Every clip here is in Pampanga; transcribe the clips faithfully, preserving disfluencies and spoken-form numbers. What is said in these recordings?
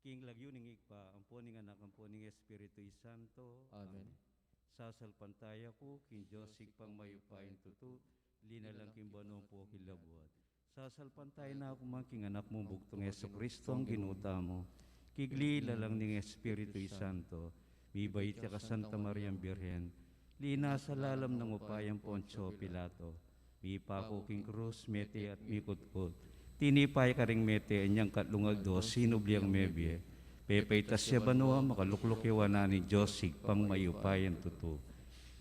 King lagyu ning Ibpa, ampo ning Anak, ampo ning Espiritu Santo. Amen. Sasalpantaya ku king Dios Ibpang mayupayang tutu, linalang king banua ampo king labuad. Sasalpantaya na ku man king Anak mung bugtung Jesucristo, ang Ginu tamu, king linalang ning Espiritu Santo, mibait ya ka Santa Mariang Birhen, linasa lalam nang upaya nang Poncio Pilato, mipaku king krus, mete at mikutkut. Tinipa ya karing mete, inyang katlung aldo sinubli yang mebie. Pepaitas ya banua, makalukluk ya wanan ning Dios Ibpang mayupayang tutu.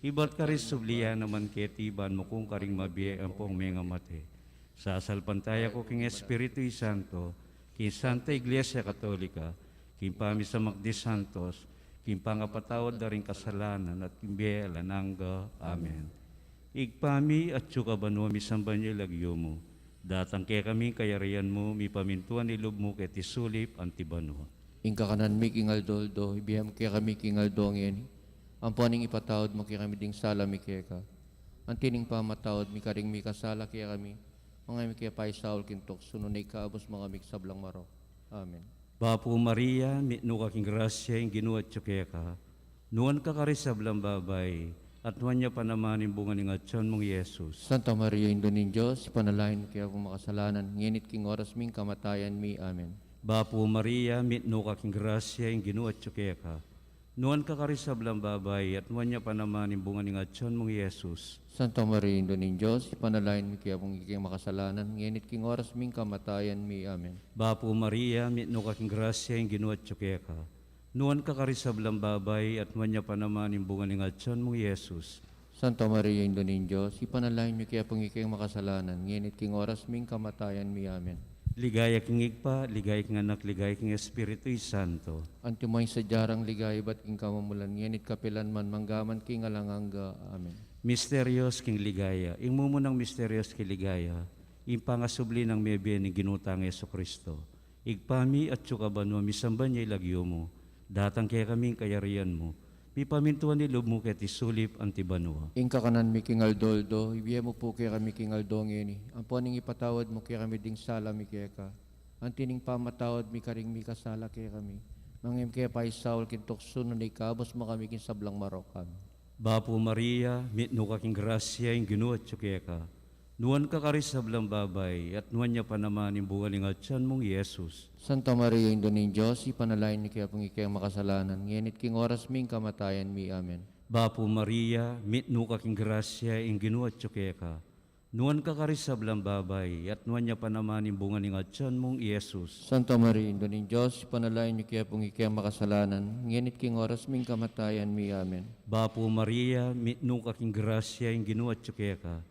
Ibat karing subli ya naman keti, ban mukung karing mabie ampong mengamate. Sasalpantaya ku king Espiritu Santo, king Santa Iglesia Katolika, king pamisamak di santos, king pangapatawad da ring kasalanan, at king bie alang angga. Amen. Ibpa mi, atsu ka banua, misamban ya ing lagyu mu. Datang kekami ing kayarian mu, mipamintuan ing lub mu keti sulip anti banua. Ing kakanan mi king aldo-aldo, ibie mu kekami king aldo ngeni. Ampo ing ipatawad mu kekami ding sala mi keka, anti ning pamatawad mi karing mikasala kekami. Manga e mu ke paisaul king tuksu, nune ikabus mu kami king sablang marok. Amen. Bapu Maria, mitmu ka king grasya, ing Ginu atyu keka. Nuan ka karing sablang babai, at nuan ya pa naman ing bunga ning atyan mung Jesus. Santa Maria, Indu ning Dios, ipanalangin mu kekami makasalanan, ngeni at king oras ming kamatayan mi. Amen. Bapu Maria, mitmu ka king grasya, ing Ginu atyu keka. Nuan ka karing sablang babai, at nuan ya pa naman ing bunga ning atyan mung Jesus. Santa Maria, Indu ning Dios, ipanalangin mu kekami makasalanan, ngeni at king oras ming kamatayan mi. Amen. Bapu Maria, mitmu ka king grasya, ing Ginu atyu keka. Nuan ka karing sablang babai, at nuan ya pa naman ing bunga ning atyan mung Jesus. Santa Maria, Indu ning Dios, ipanalangin mu kekami makasalanan, ngeni at king oras ming kamatayan mi. Amen. Ligaya king Ibpa, ligaya king Anak, ligaya king Espiritu Santo. Antimo ing sadya rang ligaya ibat king kamumulan, ngeni at kapilan man, manggaman king alang angga. Amen. Misterios king ligaya. Ing mumunang misterios king ligaya, ing pangasubli nang mebie ning Ginu tang Jesucristo. Ibpa mi, atyu ka banua, misamban ya ing lagyu mu. Datang kekami ing kayarian mu. Mipamintuan ing lub mu keti sulip anti banua. Ing kakanan mi king aldo-aldo, ibie mu pu kekami king aldo ngeni. Ampo ing ipatawad mu kekami ding sala mi keka, anti ning pamatawad mi karing mikasala kekami. Manga e mu ke paisaul king tuksu, nune ikabus mu kami king sablang marok. Amen. Bapu Maria, mitmu ka king grasya, ing Ginu atyu keka. Nuan ka karing sablang babai, at nuan ya pa naman ing bunga ning atyan mung Jesus. Santa Maria, Indu ning Dios, ipanalangin mu kekami makasalanan, ngeni at king oras ming kamatayan mi. Amen. Bapu Maria, mitmu ka king grasya, ing Ginu atyu keka. Nuan ka karing sablang babai, at nuan ya pa naman ing bunga ning atyan mung Jesus. Santa Maria, Indu ning Dios, ipanalangin mu kekami makasalanan, ngeni at king oras ming kamatayan mi. Amen. Bapu Maria, mitmu ka king grasya, ing Ginu atyu keka.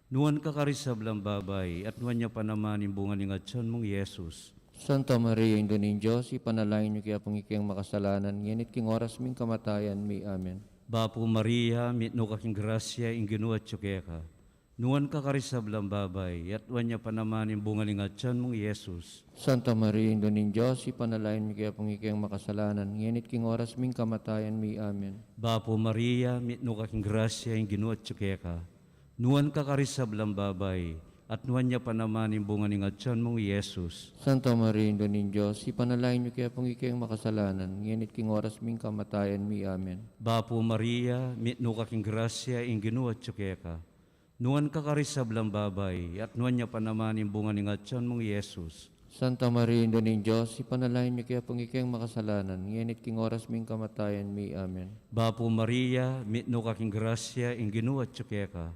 Nuan ka karing sablang babai, at nuan ya pa naman ing bunga ning atyan mung Jesus. Santa Maria, Indu ning Dios, ipanalangin mu kekami makasalanan, ngeni at king oras ming kamatayan mi. Amen. Bapu Maria, mitmu ka king grasya, ing Ginu atyu keka. Nuan ka karing sablang babai, at nuan ya pa naman ing bunga ning atyan mung Jesus. Santa Maria, Indu ning Dios, ipanalangin mu kekami makasalanan, ngeni at king oras ming kamatayan mi. Amen. Bapu Maria, mitmu ka king grasya, ing Ginu atyu keka. Nuan ka karing sablang babai, at nuan ya pa naman ing bunga ning atyan mung Jesus. Santa Maria, Indu ning Dios, ipanalangin mu kekami makasalanan, ngeni at king oras ming kamatayan mi. Amen. Bapu Maria, mitmu ka king grasya, ing Ginu atyu keka. Nuan ka karing sablang babai, at nuan ya pa naman ing bunga ning atyan mung Jesus. Santa Maria, Indu ning Dios, ipanalangin mu kekami makasalanan, ngeni at king oras ming kamatayan mi. Amen. Bapu Maria, mitmu ka king grasya, ing Ginu atyu keka.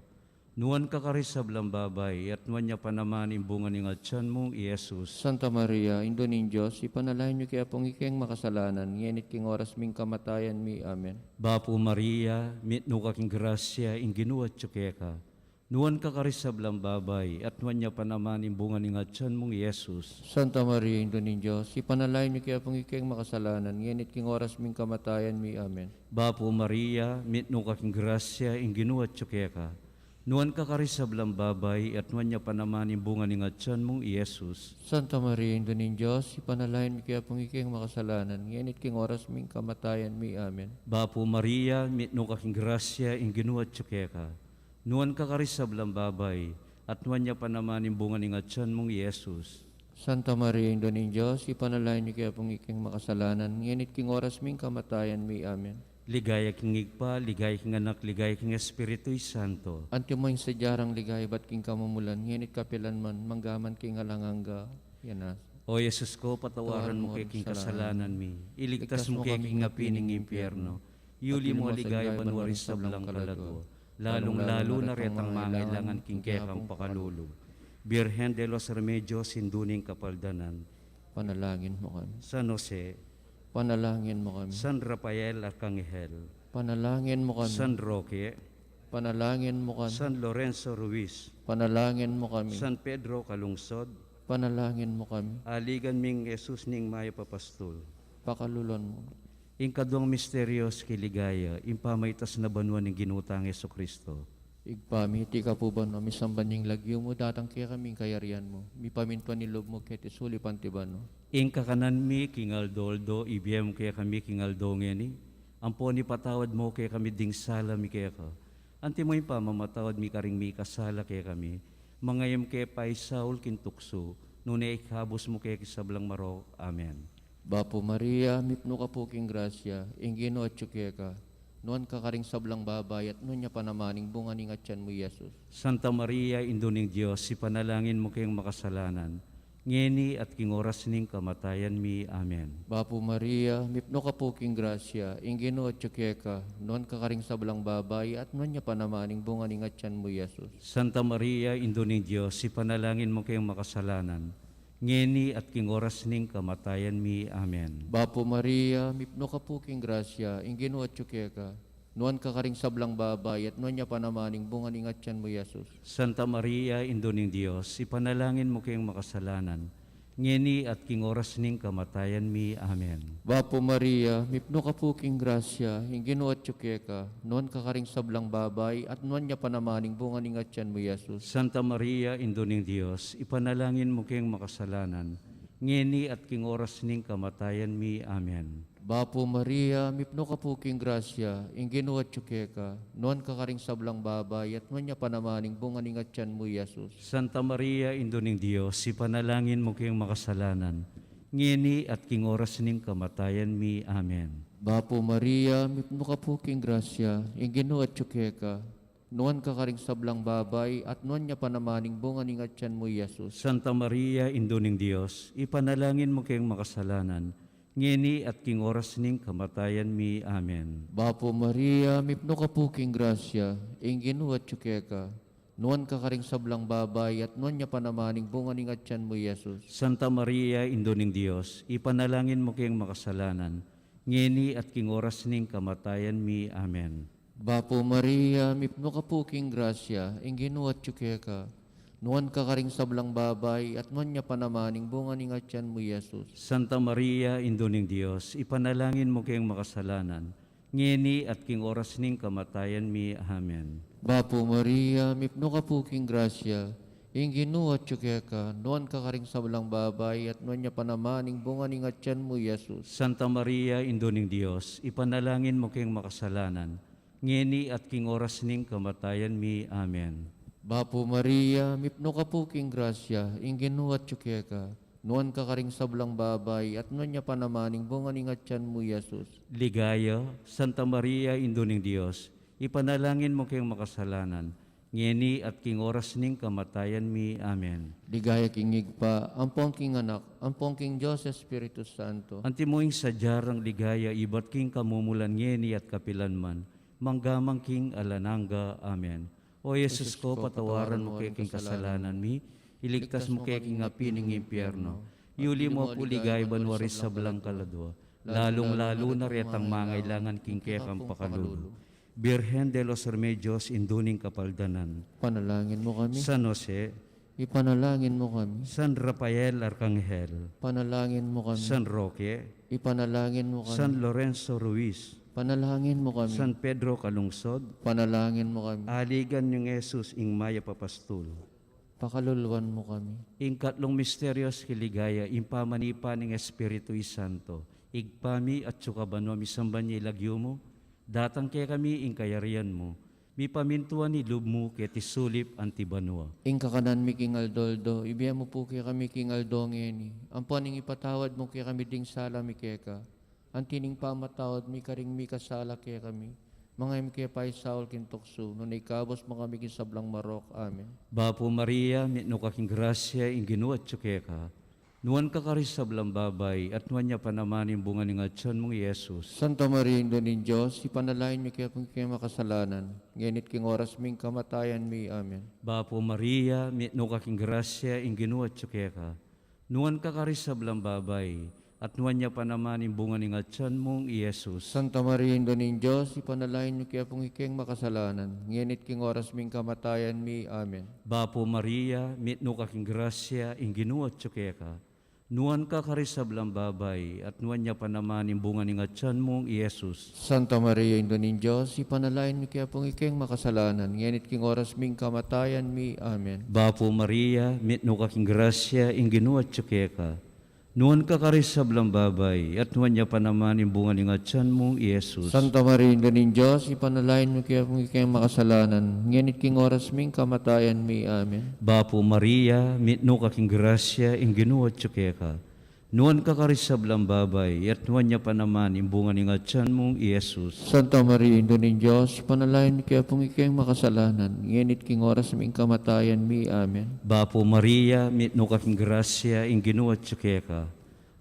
Nuan ka karing sablang babai, at nuan ya pa naman ing bunga ning atyan mung Jesus. Santa Maria, Indu ning Dios, ipanalangin mu kekami makasalanan, ngeni at king oras ming kamatayan mi. Amen. Bapu Maria, mitmu ka king grasya, ing Ginu atyu keka. Nuan ka karing sablang babai, at nuan ya pa naman ing bunga ning atyan mung Jesus. Santa Maria, Indu ning Dios, ipanalangin mu kekami makasalanan, ngeni at king oras ming kamatayan mi. Amen. Bapu Maria, mitmu ka king grasya, ing Ginu atyu keka. Nuan ka karing sablang babai, at nuan ya pa naman ing bunga ning atyan mung Jesus. Santa Maria, Indu ning Dios, ipanalangin mu kekami makasalanan, ngeni at king oras ming kamatayan mi. Amen. Bapu Maria, mitmu ka king grasya, ing Ginu atyu keka. Nuan ka karing sablang babai, at nuan ya pa naman ing bunga ning atyan mung Jesus. Santa Maria, Indu ning Dios, ipanalangin yu kekami pung makasalanan, ngeni at king oras ning kamatayan mi. Amen. Ligaya king Ibpa, ligaya king Anak, ligaya king Espiritu Santo. Antimo ing sadya rang ligaya ibat king kamumulan, ngeni at kapilan man, manggaman king alang angga. Amen. O Jesus ko, patawaran mu ke king kasalanan mi, iligtas mu ke king api ning impyerno, yuli mu king ligaya banua ring sablang kaladua, lalung-lalu na retang mangailangan king kekang pakalulu. Birhen de los Remedios, Indu ning Kapaldanan. Panalangin mu kami. San Jose. Panalangin mu kami. San Rafael Arkanghel. Panalangin mu kami. San Roque. Panalangin mu kami. San Lorenzo Ruiz. Panalangin mu kami. San Pedro Calungsod. Panalangin mu kami. Aligan ming Jesus ning mayap a pastul. Pakaluluan mu. Ing kaduang misteryos king ligaya, ing pamaitas na banua ning Ginu tang Jesucristo. Ibpa mi, atiu ka king banua, misamban ya ing lagyu mu, datang kekami ing kayarian mu, mipamintuan ing lub mu keti sulip anti banua. Ing kakanan mi king aldo-aldo ibie mu kekami king aldo ngeni, ampon ipatawad mu kekami ding sala mi keka, anti mo ing pamamatawad mi karing mikasala kekami, manga e mu ke paisaul king tuksu, nune ikabus mu ke king sablang marok. Amen. Bapu Maria, mipnu ka pu king grasya, ing Ginu atyu keka, nuan ka karing sablang babai, at nuan ya pa naman ing bunga ning atyan mu, Jesus. Santa Maria, Indu ning Dios, ipanalangin mu keng makasalanan, ngeni at king oras ning kamatayan mi. Amen. Bapu Maria, mipnu ka pu king grasya, ing Ginu atyu keka, nuan ka karing sablang babai, at nuan ya pa naman ing bunga ning atyan mu, Jesus. Santa Maria, Indu ning Dios, ipanalangin mu keng makasalanan, ngeni at king oras ning kamatayan mi. Amen. Bapu Maria, mipnu ka pu king grasya, ing Ginu atyu keka, nuan ka karing sablang babai, at nuan ya pa naman ing bunga ning atyan mu, Jesus. Santa Maria, Indu ning Dios, ipanalangin mu keng makasalanan, ngeni at king oras ning kamatayan mi. Amen. Bapu Maria, mipnu ka pu king grasya, ing Ginu atyu keka, nuan ka karing sablang babai, at nuan ya pa naman ing bunga ning atyan mu, Jesus. Santa Maria, Indu ning Dios, ipanalangin mu keng makasalanan, ngeni at king oras ning kamatayan mi. Amen. Bapu Maria, mipnu ka pu king grasya, ing Ginu atyu keka, nuan ka karing sablang babai, at nuan ya pa naman ing bunga ning atyan mu, Jesus. Santa Maria, Indu ning Dios, ipanalangin mu keng makasalanan, ngeni at king oras ning kamatayan mi. Amen. Bapu Maria, mipnu ka pu king grasya, ing Ginu atyu keka, nuan ka karing sablang babai, at nuan ya pa naman ing bunga ning atyan mu, Jesus. Santa Maria, Indu ning Dios, ipanalangin mu keng makasalanan, ngeni at king oras ning kamatayan mi. Amen. Bapu Maria, mipnu ka pu king grasya, ing Ginu atyu keka, nuan ka karing sablang babai, at nuan ya pa naman ing bunga ning atyan mu, Jesus. Santa Maria, Indu ning Dios, ipanalangin mu keng makasalanan, ngeni at king oras ning kamatayan mi. Amen. Bapu Maria, mipnu ka pu king grasya, ing Ginu atyu keka, nuan ka karing sablang babai, at nuan ya pa naman ing bunga ning atyan mu, Jesus. Santa Maria, Indu ning Dios, ipanalangin mu keng makasalanan, ngeni at king oras ning kamatayan mi. Amen. Bapu Maria, mipnu ka pu king grasya, ing Ginu atyu keka, nuan ka karing sablang babai, at nuan ya pa naman ing bunga ning atyan mu, Jesus. Santa Maria, Indu ning Dios, ipanalangin mu keng makasalanan, ngeni at king oras ning kamatayan mi. Amen. Bapu Maria, mipnu ka pu king grasya, ing Ginu atyu keka, nuan ka karing sablang babai, at nuan ya pa naman ing bunga ning atyan mu, Jesus. Ligaya, Santa Maria, Indu ning Dios, ipanalangin mu keng makasalanan, ngeni at king oras ning kamatayan mi. Amen. Ligaya king Ibpa, ampon king Anak, ampon king Dios Espiritu Santo. Antimo ing sadya rang ligaya ibat king kamumulan, ngeni at kapilan man, mangga man king alang angga. Amen. O Jesus ko, patawaran mu ke king kasalanan mi, iligtas mu ke king api ning impyerno, yuli mu pu king ligaya banua ring sablang kaladua, lalung-lalu na retang mangailangan king kekang pakalulu. Birhen de los Remedios, Indu ning Kapaldanan. Panalangin mu kami. San Jose. Ipanalangin mu kami. San Rafael Arkanghel. Panalangin mu kami. San Roque. Ipanalangin mu kami. San Lorenzo Ruiz. Panalangin mu kami. San Pedro Calungsod. Panalangin mu kami. Aligan ning Jesus ing mayap a pastul. Pakaluluan mu kami. Ing katlung misteryos king ligaya, ing pamanipa ning Espiritu Santo. Ibpa mi, atsu ka banua, misamban ya ing lagyu mu, datang kekami ing kayarian mu, Mipamintuan ing lub mu keti sulip anti banua. Ing kakanan mi king aldo-aldo, ibie mu pu kekami king aldo ngeni. Ampon ing ipatawad mu kekami ding sala mi keka, anti ning pamamatawad mi karing mikasala kekami. Manga e mu ke paisaul king tuksu, nune ikabus mu kami king sablang marok. Amen. Bapu Maria, mitmu ka king grasya, ing Ginu atyu keka. Nuan ka karing sablang babai, at nuan ya pa naman ing bunga ning atyan mung i Jesus. Santa Maria, Indu ning Dios, ipanalangin mu kekami makasalanan, ngeni't king oras ming kamatayan mi. Amen. Bapu Maria, mitmu ka king grasya, ing Ginu atyu keka. Nuan ka karing sablang babai, at nuan ya pa naman ing bunga ning atyan mung i Jesus. Santa Maria, Indu ning Dios, ipanalangin mu kekami makasalanan, ngeni't king oras ming kamatayan mi. Amen. Bapu Maria, mitmu ka king grasya, ing Ginu atyu keka. Nuan ka karing sablang babai, at nuan ya pa naman ing bunga ning atyan mung i Jesus. Santa Maria, Indu ning Dios, ipanalangin mu kekami makasalanan, ngeni't king oras ming kamatayan mi. Amen. Bapu Maria, mitmu ka king grasya, ing Ginu atyu keka. Nuan ka karing sablang babai, at nuan ya pa naman ing bunga ning atyan mung i Jesus. Santa Maria, Indu ning Dios, ipanalangin mu kekami makasalanan, ngeni't king oras ming kamatayan mi. Amen. Bapu Maria, mitmu ka king grasya, ing Ginu atyu keka. Nuan ka karing sablang babai, at nuan ya pa naman ing bunga ning atyan mung i Jesus. Santa Maria, Indu ning Dios, ipanalangin mu kekami makasalanan, ngeni't king oras ming kamatayan mi. Amen. Bapu Maria, mitmu ka king grasya, ing Ginu atyu keka.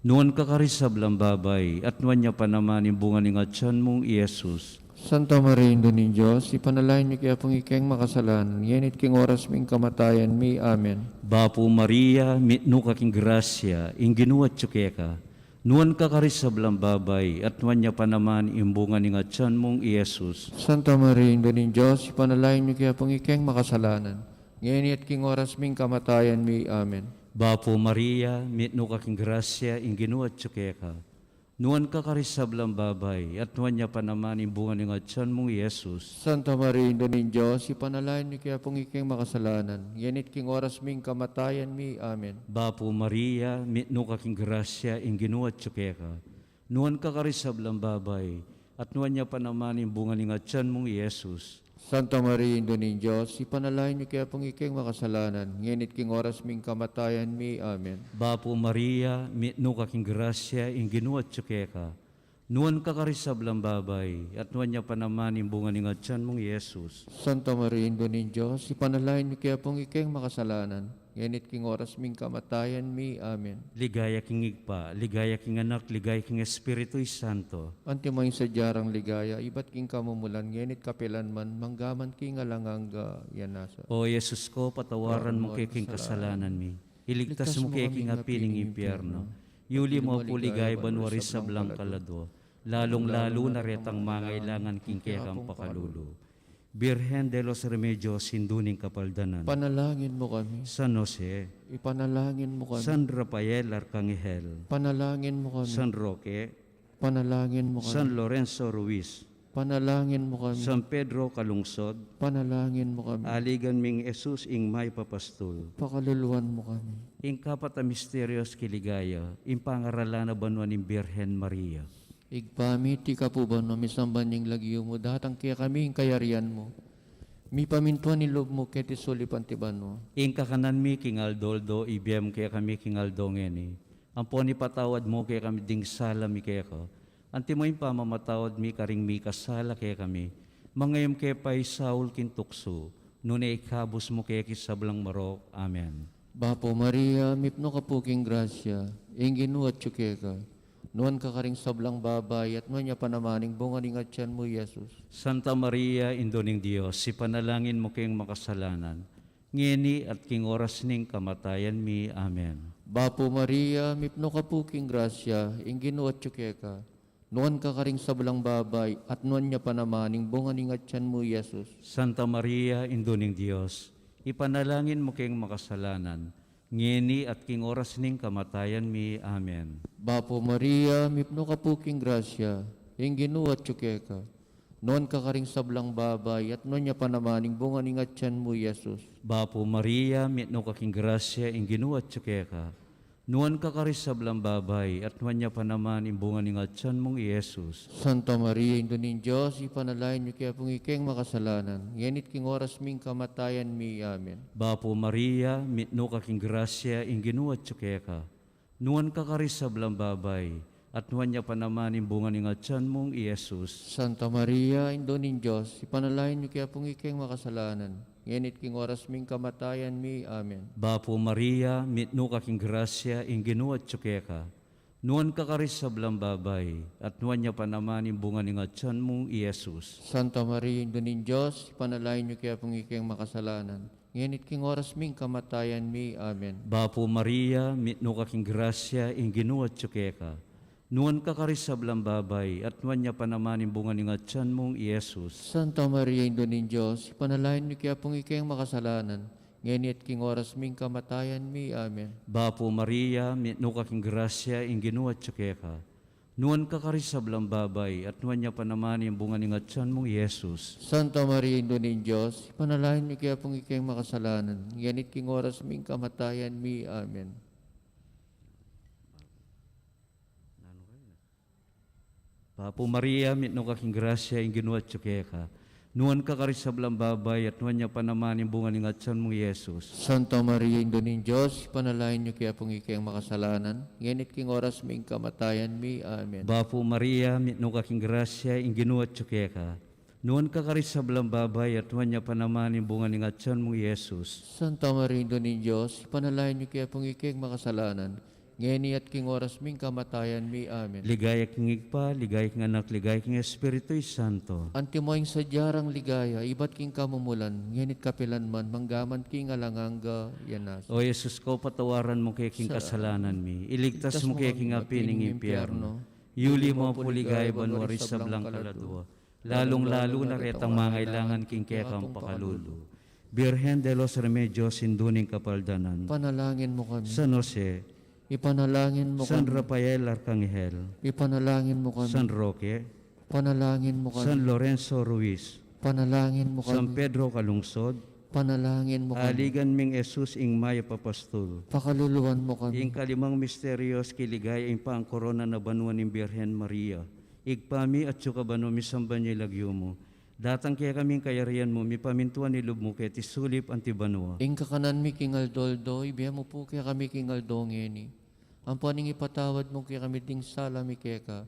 Nuan ka karing sablang babai, at nuan ya pa naman ing bunga ning atyan mung i Jesus. Santa Maria, Indu ning Dios, ipanalangin mu kekami makasalanan, ngeni't king oras ming kamatayan mi. Amen. Bapu Maria, mitmu ka king grasya, ing Ginu atyu keka. Nuan ka karing sablang babai, at nuan ya pa naman ing bunga ning atyan mung i Jesus. Santa Maria, Indu ning Dios, ipanalangin mu kekami makasalanan, ngeni at king oras ming kamatayan mi. Amen. Bapu Maria, mitmu ka king grasya, ing Ginu atyu keka. Nuan ka karing sablang babai, at nuan ya pa naman ing bunga ning atyan mung i Jesus. Santa Maria, Indu ning Dios, ipanalangin mu kekami makasalanan, ngeni't king oras ming kamatayan mi. Amen. Bapu Maria, mitmu ka king grasya, ing Ginu atyu keka. Nuan ka karing sablang babai, at nuan ya pa naman ing bunga ning atyan mung i Jesus. Santa Maria, Indu ning Dios, ipanalangin mu kekami makasalanan, ngeni't king oras ming kamatayan mi. Amen. Bapu Maria, mitmu ka king grasya, ing Ginu atyu keka. Nuan ka karing sablang babai, at nuan ya pa naman ing bunga ning atyan mung i Jesus. Santa Maria, Indu ning Dios, ipanalangin mu kekami makasalanan, ngeni't king oras ming kamatayan mi. Amen. Ligaya king Ibpa, ligaya king Anak, ligaya king Espiritu Santo. Antimo ing sadya rang ligaya, ibat king kamumulan, ngeni't kapilan man, manggaman king alang angga. Amen. O Jesus ko, patawaran mu ke king kasalanan mi. Iligtas mu ke king api ning impyerno. Yuli mu pu king ligaya banua ring sablang kaladua, lalung-lalu na retang mangailangan king kekang pakalulu. Birhen de los Remedios, Indu ning Kapaldanan. Panalangin mu kami. San Jose. Ipanalangin mu kami. San Rafael Arkanghel. Panalangin mu kami. San Roque. Panalangin mu kami. San Lorenzo Ruiz. Panalangin mu kami. San Pedro Calungsod. Panalangin mu kami. Aligan ming Jesus ing mayap a pastul. Pakaluluan mu kami. Ing kapat a misteryus king ligaya, ing pangaralan na banua ning Birhen Maria. Ibpa mi, atiu ka pu banua, misamban ya ing lagyu mu, datang kekami ing kayarian mu. Mipamintuan ing lub mu keti sulip anti banua. Ing kakanan mi king aldo-aldo, ibie mu kekami king aldo ngeni. Ampon ipatawad mu kekami ding sala mi keka, antimo ing pamamatawad mi karing mikasala kekami. Manga e mu ke paisaul king tuksu, nune ikabus mu kami king sablang marok. Amen. Bapu Maria, mipnu ka pu king grasya, ing Ginu atyu keka. Nuan ka karing sablang babai, at nuan ya pa naman ing bunga ning atyan mu, i Jesus. Santa Maria, Indu ning Dios, ipanalangin mu keng makasalanan, ngeni at king oras ning kamatayan mi. Amen. Bapu Maria, mipnu ka pu king grasya, ing Ginu atyu keka. Nuan ka karing sablang babai, at nuan ya pa naman ing bunga ning atyan mu, i Jesus. Santa Maria, Indu ning Dios, ipanalangin mu keng makasalanan, ngeni at king oras ning kamatayan mi. Amen. Bapu Maria, mipnu ka pu king grasya, ing Ginu atyu keka. Nuan ka karing sablang babai, at nuan ya pa naman ing bunga ning atyan mu, i Jesus. Bapu Maria, mipnu ka king grasya, ing Ginu atyu keka. Nuan ka karing sablang babai, at nuan ya pa naman ing bunga ning atsan mung i Jesus. Santa Maria, Indu ning Dios, ipanalangin mu kekami king makasalanan, ngeni at king oras ming kamatayan mi. Amen. Bapu Maria, mitmu ka king grasya, ing Ginu atyu keka. Nuan ka karing sablang babai, at nuan ya pa naman ing bunga ning atsan mung i Jesus. Santa Maria, Indu ning Dios, ipanalangin mu kekami king makasalanan, ngeni at king oras ming kamatayan mi. Amen. Bapu Maria, mitmu ka king grasya, ing Ginu atyu keka. Nuan ka karing sablang babai, at nuan ya pa naman ing bunga ning atsan mung i Jesus. Santa Maria, Indu ning Dios, ipanalangin mu kekami king makasalanan, ngeni at king oras ming kamatayan mi. Amen. Bapu Maria, mitmu ka king grasya, ing Ginu atyu keka. Nuan ka karing sablang babai, at nuan ya pa naman ing bunga ning atsan mung i Jesus. Santa Maria, Indu ning Dios, ipanalangin mu kekami king makasalanan, ngeni at king oras ming kamatayan mi. Amen. Bapu Maria, mitmu ka king grasya, ing Ginu atyu keka. Nuan ka karing sablang babai, at nuan ya pa naman ing bunga ning atsan mung i Jesus. Santa Maria, Indu ning Dios, ipanalangin mu kekami king makasalanan, ngeni at king oras ming kamatayan mi. Amen. Bapu Maria, mitmu ka king grasya, ing Ginu atyu keka. Nuan ka karing sablang babai, at nuan ya pa naman ing bunga ning atsan mung i Jesus. Santa Maria, Indu ning Dios, ipanalangin mu kekami king makasalanan, ngeni at king oras ming kamatayan mi. Amen. Bapu Maria, mitmu ka king grasya, ing Ginu atyu keka. Nuan ka karing sablang babai, at nuan ya pa naman ing bunga ning atsan mung i Jesus. Santa Maria, Indu ning Dios, ipanalangin mu kekami king makasalanan, ngeni at king oras ming kamatayan mi. Amen. Ligaya king Ibpa, ligaya king Anak, ligaya king Espiritu Santo. Antimo ing sadya rang ligaya, ibat king kamumulan, ngeni at kapilan man, manggaman king alang angga. Amen. O Jesus ko, patawaran mu kami king kasalanan mi, iligtas mu kami king api ning impyerno, yuli mu pu king ligaya banua ring sablang kaladua, lalung-lalu na retang mangailangan king kekang pakalulu. Birhen de los Remedios, Indu ning Kapaldanan. Ipanalangin mu kami. San Jose. Ipanalangin mu kami. San Rafael Arkanghel. Ipanalangin mu kami. San Roque. Ipanalangin mu kami. San Lorenzo Ruiz. Ipanalangin mu kami. San Pedro Calungsod. Ipanalangin mu kami. Aligan ming Jesus, ing mayap a pastul. Pakaluluan mu kami. Ing kalimang misteryo king ligaya, ing pangkorona na banua ning Birhen Maria. Ibpa mi, atsu ka banua, misamban ya ing lagyu mu. Datang kekami ing kayarian mu, mipamintuan ing lub mu keti sulip anti banua. Ing kakanan mi king aldo-aldo, ibie mu pu kekami king aldo ngeni. Ampo ing ipatawad mu kekami ding sala mi keka,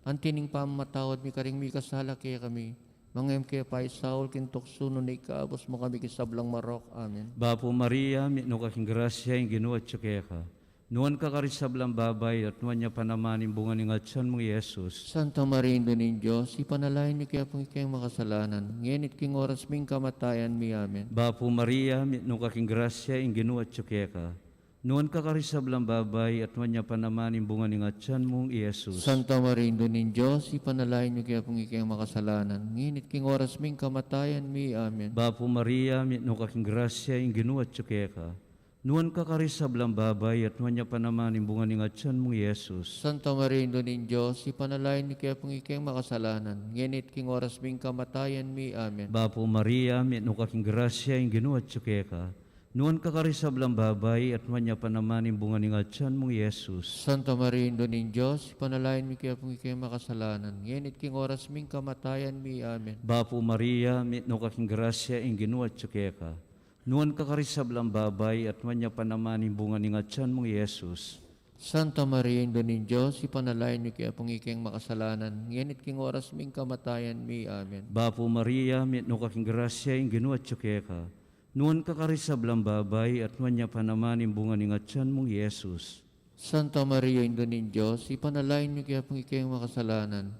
anti ning pamamatawad mi karing mikasala kekami. Manga e mu ke paisaul king tuksu, nune ikabus mu kami king sablang marok. Amen. Bapu Maria, mitmu ka king grasya, ing Ginu atyu keka. Nuan ka karing sablang babai, at nuan ya pa naman ing bunga ning atsan mung i Jesus. Santa Maria, Indu ning Dios, ipanalangin mu kekami king makasalanan, ngeni at king oras ming kamatayan mi. Amen. Bapu Maria, mitmu ka king grasya, ing Ginu atyu keka. Nuan ka karing sablang babai, at nuan ya pa naman ing bunga ning atsan mung i Jesus. Santa Maria, Indu ning Dios, ipanalangin mu kekami king makasalanan, ngeni at king oras ming kamatayan mi. Amen. Bapu Maria, mitmu ka king grasya, ing Ginu atyu keka. Nuan ka karing sablang babai, at nuan ya pa naman ing bunga ning atsan mung i Jesus. Santa Maria, Indu ning Dios, ipanalangin mu kekami king makasalanan, ngeni at king oras ming kamatayan mi. Amen. Bapu Maria, mitmu ka king grasya, ing Ginu atyu keka. Nuan ka karing sablang babai, at nuan ya pa naman ing bunga ning atsan mung i Jesus. Santa Maria, Indu ning Dios, ipanalangin mu kekami king makasalanan, ngeni at king oras ming kamatayan mi. Amen. Bapu Maria, mitmu ka king grasya, ing Ginu atyu keka. Nuan ka karing sablang babai, at nuan ya pa naman ing bunga ning atsan mung i Jesus. Santa Maria, Indu ning Dios, ipanalangin mu kekami king makasalanan, ngeni at king oras ming kamatayan mi. Amen. Bapu Maria, mitmu ka king grasya, ing Ginu atyu keka. Nuan ka karing sablang babai, at nuan ya pa naman ing bunga ning atsan mung i Jesus. Santa Maria, Indu ning Dios, ipanalangin mu kekami king makasalanan,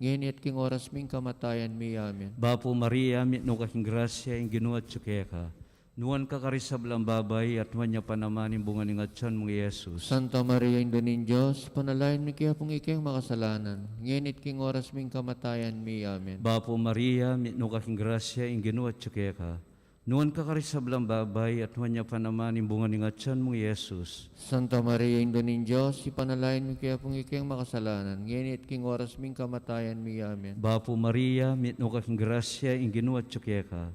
ngeni at king oras ming kamatayan mi. Amen. Bapu Maria, mitmu ka king grasya, ing Ginu atyu keka. Nuan ka karing sablang babai, at nuan ya pa naman ing bunga ning atsan mung i Jesus. Santa Maria, Indu ning Dios, ipanalangin mu kekami king makasalanan, ngeni at king oras ming kamatayan mi. Amen. Bapu Maria, mitmu ka king grasya, ing Ginu atyu keka. Nuan ka karing sablang babai, at nuan ya pa naman ing bunga ning atsan mung i Jesus. Santa Maria, Indu ning Dios, ipanalangin mu kekami king makasalanan, ngeni at king oras ming kamatayan mi. Amen. Bapu Maria, mitmu ka king grasya, ing Ginu atyu keka.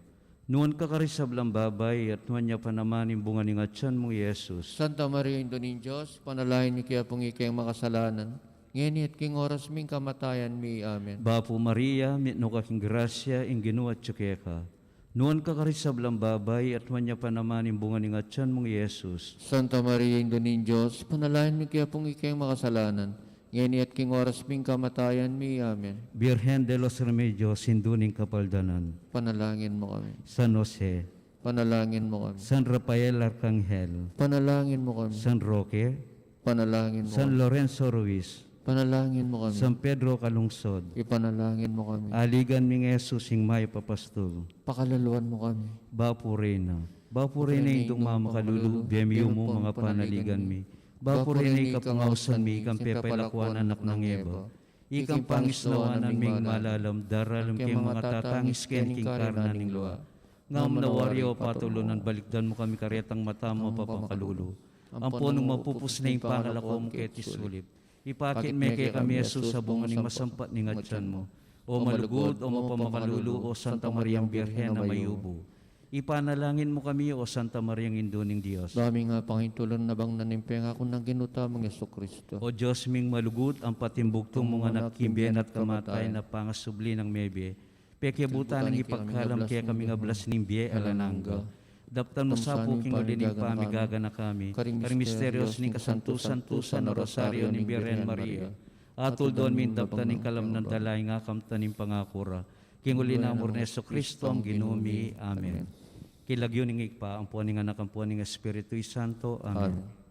Nuan ka karing sablang babai, at nuan ya pa naman ing bunga ning atian mu, i Jesus. Santa Maria, Indu ning Dios, ipanalangin mu kami king makasalanan, ngeni at king oras ning kamatayan mi. Amen. Bapu Maria, mitmu ka king grasya, ing Ginu atyu keka. Nuan ka karing sablang babai, at nuan ya pa naman ing bunga ning atian mu, i Jesus. Santa Maria, Indu ning Dios, ipanalangin mu kami king makasalanan, ngeni at king oras ning kamatayan mi. Amen. Birhen de los Remedios, Indu ning Kapaldanan. Ipanalangin mu kami. San Jose. Ipanalangin mu kami. San Rafael Arkanghel. Ipanalangin mu kami. San Roque. Ipanalangin mu kami. San Lorenzo Ruiz. Ipanalangin mu kami. San Pedro Calungsod. Ipanalangin mu kami. Aligan ming Jesus, ing mayap a pastul. Pakalaluan mu kami. Bapu Reyna. Bapu Reyna, Indung mamakalulu, bie mu ing panaligan mi. Bapu Reyna, ikang ausan mi, ikang pepalakuan anak nang Eva. Ikang pangisnawan mi ing malalam, daralam king mangatangis keni king karne ning lua. Ngam nawari o patulunan, balikdan mu kami karetang mata mu a pamakalulu. Ampon nung mapupus na ing pangalako mu keti sulip, ipakit me kekami i Jesus a bunga ning masampat ning atian mu. O malugud, o mapamakalulu, o Santa Mariang Birhen a mayubu. Ipanalangin mu kami, o Santa Mariang Indu ning Dios. Ba mi ngang pangintulun a bang na ning pengaku nang Ginu tamung Jesucristo. O Dios ming malugud, ampo ing bugtung mung Anak king bie na at kamatayan a pangasubli nang mebie, pekiabutan nang ipagkalam kekami ing ablas ning bie alang angga. Daptan mu sa pu king uli ning pamigaganaka mi karing misterios ning kasantu-santusan a Rosario ning Birhen Maria. Atuldon mi ing daptan ning kalamnan dalaing akamtan ning pangaku ra. King uli nang Jesucristo a Ginu mi. Amen. King lagyu ning Ibpa, ampo ning Anak, ampo ning Espiritu Santo. Amen.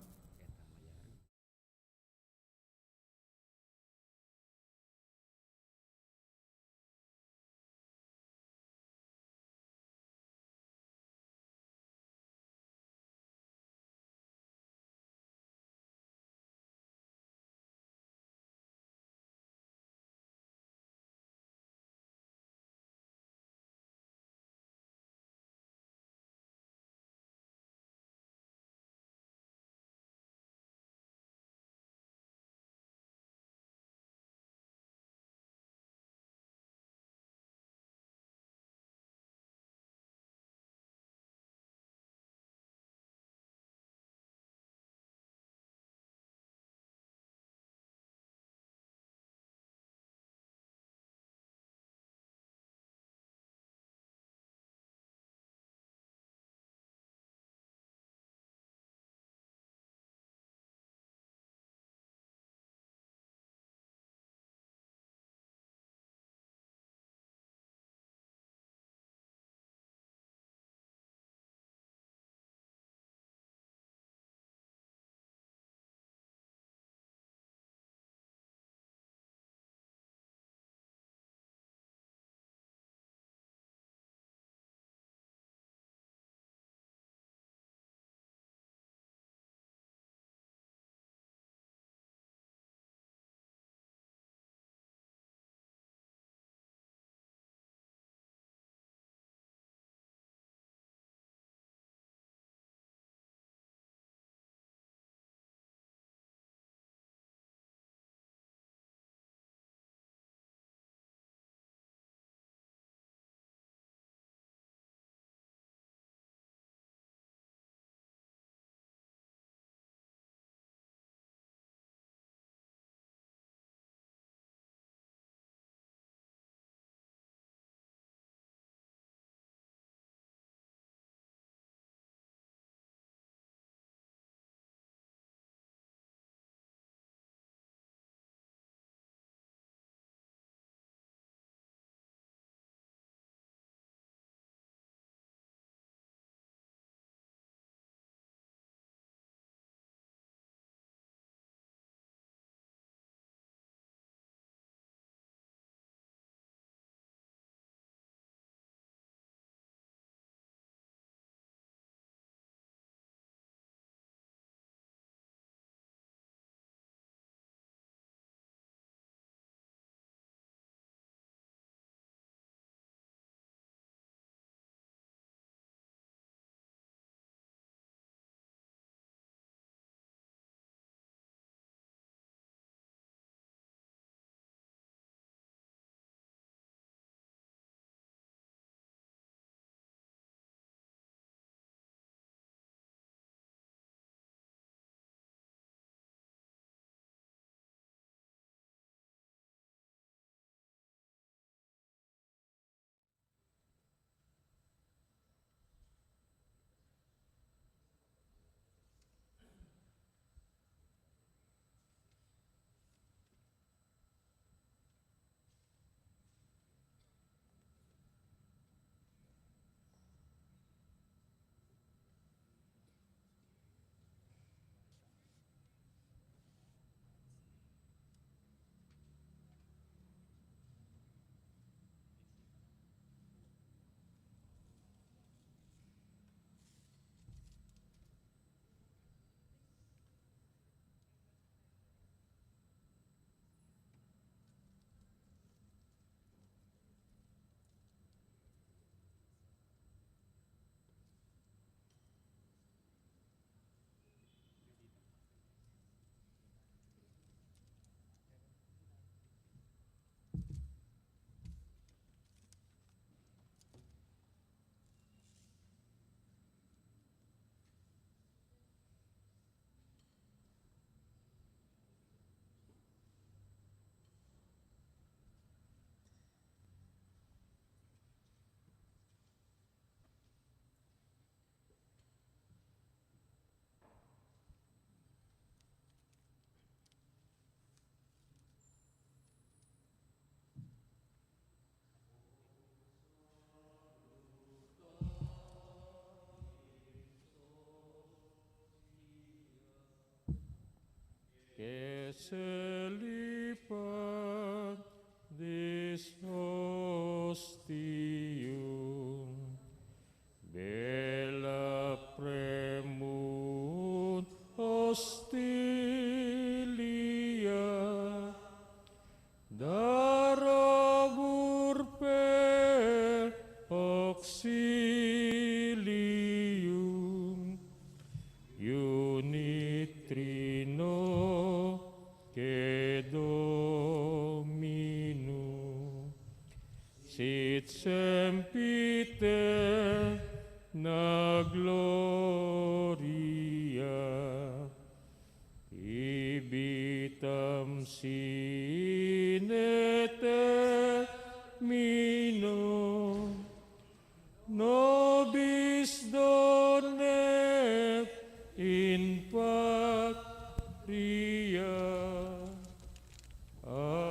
Celibat dis hostium, bella premunt hostilia, darabur per auxilium, iuni Trinoque Domino, sit sempiter na gloria, ibi tam sine termino nobis donet in patria. Amen.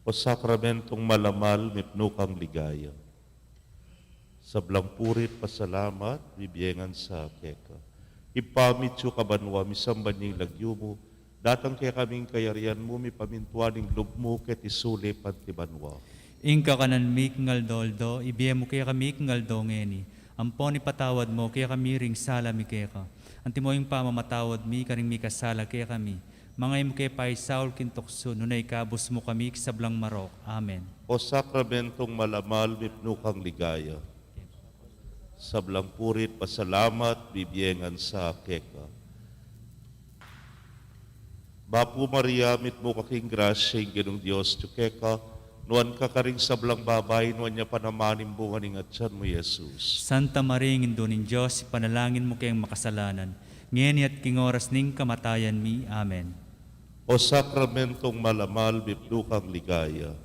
O sakramentong malamal, mipnu kang ligaya. Sablang puri't pasalamat, bibie ngan sa keka. Ibpa mi, atsu ka banua, misamban ya ing lagyu mu, datang kekami ing kayarian mu, mipamintuan ing lub mu keti sulip anti banua. Ing kakanan mi king aldo-aldo, ibie mu kekami king aldo ngeni. Ampon ipatawad mu kekami ring sala mi keka, anti mo ing pamamatawad mi karing mikasala kekami. Manga e mu ke paisaul king tuksu, nune ikabus mu kami king sablang marok. Amen. O sakramentong malamal, mipnu kang ligaya. Sablang puri't pasalamat, bibie ngan sa keka. Bapu Maria, mitmu ka king grasya, ing Ginung Dios atyu keka, nuan ka karing sablang babai, nuan ya pa naman ing bunga ning atian mu, Jesus. Santa Maria, Indu ning Dios, ipanalangin mu keng makasalanan, ngeni at king oras ning kamatayan mi. Amen. O sakramentong malamal, mipnu kang ligaya.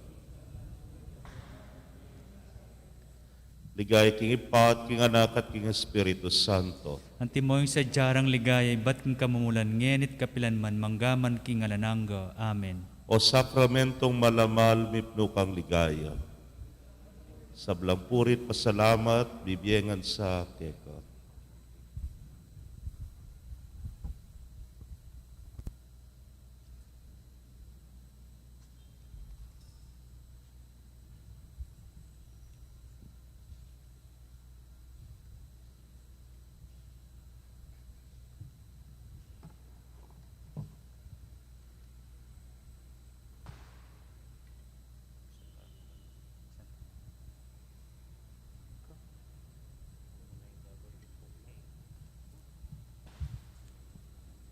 Ligaya king Ibpa, at king Anak, at king Espiritu Santo. Antimo ing sadya rang ligaya, ibat king kamumulan, ngeni't kapilan man, mangga man king alang angga. Amen. O sakramentong malamal, mipnu kang ligaya. Sablang puri't pasalamat, bibie ngan sa keka.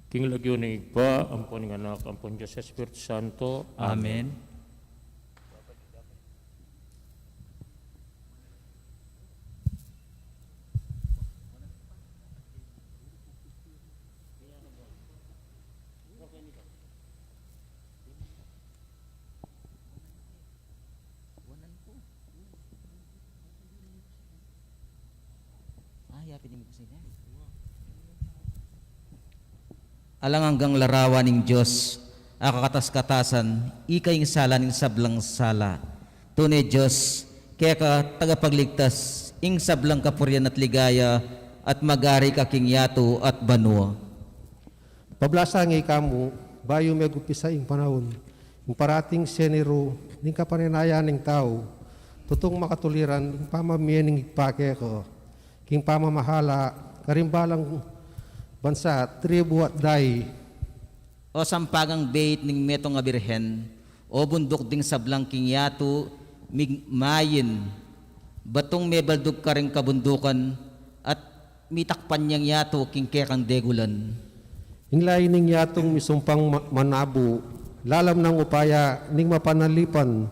King lagyu ning Ibpa, ampon ning Anak, ampon Dios Espiritu Santo. Amen. Amen. Alang anggang larawan ning Dios a kakatas-katasan, ika ing sala ning sablang sala. Tune Dios, keka tagapagligtas ing sablang kapurian at ligaya, at magari ka king yatu at banua. Pablasan nge kamu, bayu megumpisa ing panaun, ing parating seniru ning kapanenayan ning tau, tutung makatuliran ing pamamie ning Ibpa keka. king pamamahala karing balang bansa, tribu at dayi. O sampagang beit ning metung a birhen, o bunduk ding sablang king yatu, mig-, mayin, batung mebaldug karing kabundukan, at mitakpan yang yatu king kekang degulan. Ing lain ning yatung misumpang ma-, manabu, lalam nang upaya ning mapanalipan,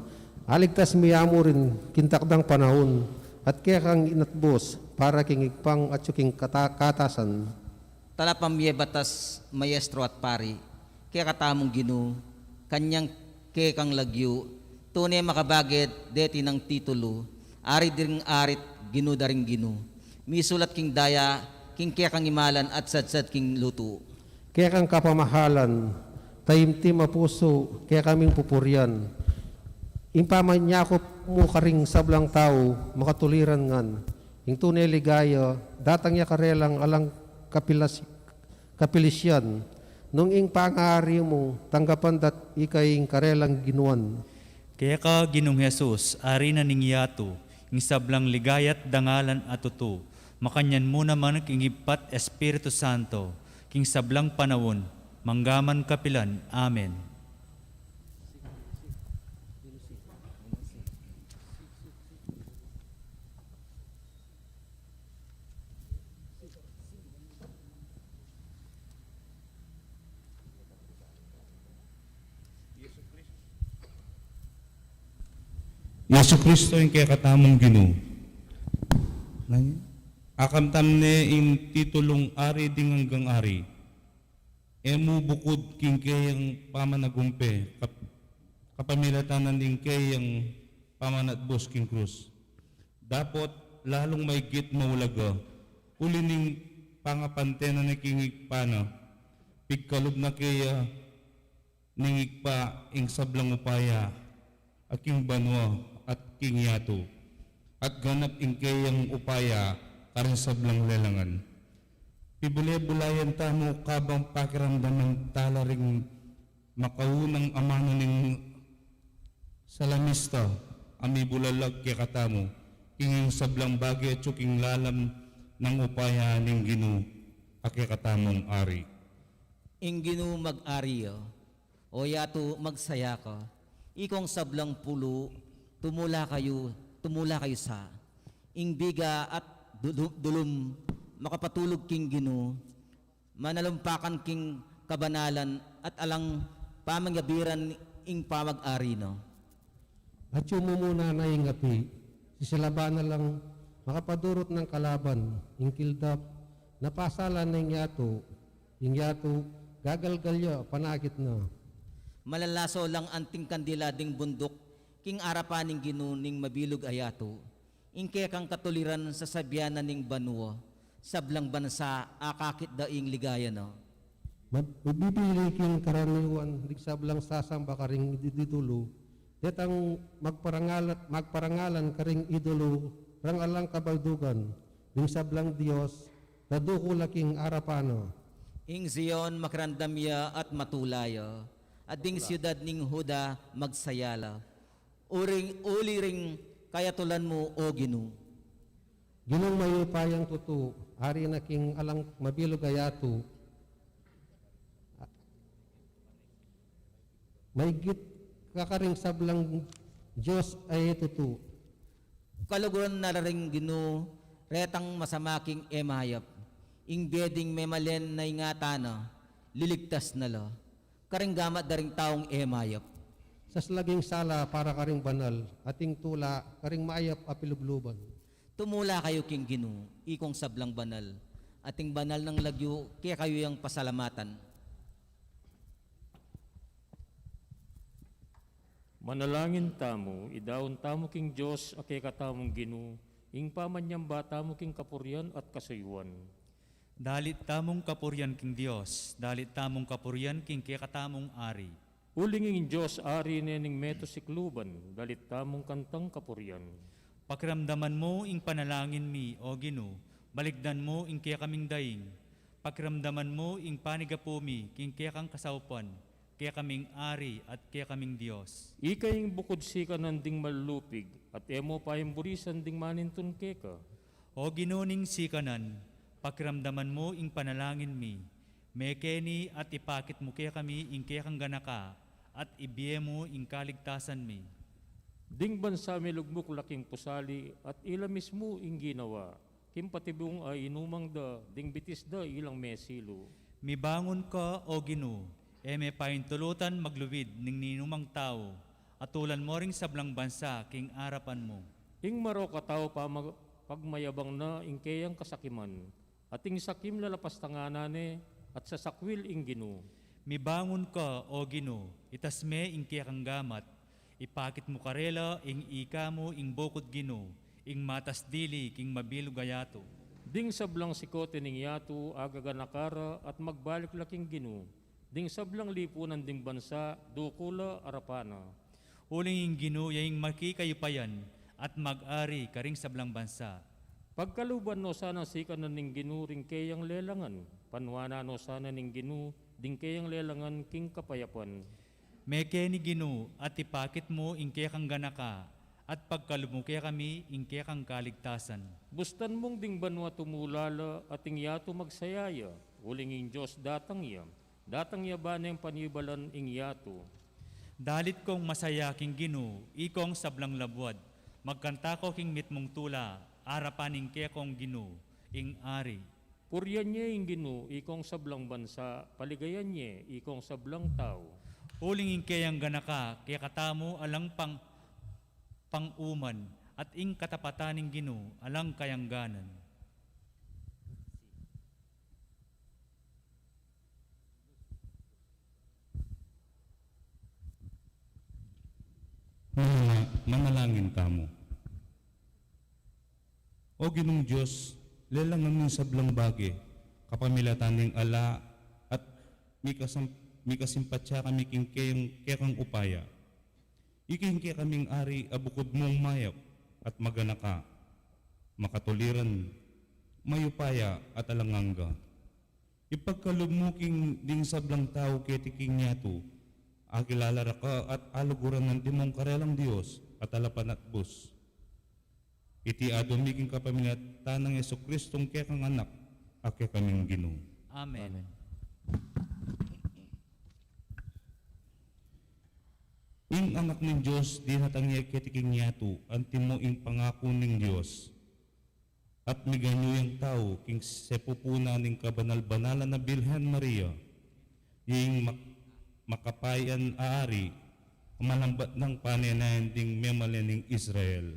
aligtas mi ya mu rin king takdang panaun, at kekang inatbus para king Ibpang atyu king kata-, katasan. Talapang mie batas, maestro at pari, kekatamung Ginu, kanyang kekang lagyu, tune makabage deti nang titulu, Ari da ring ari at Ginu da ring ginu. Misulat king daya, king kekang imalan at sadsad king lutu. Kekang kapamahalan, taimtim a pusu, kekaming pupurian. Ing pamanyakup mu karing sablang tau, makatuliran ngan. Ing tune ligaya, datang ya karelang alang kapilas-, kapilisyan. Nung ing pangari mu, tanggapan da't ika ing karelang ginuan. Keka Ginung Jesus, Ari na ning yatu, ing sablang ligaya't dangalan a tutu, makanyan mu naman king Ibpa't Espiritu Santo, king sablang panaun, manggaman kapilan. Amen. Jesu Kristo ing kekatamung Ginu. Nani? Akamtam ne ing titulung Ari ding anggang ari. E mu bukud king keyang pamanagumpe, kap-, kapamilatan na ning keyang pamanatbus king krus. Dapot lalung maigit maulaga, uli ning pangapantenan na king Ibpa na, pigkalub na keya ning Ibpa ing sablang upaya, a king banua at king yatu, at ganap ing keyang upaya karing sablang lelangan. Pibule-bulayan tamu kabang pakiramdaman tala ring makaunang amanu ning salamista a mibulalag kekatamu, king ing sablang bage atyu king lalam nang upaya ning Ginu a kekatamung Ari. Ing Ginu mag-ari ya. O yatu, magsaya ka. Ikong sablang pulu, tumula kayu, tumula kayu sa. Ing biga at dulu-, dulum, makapatulug king Ginu, manalumpakan king kabanalan at alang pamangyabiran ing pamag-ari na. Atyu mu mu na ing api, sisilaban na lang makapadurut nang kalaban, ing kildap, napasalan na ing yatu, ing yatu, gagalgal ya, panakit na. Malalaso lang anting kandila ding bunduk, king arapan ning Ginu ning mabilug a yatu. Ing kekang katuliran sasabian na ning banua, sablang bansa akakit da ing ligaya na. Mab-, mabibili king karaniwan, ding sablang sasamba karing di-, didulu, detang magparangalan, magparangalan karing idulu, rang alang kabaldugan, ding sablang Dios, dadukul la king arapan na. Ing Zion makiramdam ya at matula ya, at ding siudad ning Juda magsaya la. Uring, uli ring kayatulan mu, O Ginu. Ginung mayupayang tutu, ari na king alang mabilug a yatu. Maigit ka karing sablang Dios a e tutu. Kaluguran na la ring Ginu, retang masama king e mayap. Ing bie ding memalen na ingatan na, liligtas na la. Karing gamat da ring taung e mayap. Saslaging sala para karing banal, at ing tula karing mayap a pilubluban. Tumula kayu king Ginu, ikong sablang banal, at ing banal nang lagyu kekayu yang pasalamatan. Manalangin tamu, idaun tamu king Dios a kekatamung Ginu, ing pamanyamba tamu king kapurian at kasuyuan. Dalit tamung kapurian king Dios, dalit tamung kapurian king kekatamung Ari. Uling ing Dios Ari ne ning meto sikluban, dalit tamung kantang kapurian. Pakiramdaman mu ing panalangin mi, O Ginu, balikdan mu ing kekaming daing. Pakiramdaman mu ing panigapu mi king kekang kasaupan, kekaming Ari at kekaming Dios. Ika ing bukud sikanan ding malupig, at e mu paimburisan ding manintun keka. O Ginu ning sikanan, pakiramdaman mu ing panalangin mi, mekeni at ipakit mu kekami ing kekang ganaka, at ibie mu ing kaligtasan mi. Ding bansa milugmuk la king pusali, at ila mismu ing ginawa, king patibung a inumang da, ding bitis da ilang mesilu. Mibangun ka, O Ginu, e me paintulutan magluid ning ninumang tau, atulan mo ring sablang bansa king arapan mu. Ing marok a tau pamag-, pagmayabang na ing keyang kasakiman, at ing sakim lalapastangan na ne, at sasakwil ing Ginu. Mibangun ka, O Ginu, itas me ing kekang gamat, ipakit mu karela ing ika mu ing bukud Ginu, ing matas dili king mabilug a yatu. Ding sablang sikote ning yatu agaganaka ra at magbalik la king Ginu, ding sablang lipunan ding bansa duku la arapan na. Uling ing Ginu ya ing makikayupayan at mag-ari karing sablang bansa. Pagkaluban no sana sikanan ning Ginu ring keyang lelangan, panuanan no sana ning Ginu ding keyang lelangan king kapayapan. Mekeni Ginu at ipakit mu ing kekang ganaka, at pagkalub mu kekami ing kekang kaligtasan. Bustan mung ding banua tumula la at ing yatu magsaya ya, uling ing Dios datang ya, datang ya ba neng panibalan ing yatu. Dalit kong masaya king Ginu, ikong sablang labuad, magkanta ko king mitmung tula, arapan ning kekong Ginu, ing Ari. Purian ye ing Ginu, ikong sablang bansa, paligayan ye, ikong sablang tau. Uling ing keyang ganaka, kekatamu alang pang-, pang-uman, at ing katapatan ning Ginu, alang kayangganan. Manala-, manalangin tamu. O Ginung Dios, lelangan mu ing sablang bage, kapamilatan ning ala at mikasam-, mikasimpatya kami king keyang, kekang upaya. Iking kekaming ari a bukud mung mayap at maganaka, makatuliran, mayupaya at alang angga. Ipagkalub mu king ding sablang tau keti king yatu, akilala ra ka at aluguran antimong karelang Dios at alapan at bus. Iti adwan mi king kapamilatan nang Jesucristong kekang Anak, a kekaming Ginu. Amen. Amen. Ing Anak ning Dios, dinatang ya keti king yatu, antimo ing pangaku ning Dios. At miganyu yang tau, king sepupunan ning kabanal-banalan a Birhen Maria, ya ing mak-, makapayan a ari, malambat nang panenayan ding memalen ning Israel.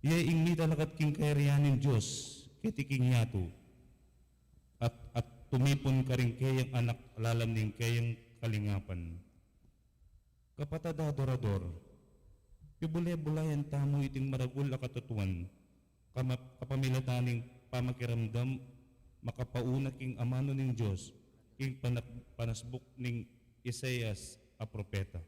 Ya ing mitalakat king kayarian ning Dios, keti king yatu, at, at tumipun karing keyang Anak lalam ning keyang kalingapan. Kapatad a adorador, pibule-bulayan tamu iting maragul a katutuan, kama-, kapamilatan ning pamakiramdam makapauna king amanu ning Dios, king pana-, panasbuk ning Isaias a propeta.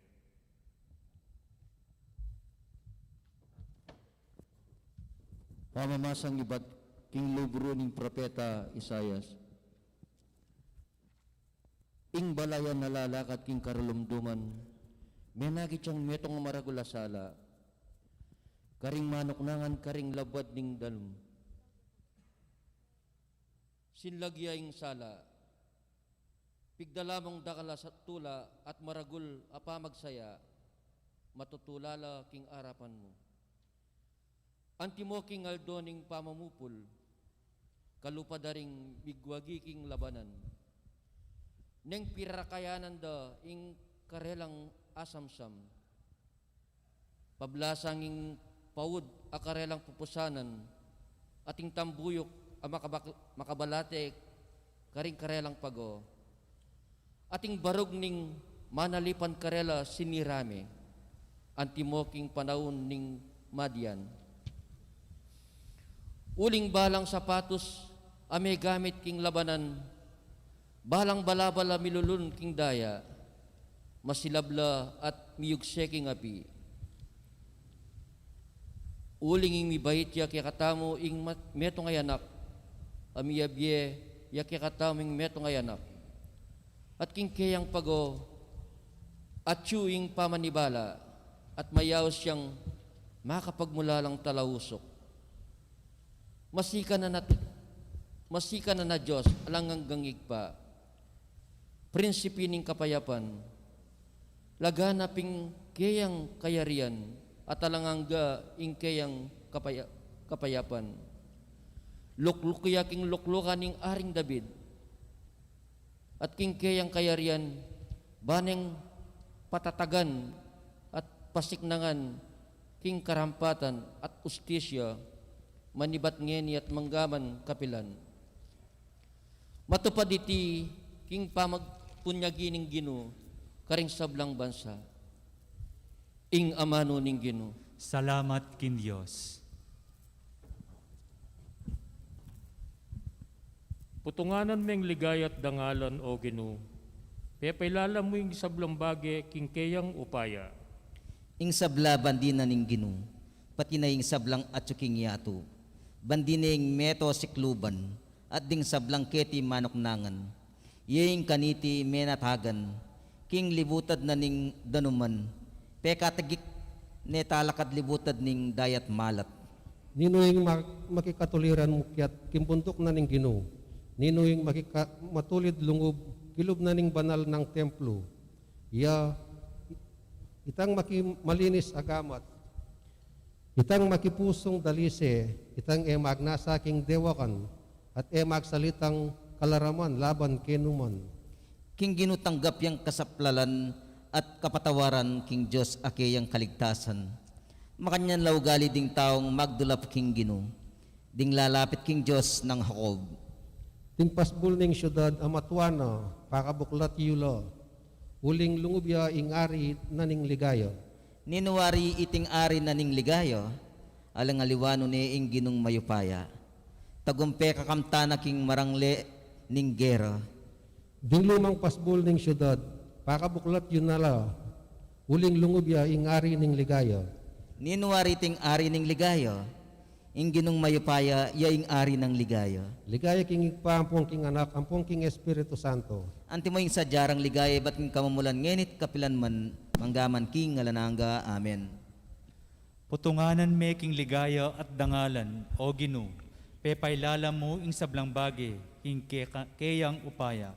Pamamasang ibat king libru ning propeta Isaias. Ing balayan a lalakat king karalumduman, menakit yang metung a maragul a sala, karing manuknangan karing labuad ning dalum. Sinlag ya ing sala, pigdala mung dakal a sa-, tula at maragul a pamagsaya, matutula la king arapan mu. Antimo king aldo ning pamamupul, kalupa da ring migwagi king labanan. Neng pirakayanan da ing karelang asamsam, pablasang ing paud a karelang pupusanan, at ing tambuyuk a makabak-, makabalate karing karelang pago. At ing barug ning manalipan karela sinira me, antimo king panaun ning Madian. Uling balang sapatus a megamit king labanan, balang balabal a milulun king daya, masilab la at miyugse king api. Uling ing mibait ya kekatamu ing mat-, metung a anak, a miyabie ya kekatamu ing metung a anak. At king keyang pago, atyu ing pamanibala, at mayaus yang makapagmulalang talausuk. Masikan a nat-, masikan a na Dios, alang anggang Ibpa, Prinsipe ning kapayapan, laganap ing keyang kayarian, at alang angga ing keyang kapaya-, kapayapan. Lukluk ya king luklukan ning Aring David, at king keyang kayarian, baneng patatagan at pasiknangan king karampatan at ustisya, manibat ngeni at manggaman kapilan. Matupad iti king pamagpunyagi ning Ginu karing sablang bansa. Ing amanu ning Ginu. Salamat king Dios. Putunganan meng ligaya at dangalan, o Ginu. Pepailalam mu ing sablang bage king keyang upaya. Ing sabla bandi na ning Ginu, pati na ing sablang atsu king yatu. Bandi na ing meto sikluban, at ding sablang keti manuknangan. Iya ing kaniti menatagan, king libutad na ning danuman, pekatagik ne talakad libutad ning dayat malat. Ninu ing ma-, makikatuliran mukyat king bunduk na ning Ginu? Ninu ing makika-, matulid lungub kilub na ning banal nang templu? Iya, itang maki-, malinis a gamat, itang makipusung dalise, itang e magnasa king dewakan, at e magsalitang kalaraman laban kenu man. King Ginu tanggap yang kasaplalan at kapatawaran king Dios a keyang kaligtasan. Makanyan la ugali ding taung magdulap king Ginu, ding lalapit king Dios nang Jacob. Ding pasbul ning siudad a matua na, pakabuklat yu la, uling lungub ya ing ari na ning ligaya. Ninu ari iting ari na ning ligaya? Alang aliwa nu ne ing Ginung mayupaya. Tagumpe kakamta na king marangle ning gera. Ding lumang pasbul ning siudad, pakabuklat yu na la, uling lungub ya ing ari ning ligaya. Ninu ari iting ari ning ligaya? Ing Ginung mayupaya, iya ing ari nang ligaya. Ligaya king Ibpa, ampong king Anak, ampong king Espiritu Santo. Antimo ing sadya rang ligaya, ibat king kamumulan, ngeni't kapilan man, manggaman king alang angga. Amen. Putunganan me king ligaya at dangalan, o Ginu, pepailalam mu ing sablang bage king ke-, keyang upaya.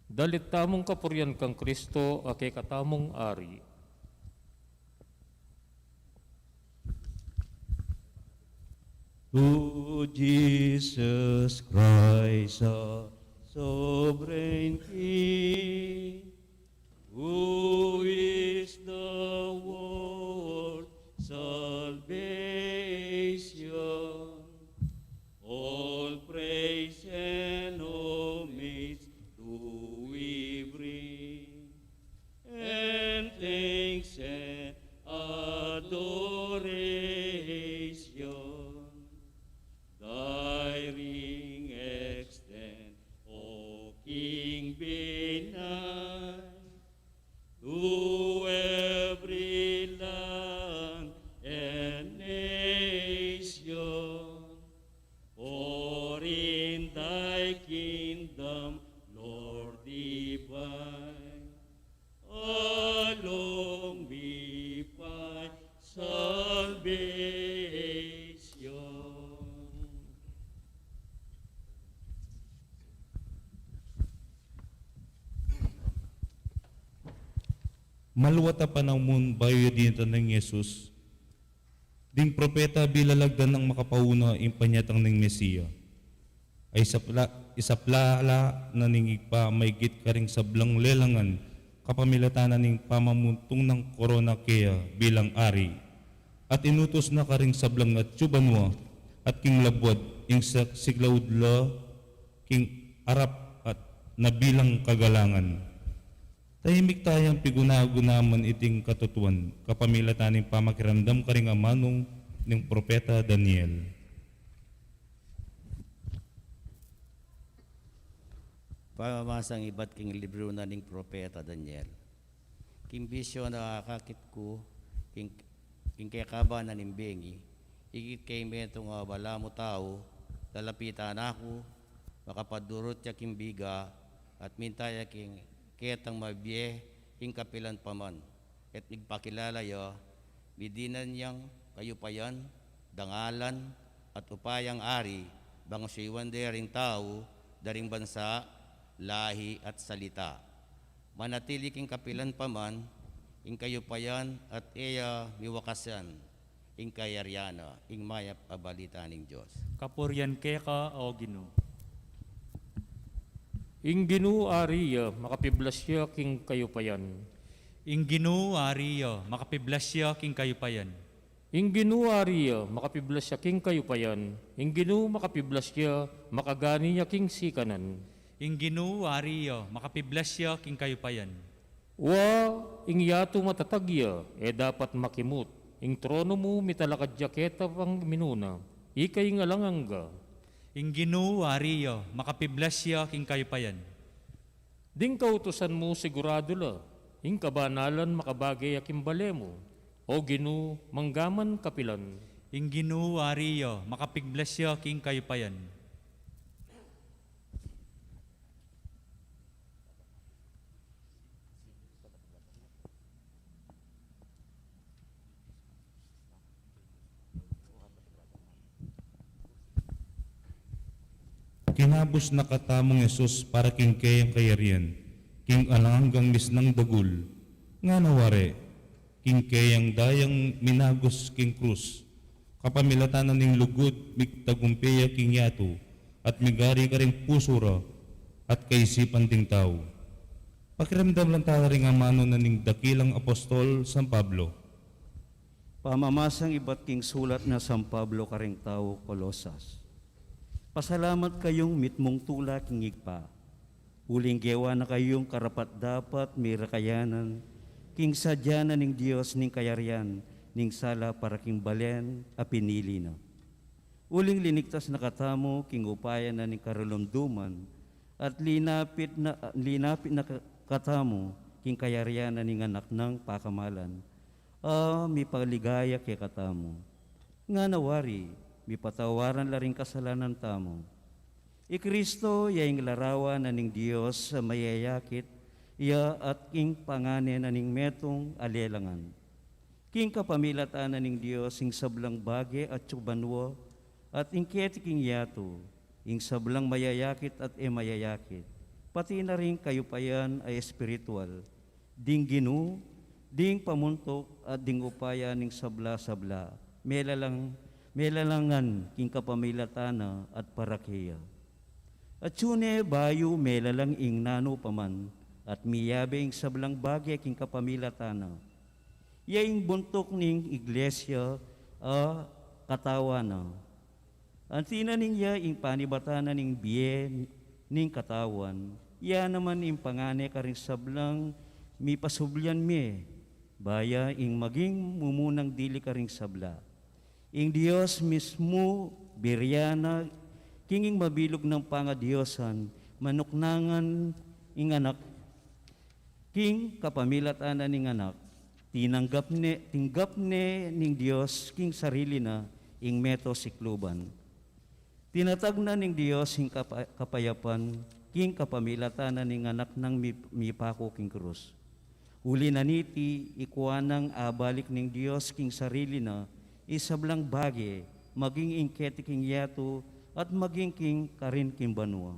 Dalit tamung kapurian kang Kristo a kekatamung Ari. To Jesus Christ, our sovereign King, who is the world's salvation, all praise and homage do we bring, and thanks and adoration. Thy ring extend, O King benign, to every land and nation. For in thy kingdom, Lord divine, alone we find salvation. Maluwat a panamun bayu ya dinatang nang Jesus, ding propeta bilalagdan nang makapauna ing panyatang ning Mesia. Ay isapla, isapla la na ning Ibpa maigit karing sablang lelangan kapamilatan na ning pamamuntung nang korona keya bilang ari. At inutus na karing sablang atyu banua at king labuad ing sa-, siglaud la king arap at na bilang kagalangan. Tahimik tayang piguna-guna man iting katutuan, kapamilatan ning pamakiramdam karing amanu ning propeta Daniel. Pamamasang ibat king libru na ning propeta Daniel. King bisyu a akakit ku, king, king kekaba na ning bengi, ikit ke metung a balamu tau, lalapitan na ku, makapadurut ya king biga, at minta ya king ketang mabie king kapilan pa man, at migpakilala ya, midinan yang kayupayan, dangalan at upayang ari, bang suyuan de ring tau da ring bansa, lahi at salita. Manatili king kapilan pa man ing kayupayan at e ya miwakasan ing kayarian na. Ing mayap a balita ning Dios. Kapurian keka, O Ginu. Ing Ginu ari ya, makapiblas ya king kayupayan. Ing Ginu ari ya, makapiblas ya king kayupayan. Ing Ginu ari ya, makapiblas ya king kayupayan. Ing Ginu makapiblas ya, makagani ya king sikanan. Ing Ginu ari ya, makapiblas ya king kayupayan. Wa, ing yatu matatag ya, e dapat makimut. Ing tronu mu mitalakad ya keta pang minuna, ika ing alang angga. Ing Ginu ari ya, makapiblas ya king kayupayan. Ding kautusan mu siguradu la, ing kabanalan makabage ya king bale mu, O Ginu, manggaman kapilan. Ing Ginu ari ya, makapiblas ya king kayupayan. Kinabus na katamung Jesus para king keyang kayarian, king alang anggang misnang dagul, ngana wari, king keyang dayang minagus king krus, kapamilatan na ning lugud, migtagumpe ya king yatu, at migari karing pusu ra at kaisipan ding tau. Pakiramdam lang tala ring amanu na ning dakilang apostol San Pablo. Pamamasang ibat king sulat na San Pablo karing tau Colosas. Pasalamat kayung mitmung tula king Ibpa, uling gewa na kayung karapat-dapat mirakayanan king sadya na ning Dios ning kayarian ning sala para king balen a pinili na. Uling linigtas na katamu king upaya na ning karalumduman, at linapit na, linapit na ka-, katamu king kayarian na ning Anak nang pakamalan, a mipaligaya kekatamu. Ngana wari, mipatawaran la ring kasalanan tamu. I Kristo ya ing larawan na ning Dios a mayayakit ya at ing pangane na ning metung a lelangan. King kapamilatan na ning Dios ing sablang bage atyu banua, at ing keti king yatu, ing sablang mayayakit at e mayayakit, pati na ring kayupayan a espiritual, ding Ginu, ding pamuntuk at ding upaya ning sabla-sabla, melalang, melalangan king kapamilatan na at para keya. Atyu ne bayu melalang ing nanu pa man, at miyabe ing sablang bage king kapamilatan na. Ya ing buntuk ning iglesia a katawan na. Anti na ning ya ing panibatan na ning bie ning katawan, ya naman ing pangane karing sablang mipasublian mie, baya ing maging mumunang dili karing sabla. Ing Dios mismu birian na king ing mabilug nang pangadiosan, manuknangan ing Anak, king kapamilatan na ning Anak, tinanggap ne, tinggap ne ning Dios king sarili na ing meto sikluban. Tinatag na ning Dios ing kapa-, kapayapan king kapamilatan na ning Anak nang mi-, mipaku king krus. Uli na niti, ikua nang abalik ning Dios king sarili na ing sablang bage, maging ing keti king yatu at maging king karin king banua.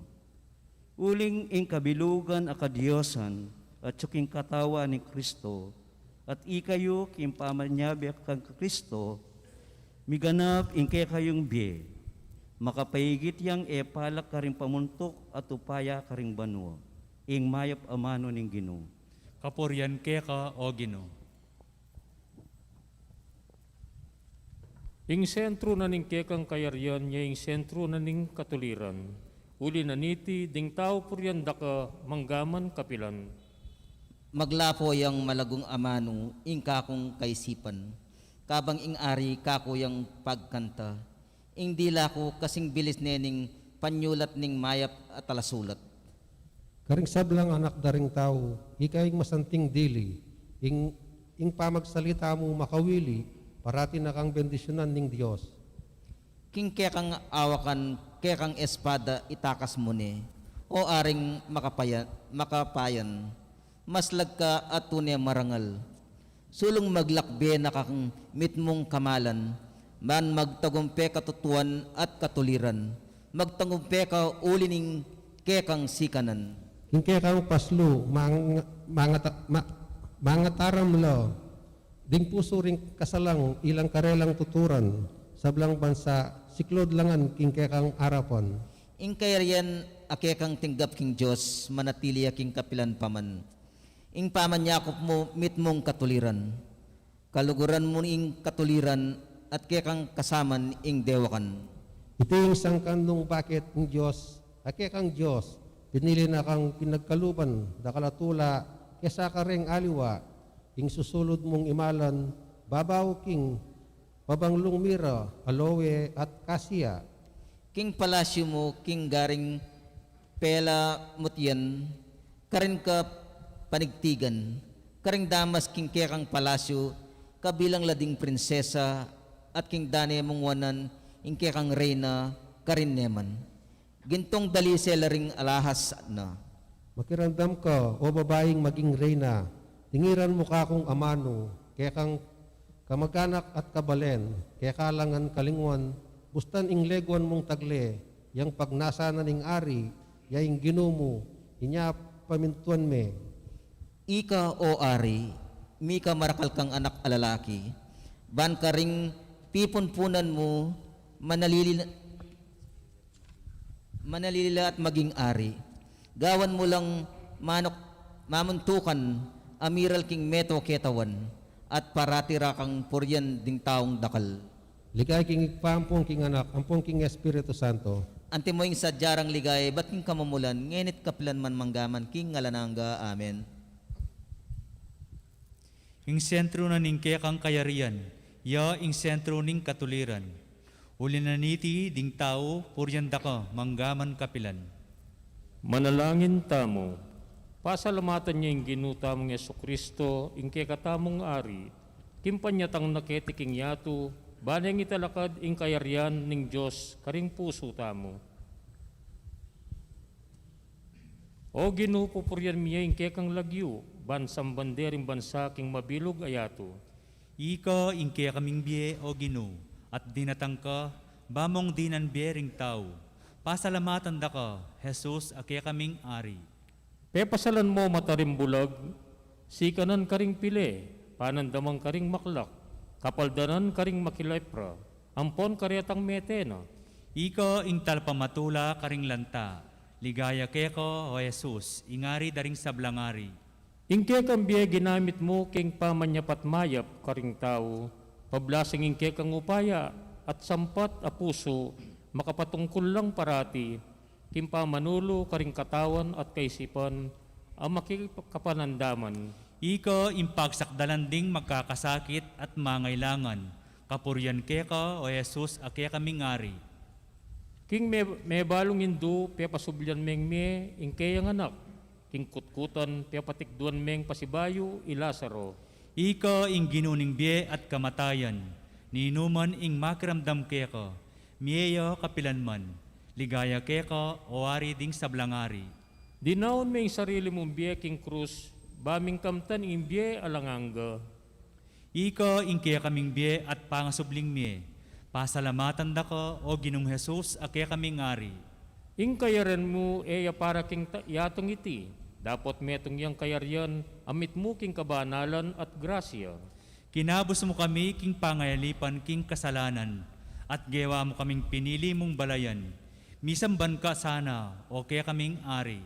Uling ing kabilugan a kadiosan atyu king katawan nang Kristo, at ikayu king pamanyabe kang Kristo, miganap ing kekayung bie, makapaigit yang e palak karing pamuntuk at upaya karing banua. Ing mayap a amanu ning Ginu. Kapurian keka, O Ginu. Ing sentru na ning kekang kayarian ya ing sentru na ning katuliran. Uli na niti, ding tau purian da ka manggaman kapilan. Maglapo yang malagung amanu ing kakung kaisipan, kabang ing ari kaku yang pagkanta, ing dila ku kasing bilis ne ning panyulat ning mayap a talasulat. Karing sablang anak da ring tau, ika ing masanting dili, ing, ing pamagsalita mu makawili, parati na kang bendisyunan ning Dios. King kekang awakan, kekang espada itakas mu ne, o aring makapaya-, makapayan, maslag ka at tune marangal. Sulung maglakbe na kang mitmung kamalan, ban magtagumpe katutuan at katuliran. Magtagumpe ka uli ning kekang sikanan. King kekang paslu, mang-, mangata-, ma-, mangataram la ding pusu ring kasalang ilang karelang tuturan, sablang bansa, siklaud la ngan king kekang arapan. Ing kayarian a kekang tinggap king Dios, manatili ya king kapilan pa man. Ing pamanyakup mu mitmung katuliran. Kaluguran mu ing katuliran, at kekang kasaman ing dewakan. Iti ing sangkan nung bakit ing Dios, a kekang Dios, pinili na kang pinagkaluban dakal a tula kesa kareng aliwa, ing susulud mung imalan, babaw king pabanglung mira, aloe, at kasia. King palasyu mu, king garing pela mutian, karin ka panigtigan, karing damas king kekang palasyu, kabilang la ding prinsesa, at king dane mung wanan, ing kekang reyna, karin ne man. Gintung dalise la ring alahas na. Makiramdam ka, o babaing maging reyna, tingiran mu kakung amanu, kekang kamaganak at kabalen, keka la ngan kalingwan, bustan ing leguan mung tagle, yang pagnasan na ning ari, ya ing Ginu mu, inya pamintuan me. Ika, o ari, mika marakal kang anak a lalaki, ban karing pipunpunan mu, manalili-, manalili la at maging ari. Gawan mu lang manuk-, mamuntukan, a miral king meto ketawan, at parati ra kang purian ding taung dakal. Ligaya king Ibpa, ampon king Anak, ampon king Espiritu Santo. Antimo ing sadya rang ligaya, ibat king kamumulan, ngeni't kapilan man manggaman king alang angga. Amen. Ing sentru na ning kekang kayarian, ya ing sentru ning katuliran. Uli na niti ding tau, purian da ka, manggaman kapilan. Manalangin tamu. Pasalamatan ya ing Ginu tamung Jesucristo, ing kekatamung Ari, king panyatang na keti king yatu, ban neng italakad ing kayarian ning Dios karing pusu tamu. O Ginu, pupurian mi ya ing kekang lagyu, ban samban de ring bansa king mabilug a yatu. Ika ing kekaming bie, o Ginu, at dinatang ka, ba mung dinan bie ring tau. Pasalamatan da ka, Jesus, a kekaming Ari. Pepasalan mu mata ring bulag, sikanan karing pile, panandaman karing maklak, kapaldanan karing makilepra, ampon karetang mete na. Ika ing talpamatula karing lanta, ligaya keka, o Jesus, ing Ari da ring sablang ari. Ing kekang bie ginamit mu king pamanyapat mayap karing tau, pablasing ing kekang upaya at sampat a pusu, makapatungkul lang parati, king pamanulu karing katawan at kaisipan a makikapanandaman. Ika ing pagsakdalan ding magkakasakit at mangailangan, kapurian keka, o Jesus, a kekaming Ari. King me-, mebalung indu, pepasublian meng mie ing keyang anak, king kutkutan, pepatikduan meng pasibayu i Lazaro. Ika ing Ginu ning bie at kamatayan, ninuman ing makiramdam keka, mie ya kapilan man, ligaya keka, o Ari ding sablang ari. Dinaun me ing sarili mung bie king krus, ba ming kamtan ing bie alang angga. Ika ing kekaming bie at pangasubling mie, pasalamatan da ka, o Ginung Jesus, a kekaming Ari. Ing kayarian mu e ya para king ta-, yatung iti, dapot metung yang kayarian a mitmu king kabanalan at grasya. Kinabus mu kami king pangayalipan king kasalanan, at gewa mu kaming pinili mung balayan. Misamban ka sana, o kekaming Ari.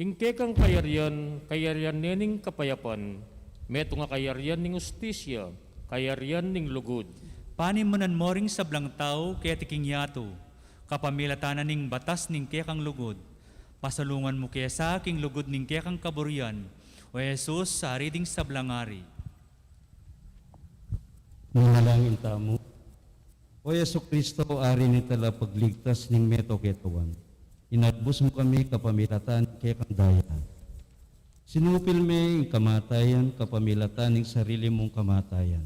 Ing kekang kayarian, kayarian ne ning kapayapan, metung a kayarian ning ustisya, kayarian ning lugud. Panimunan mo ring sablang tau keti king yatu, kapamilatan na ning batas ning kekang lugud. Pasalungan mu ke sa king lugud ning kekang kaburian, o Jesus, Ari ding sablang ari. Manalangin tamu. O Jesucristo, Ari ning talapagligtas ning meto ketawan, inabus mu kami kapamilatan ning kekang daya. Sinupil me ing kamatayan kapamilatan ning sarili mung kamatayan,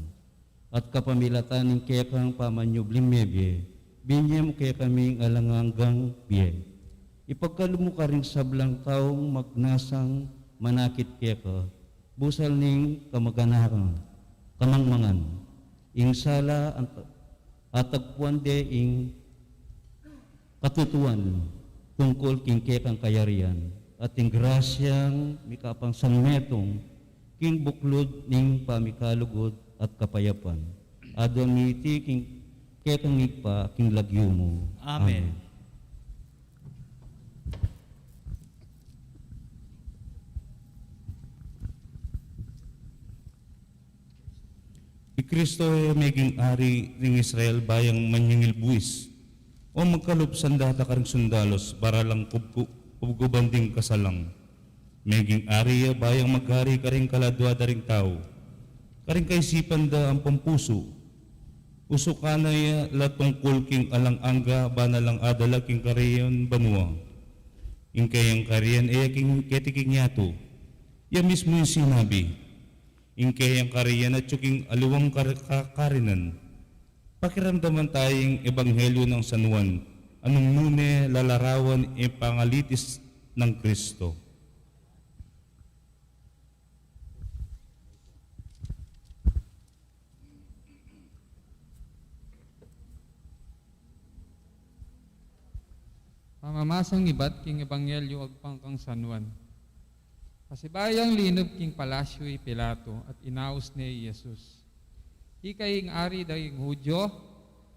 at kapamilatan ning kekang pamanyubling mebie, binye mu kekami ing alang anggang bie. Ipagkalub mu karing sablang taung magnasang manakit keka, busal ning kamaganakan, kamangmangan, ing sala at, at agpuan de ing katutuan tungkul king kekang kayarian, at ing grasyang mikapangsang metung king buklud ning pamikalugud at kapayapan. Aduan mi iti king kekang Ibpa king lagyu mu. Amen. Amen. I Kristo e meging ari ring Israel bayang manyingil buis, o magkalub sanda ta karing sundalus, bara lang kubku-, kubkuban ding kasalang. Meging ari ya bayang magari karing kaladua da ring tau, karing kaisipan da ampong pusu. Usukan na ya la tungkul king alang angga, ba na lang adala king karian banua. Ing keyang karian e ya king keti king yatu. Ya mismu ing sinabi, ing keyang karian atyu king aliwang kar-, ka-, karinan. Pakiramdaman taya ing ebanghelyu nang San Juan, a nung nune lalarawan ing pangalitis nang Kristo. Pamamasang ibat king ebanghelyu agpang kang San Juan. Pasibayu yang linub king palasyu i Pilato at inaus ne i Jesus. Ika ing ari da ring Judio?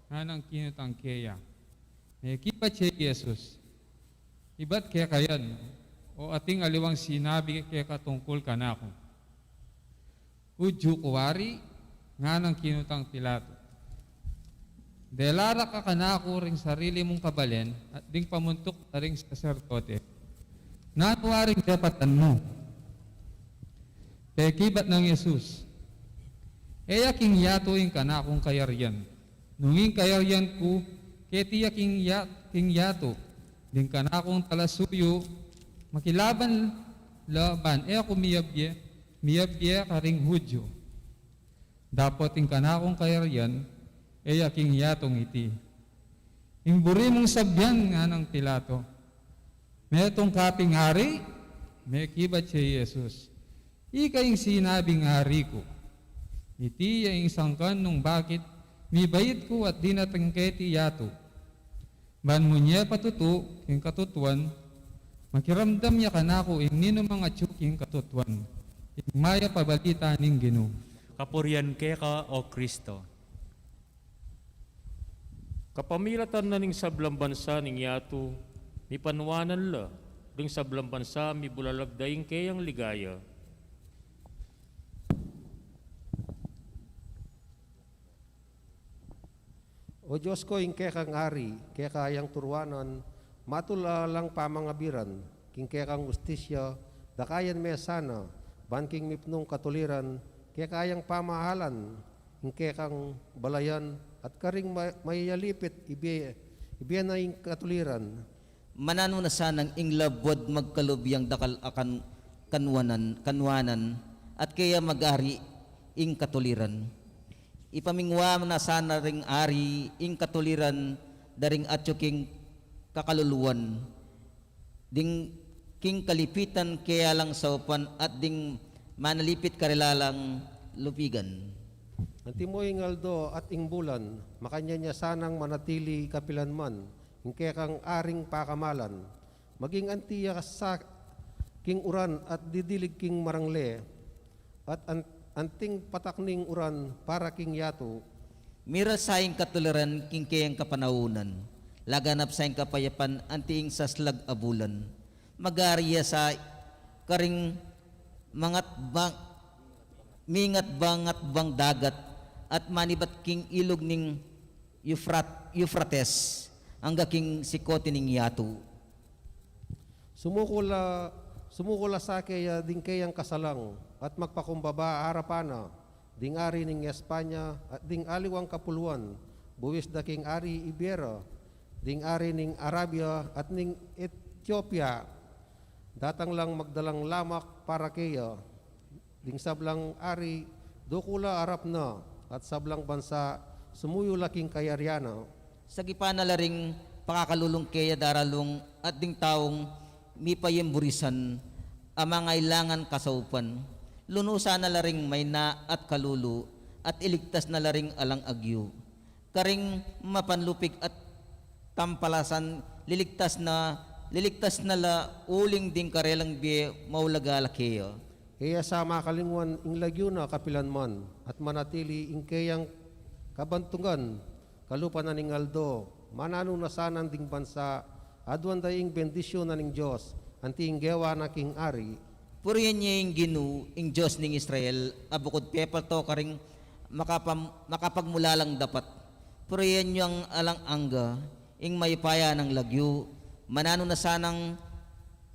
Nganang kinutang keya. Mekibat ya i Jesus, ibat keka yan, o ating aliwang sinabi keka tungkul kanaku? Judio ka wari? Nganang kinutang Pilato. Dela ra ka kanaku ring sarili mung kabalen at ding pamuntuk da ring saserdote. Nanu waring depatan mu? Pekibat nang Jesus, e ya king yatu ing kanakung kayarian. Nung ing kayarian ku, keti ya king ya-, king yatu, ding kanakung talasuyu, makilaban la ban e ku miyabie, miyabie karing Judio. Dapot ing kanakung kayarian, e ya king yatung iti. Ing buri mung sabian, nganang Pilato. Metung ka ping ari? Mekibat ya i Jesus, ika ing sinabing ari ku. Iti ya ing sangkan nung bakit mibait ku at dinating keti yatu. Ban mu nye patutu king katutuan, makiramdam ya kanaku ing ninumang atyu king katutuan. Ing mayap a balita ning Ginu. Kapurian keka, O Kristo. Kapamilatan na ning sablang bansa ning yatu, mipanuanan la, ding sablang bansa mibulalag da ing keyang ligaya. O Dios ko, ing kekang ari, keka yang turuanan, matul a lang pamangabiran, king kekang ustisya, dakayan me sana, ban king mipnung katuliran, keka yang pamahalan, ing kekang balayan, at karing ma-, mayayalipit, ibie, ibie na ing katuliran. Mananu na sanang ing labuad magkalub yang dakal a kan-, kanuanan, kanuanan, at keya mag-ari ing katuliran. Ipamingwa na sana ring ari ing katuliran da ring atyu king kakaluluan, ding king kalipitan keya lang saupan at ding manalipit karela lang lupigan. Antimo ing aldo at ing bulan, makanyan ya sanang manatili kapilan man, ing kekang aring pakamalan. Maging anti ya sa king uran at didilig king marangle, at an-, anting patak ning uran para king yatu. Miras sa ing katuliran king keyang kapanaunan, laganap sa ing kapayapan anti ing saslag a bulan. Mag-ari ya sa karing mangatbang, mingatbang-atbang dagat, at manibat king ilug ning Eufrat-, Eufrates, angga king sikote ning yatu. Sumuku la, sumuku la sa keya ding keyang kasalang, at magpakumbaba arapan na, ding ari ning Espanya, at ding aliwang kapuluan, buis da king ari Ibero, ding ari ning Arabia, at ning Etiopia, datang lang magdalang lamak para keya. Ding sablang ari, duku la arap na, at sablang bansa, sumuyu la king kayarian na. Sagipan na la ring pakakalulung keya daralung at ding taung mipayemburisan a mangailangan kasaupan. Lunusan na la ring mayna at kalulu, at iligtas na la ring alang agyu. Karing mapanlupig at tampalasan, liligtas na, liligtas na la uling ding karelang bie maulaga la keya. E ya sa makalingwan ing lagyu na kapilan man, at manatili ing keyang kabantugan, kalupa na ning aldo, mananu na sana ding bansa, aduan da ing bendisyun na ning Dios, anti ing gewa na king ari. Purian ye ing Ginu, ing Dios ning Israel, a bukud pepalto karing makapam-, makapagmulalang dapat. Purian yu ing alang angga, ing mayupaya nang lagyu, mananu na sanang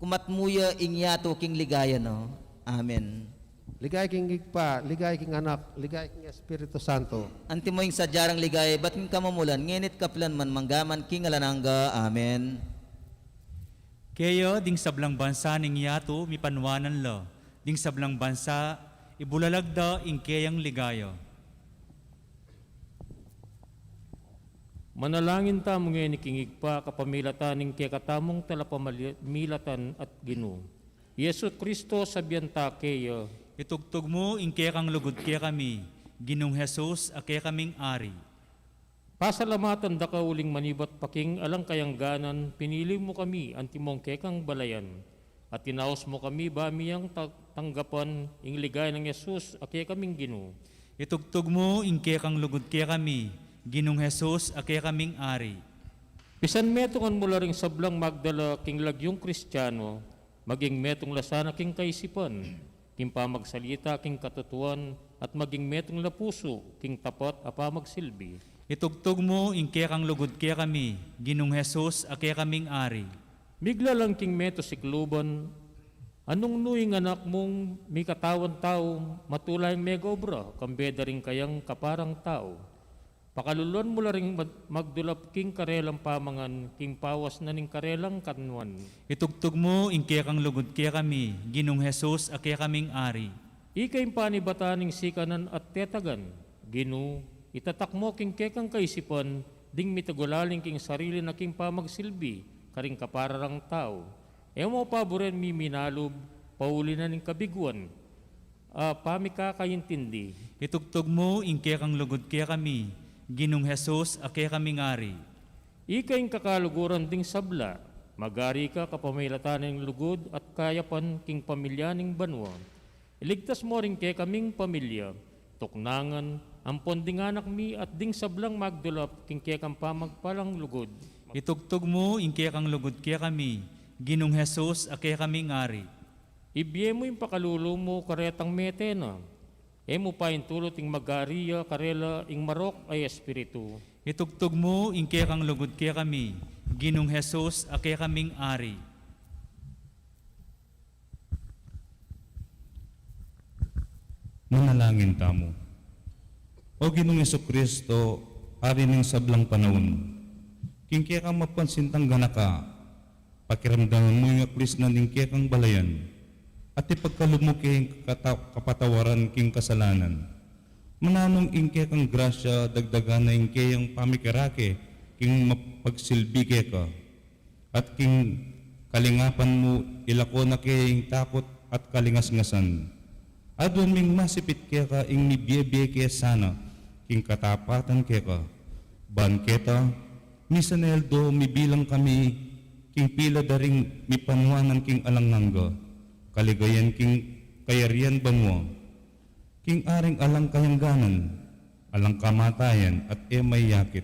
kumatmu ya ing yatu king ligaya na. Amen. Ligaya king Ibpa, ligaya king Anak, ligaya king Espiritu Santo. Antimo ing sadya rang ligaya, ibat king kamumulan, ngeni at kapilan man, mangga man king alang angga. Amen. Kaya ding sablang bansa ning yatu, mipanwanan la, ding sablang bansa, ibulalag da ing keyang ligaya. Manalangin tamu ngeni king Ibpa kapamilatan ning kekatamung talapamilatan at Ginu, i Jesu Kristo, sabian ta keya. Itugtug mu ing kekang lugud kekami, Ginung Jesus, a kekaming Ari. Pasalamatan da ka uling manibat pa king alang kayangganan, pinili mu kami antimong kekang balayan, at tinaus mu kami ba miyang ta-, tanggapan ing ligaya nang Jesus a kekaming Ginu. Itugtug mu ing kekang lugud kekami, Ginung Jesus a kekaming Ari. Pisan metungan mu la ring sablang magdala king lagyung Kristiano, maging metung la sana king kaisipan, king pamagsalita king katutuan, at maging metung la pusu king tapat a pamagsilbi. Itugtug mu ing kekang lugud kekami, Ginung Jesus a kekaming Ari. Miglalang king meto sikluban, anung nu ing anak mung mikatawan tau, matula yang megobra, kambe da ring kayang kaparang tau. Pakaluluan mu la ring mag-, magdulap king karelang pamangan, king pawas na ning karelang kanuan. Itugtug mu ing kekang lugud kekami, Ginung Jesus a kekaming Ari. Ika ing panibatan ning sikanan at tetagan, Ginu, itatak mu king kekang kaisipan, ding mitagulaling king sarili na king pamagsilbi, karing kaparang tau. E mu paburen miminalub, pauli na ning kabiguan, a pamikakaintindi. Itugtug mu ing kekang lugud kekami, Ginung Jesus a kekaming Ari. Ika ing kakaluguran ding sabla, magari ka kapamilatan ning lugud at kayapan king pamilya ning banua. Iligtas mu ring kekaming pamilya, tuknangan, ampon ding anak mi at ding sablang magdulap king kekang pamagpalang lugud. Itugtug mu ing kekang lugud kekami, Ginung Jesus a kekaming Ari. Ibie mu ing pakalulu mu karetang mete na. E mu paintulut ing magari ya karela ing marok a espiritu. Itugtug mu ing kekang lugud kekami, Ginung Jesus a kekaming Ari. Manalangin tamu. O Ginung Jesucristo, Ari ning sablang panaun, king kekang mapansintang ganaka, pakiramdaman mu ing aklis na ning kekang balayan, at ipagkalub mu ke ing kata-, kapatawaran king kasalanan. Mananu ing kekang grasya, dagdagan na ing keyang pamikirake king mapagsilbi keka, at king kalingapan mu, ilako na ke ing takut at kalingasngasan. Aduan ming masipit keka ing mibiebie ke sana king katapatan keka. Ban keta, misan a aldo mibilang kami king pila da ring mipanwanan king alang angga, kaligayan king kayarian banua, king Aring alang kayangganan, alang kamatayan at e mayakit.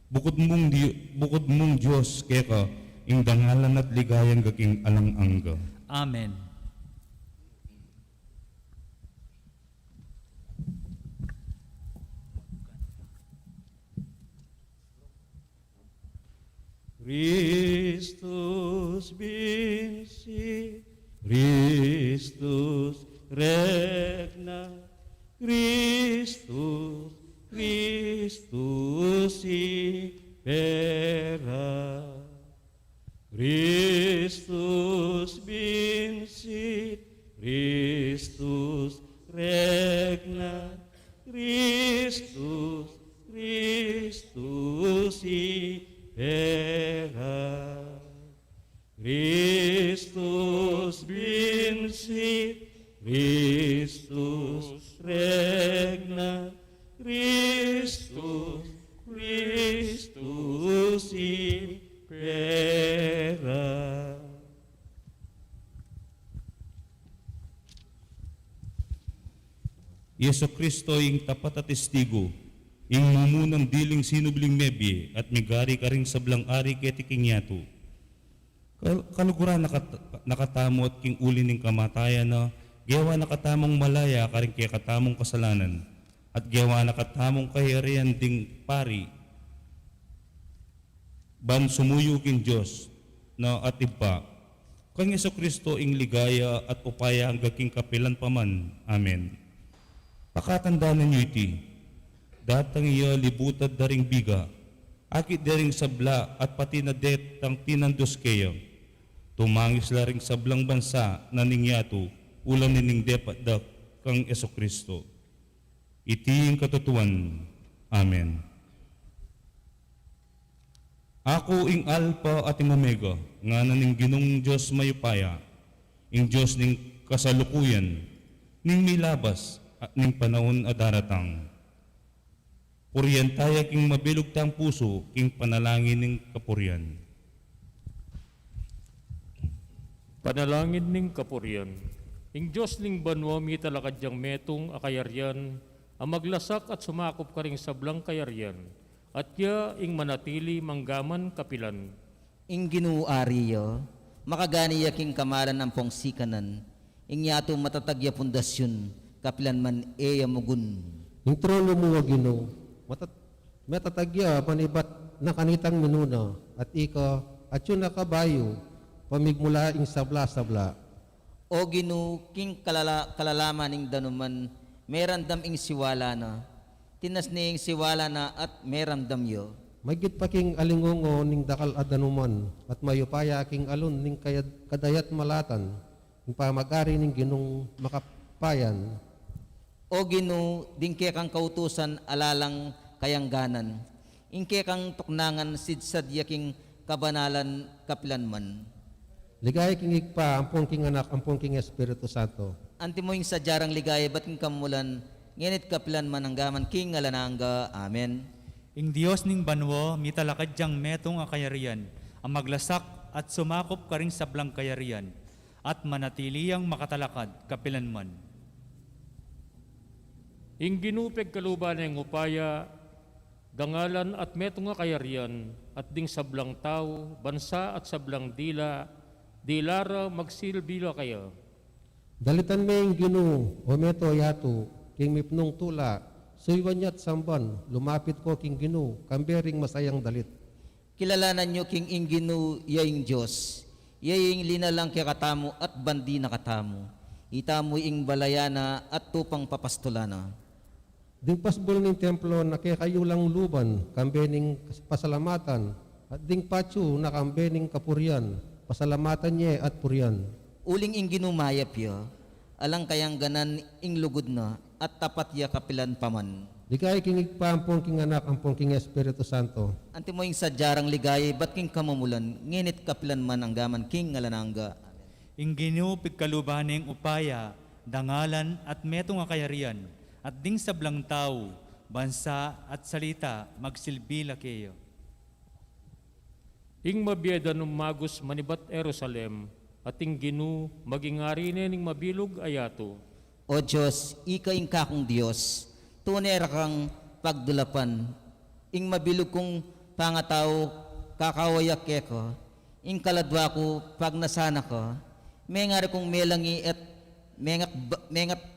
Bukud mung Di-, bukud mung Dios keka ing dangalan at ligaya angga king alang angga. Amen. Christus vincit, Christus regnat, Christus, Christus imperat. Christus vincit, Christus regnat, Christus, Christus imperat. Christus vincit, Christus regnat, Christus, Christus in pera. Jesu Cristo ing tapat a testigu, ing mumunang diling sinubling mebie at migari karing sablang ari keti king yatu. Kal-, kaluguran na kat-, na katamu at king uli ning kamatayan na, gewa na katamung malaya karing kekatamung kasalanan, at gewa na katamung kayarian ding pari, ban sumuyu king Dios na at Ibpa. Kang Jesu Cristo ing ligaya at upaya angga king kapilan pa man. Amen. Pakatandanan yu iti, datang iya libutad da ring biga, akit da ring sabla at pati na detang tinandus keya. Tumangis la ring sablang bansa na ning yatu, uling nining depat da kang Jesu Cristo. Iti ing katutuan. Amen. Aku ing Alpha at ing Omega, ngana ning Ginung Dios mayupaya, ing Dios ning kasalukuyan, ning milabas, at ning panaun a daratang. Purian taya king mabilug tang pusu, king panalangin ning kapurian. Panalangin ning kapurian. Ing Dios ning banua mitalakad yang metung a kayarian, a maglasak at sumakup karing sablang kayarian, at ya ing manatili manggaman kapilan. Ing Ginu ari ya, makagani ya king kamalan ampong sikanan, ing yatu matatag ya pundasyun, kapilan man e ya mugun. Ing tronu mu, O Ginu, matat-, matatag ya manibat na kanitang minuna, at ika, atyu na ka bayu, pamigmula ing sabla-sabla. O Ginu, king kalala-, kalalaman ning danuman, meramdam ing siwala na. Tinas ne ing siwala na at meramdam ya. Maygit pa king alingongo ning dakal a danuman, at mayupaya king alun ning kayad-, kadayat malatan, ing pamag-ari ning Ginung makapayan. O Ginu, ding kekang kautusan ala lang kayangganan, ing kekang tuknangan sidsad ya king kabanalan kapilan man. Ligaya king Ibpa, ampon king Anak, ampon king Espiritu Santo. Antimo ing sadya rang ligaya ibat king kamumulan, ngeni't kapilan man, anggaman king alang angga. Amen. Ing Dios ning banua mitalakad yang metung a kayarian, a maglasak at sumakup karing sablang kayarian, at manatili yang makatalakad kapilan man. Ing Ginu pigkaluban ne ing upaya, dangalan at metung a kayarian, at ding sablang tau, bansa at sablang dila, dila ra magsilbi la keya. Dalitan me ing Ginu, o meto yatu, king mipnung tula, suyuan ya't samban, lumapit ko king Ginu, kambe ring masayang dalit. Kilalanan yu king ing Ginu ya ing Dios, ya ing linalang kekatamu at bandi na katamu. Itamu ing balayan na at tupang papastulan na. Ding pasbul ning templo na kekayu lang luban, kambe ning pasalamatan, at ding patyu na kambe ning kapurian, pasalamatan ye at purian. Uling ing Ginu mayap ya, alang kayangganan ing lugud na, at tapat ya kapilan pa man. Ligaya king Ibpa ampon king Anak ampon king Espiritu Santo. Antimo ing sadya rang ligaya ibat king kamumulan, ngeni't kapilan man, anggaman king alang angga. Amen. Ing Ginu pigkaluban ne ing upaya, dangalan at metung a kayarian, at ding sablang tau, bansa at salita magsilbi la keya. Ing mabie danum magus manibat Jerusalem, at ing Ginu maging ari ne ning mabilug a yatu. O Dios, ika ing kakung Dios, tune ra kang pagdulapan. Ing mabilug kung pangatau, kakawa ya keka. Ing kaladua ku, pagnasan na ka. Mengari kung melangi at mengak-, mengak-,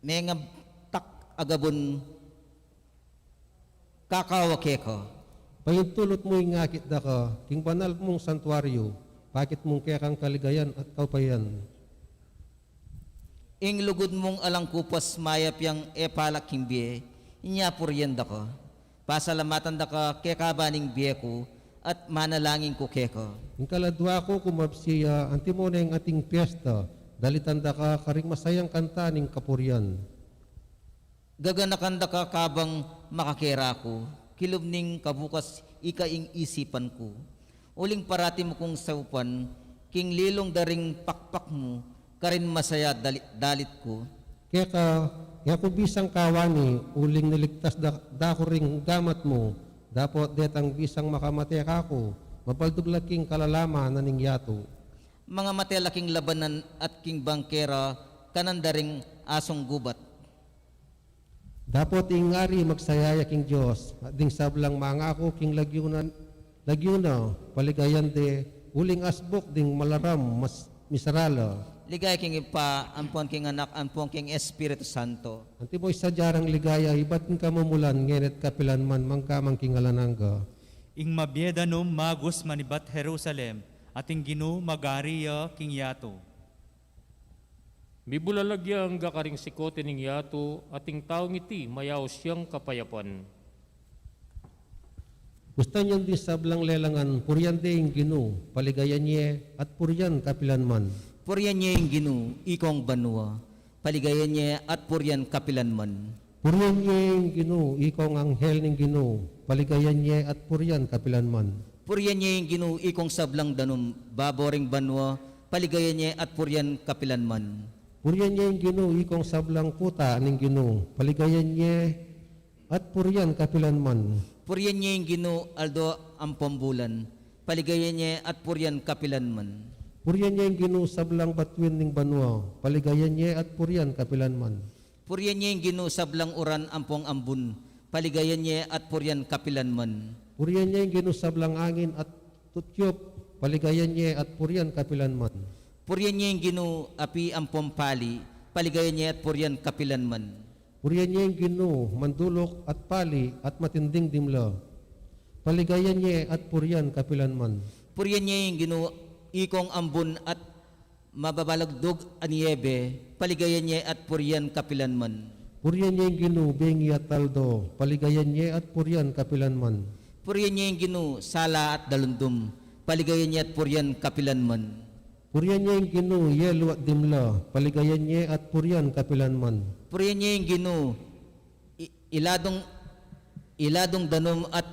mengabtak a gabun, kakawa keka. Paintulut mu ing akit da ka king banal mung santuaryu, pakit mung kekang kaligayan at kaupayan. Ing lugud mung alang kupas mayap yang e palak king bie, inya purian da ka. Pasalamatan da ka kekaba ning bie ku, at manalangin ku keka. Ing kaladua ku kumabsi ya, antimo neng ating piesta, dalitan da ka karing masayang kanta ning kapurian. Gaganakan da ka kabang makakera ku, kilub ning kabukas ika ing isipan ku. Uling parati mu kung saupan, king lilung da ring pakpak mu, karin masaya dali-, dalit ku. Keka, E ku bisang kawani, uling niligtas da, da ku ring gamat mu, dapot detang bisang makamate kaku, mabaldug la king kalalaman na ning yatu. Mangamate la king labanan at king bangke ra, kanan da ring asung gubat. Dapot ing ari magsaya ya king Dios, at ding sablang mangaku king lagyu na, lagyu na, paligayan de, uling asbuk ding malaram, mas misarala. Ligaya king Ibpa, ampon king Anak, ampon king Espiritu Santo. Antimo ing sadya rang ligaya, ibat king kamumulan, ngeni at kapilan man, mangga man king alang angga. Ing mabie danum magus manibat Jerusalem, at ing Ginu magari ya king yatu. Mibulalag ya angga karing sikut ning yatu, at ing taung iti mayaus yang kapayapan. Bustan yang ding sablang lelangan, purian de ing Ginu, paligayan ye, at purian kapilan man. Purian ye ing Ginu, ikong banua, paligayan ye, at purian kapilan man. Purian ye ing Ginu, ikong anghel ning Ginu, paligayan ye, at purian kapilan man. Purian ye ing Ginu, ikong sablang danum babo ring banua, paligayan ye, at purian kapilan man. Purian ye ing Ginu, ikong sablang kuta ning Ginu, paligayan ye, at purian kapilan man. Purian ye ing Ginu, aldo ampon bulan, paligayan ye, at purian kapilan man. Purian ye ing Ginu, sablang batuin ning banua, paligayan ye, at purian kapilan man. Purian ye ing Ginu, sablang uran ampon ambun, paligayan ye, at purian kapilan man. Purian ye ing Ginu, sablang angin at tutyup, paligayan ye, at purian kapilan man. Purian ye ing Ginu, api ampon pali, paligayan ye, at purian kapilan man. Purian ye ing Ginu, manduluk at pali, at matinding dimla, paligayan ye, at purian kapilan man. Purian ye ing Ginu, ikong ambun at mababalagdug a niyebe, paligayan ye, at purian kapilan man. Purian ye ing Ginu, bengi at aldo, paligayan ye, at purian kapilan man. Purian ye ing Ginu, sala at dalundum, paligayan ye, at purian kapilan man. Purian ye ing Ginu, yelu at dimla, paligayan ye, at purian kapilan man. Purian ye ing Ginu, i-, iladung, iladung danum at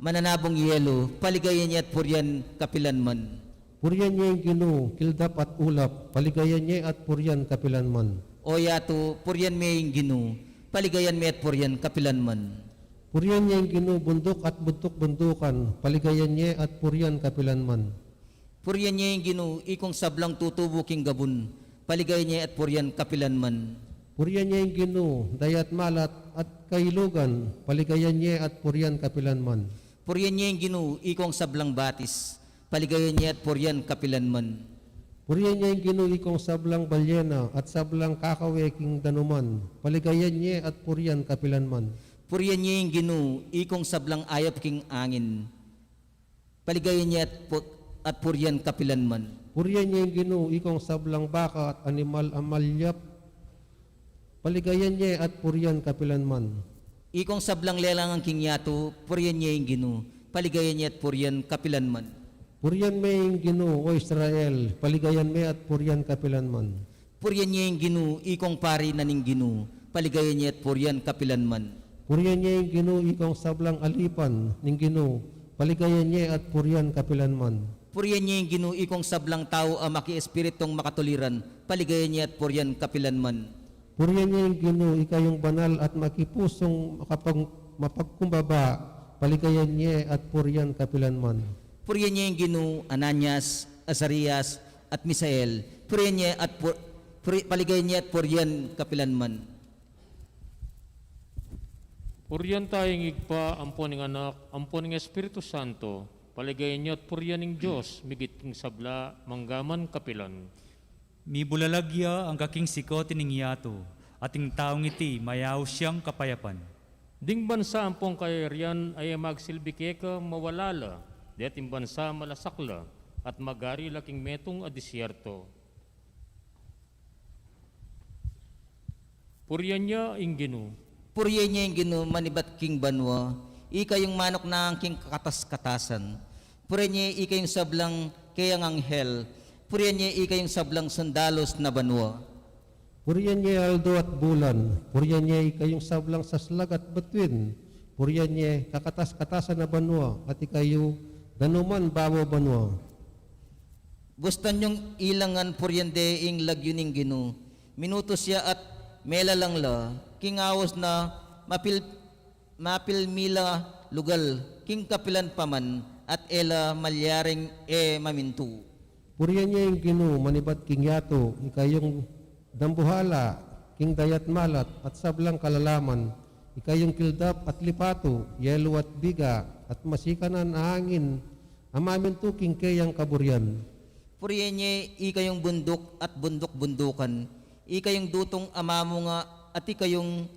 mananabung yelu, paligayan ye, at purian kapilan man. Purian ye ing Ginu, kildap at ulap, paligayan ye, at purian kapilan man. O yatu, purian me ing Ginu, paligayan me at purian kapilan man. Purian ye ing Ginu, bunduk at buntuk-bundukan, paligayan ye, at purian kapilan man. Purian ye ing Ginu, ikong sablang tutubu king gabun, paligayan ye, at purian kapilan man. Purian ye ing Ginu, dayat malat at kailugan, paligayan ye, at purian kapilan man. Purian ye ing Ginu, ikong sablang batis, paligayan ye, at purian kapilan man. Purian ye ing Ginu, ikong sablang balyena, at sablang kakawe king danuman, paligayan ye, at purian kapilan man. Purian ye ing Ginu, ikong sablang ayap king angin, paligayan ye, at pu-, at purian kapilan man. Purian ye ing Ginu, ikong sablang baka at animal a malyap, paligayan ye, at purian kapilan man. Ikong sablang lelangan king yatu, purian ye ing Ginu, paligayan ye, at purian kapilan man. Purian me ing Ginu, o Israel, paligayan me, at purian kapilan man. Purian ye ing Ginu, ikong pari na ning Ginu, paligayan ye, at purian kapilan man. Purian ye ing Ginu, ikong sablang alipan ning Ginu, paligayan ye, at purian kapilan man. Purian ye ing Ginu, ikong sablang tau a maki espiritung makatuliran, paligayan ye, at purian kapilan man. Purian ye ing Ginu, ikayung banal at makipusung makapag-, mapagkumbaba, paligayan ye, at purian kapilan man. Purian ye ing Ginu, Ananias, Azarias, at Misael, purian ye at pu-, puri-, paligayan ye at purian kapilan man. Purian ta ing Ibpa, ampon ing Anak, ampon ing Espiritu Santo, paligayan ye at purian ing Dios, migit king sabla, mangga man kapilan. Mibulalag ya angga king sikut ning yatu, at ing taung iti mayaus yang kapayapan. Ding bansa ampon kayarian a e magsilbi keka mawala la, deting bansa malasak la, at magari la king metung a disyerto. Purian ye ing Ginu. Purian ye ing Ginu manibat king banua, ikayung manuknangan king kakatas-katasan. Purian ye ikayung sablang keyang anghel. Purian ye ikayung sablang sundalus na banua. Purian ye aldo at bulan. Purian ye ikayung sablang saslag at bituin. Purian ye kakatas-katasan a banua, at ikayu danuman bawu banua. Bustan yung ilangan purian de ing lagyu ning Ginu. Minutus ya at Melalang la, king aus na mapil-, mapilmi la lugal, king kapilan pa man, at e la malyaring e mamintu. Purian ye ing Ginu, manibat king yatu, ikayung dambuhala, king dayat malat, at sablang kalalaman, ikayung kildap at lipatu, yelu at biga, at masikanan a angin, a mamintu king keyang kaburian. Purian ye ikayung bunduk at bunduk-bundukan, ikayung dutung a mamunga at ikayung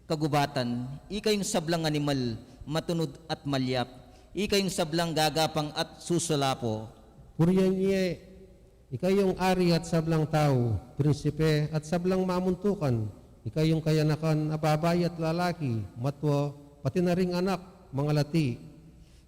kagubatan, ikayung sablang animal, matunud at malyap, ikayung sablang gagapang at susulapo. Purian ye ikayung ari at sablang tau, prinsipe at sablang mamuntukan, ikayung kayanakan a babai at lalaki, matwa, pati na ring anak, mangalati.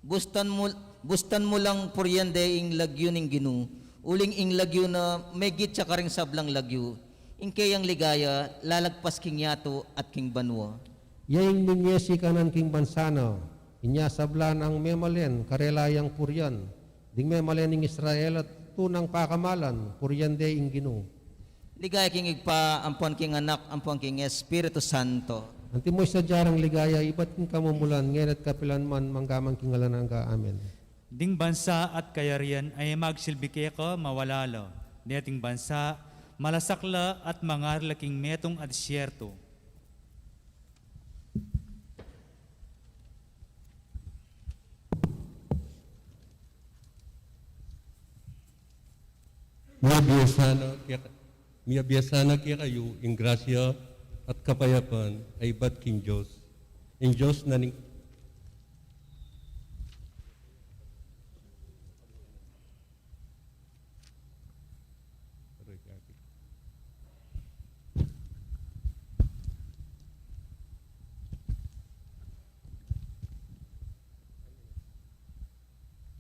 Bustan mu, bustan mu lang purian de ing lagyu ning Ginu, uling ing lagyu na megit ya karing sablang lagyu, ing keyang ligaya lalagpas king yatu at king banua. Ya ing minye sikanan king bansa na, inya sabla nang memalen karela yang purian, ding memalen ning Israel at tunang pakamalan, purian de ing Ginu. Ligaya king Ibpa, ampon king Anak, ampon king Espiritu Santo. Antimo ing sadya rang ligaya, ibat king kamumulan, ngeni at kapilan man, mangga man king alang angga. Amen. Ding bansa at kayarian a e magsilbi keka mawala la. Deting bansa, malasak la at mangari la king metung a disyerto. Miyabie sana keka-, miyabie sana kekayu ing grasya at kapayapan a ibat king Dios. Ing Dios na ning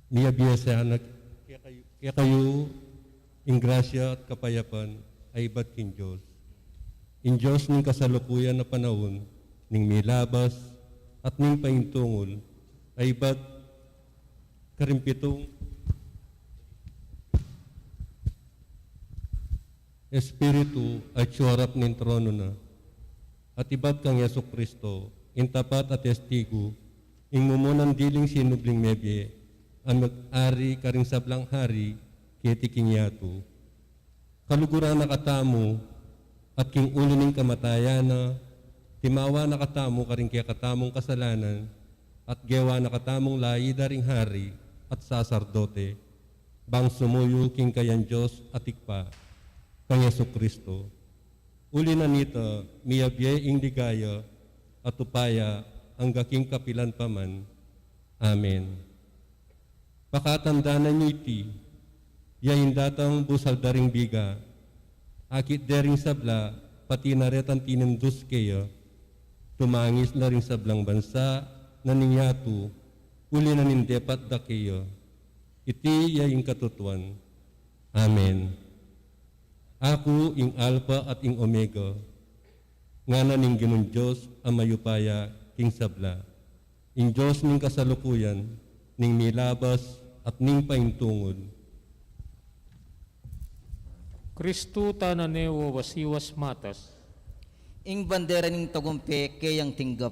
Miyabie sana kekayu, kekayu ing grasya at kapayapan a ibat king Dios. Ing Dios ning kasalukuyan a panaun, ning milabas at ning paintungul, a ibat karing pitung espiritu a atyu arap ning trono na, at ibat kang Jesucristo, ing tapat a testigu, ing mumunan diling sinubling mebie, a mag-ari karing sablang hari keti king yatu. Kaluguran na katamu, at king uli ning kamatayan na, timawa na katamu karing kekatamung kasalanan, at gewa na katamung layi da ring hari at saserdote, bang sumuyu king kayang Dios at Ibpa, kang Jesucristo. Uli na nita, miyabie ing ligaya at upaya angga king kapilan pa man. Amen. Pakatandanan yu iti, ya ing datang busal da ring biga, akit de ring sabla, pati na retang tinindus keya, tumangis la ring sablang bansa na ning yatu, uli na ning depat da keya. Iti ya ing katutuan. Amen. Aku ing Alpha at ing Omega, ngana ning Ginung Dios a mayupaya king sabla, ing Dios ning kasalukuyan, ning milabas at ning paintungul. Kristu, tana ne wawasiwas matas. Ing bandera ning tagumpe keyang tinggap,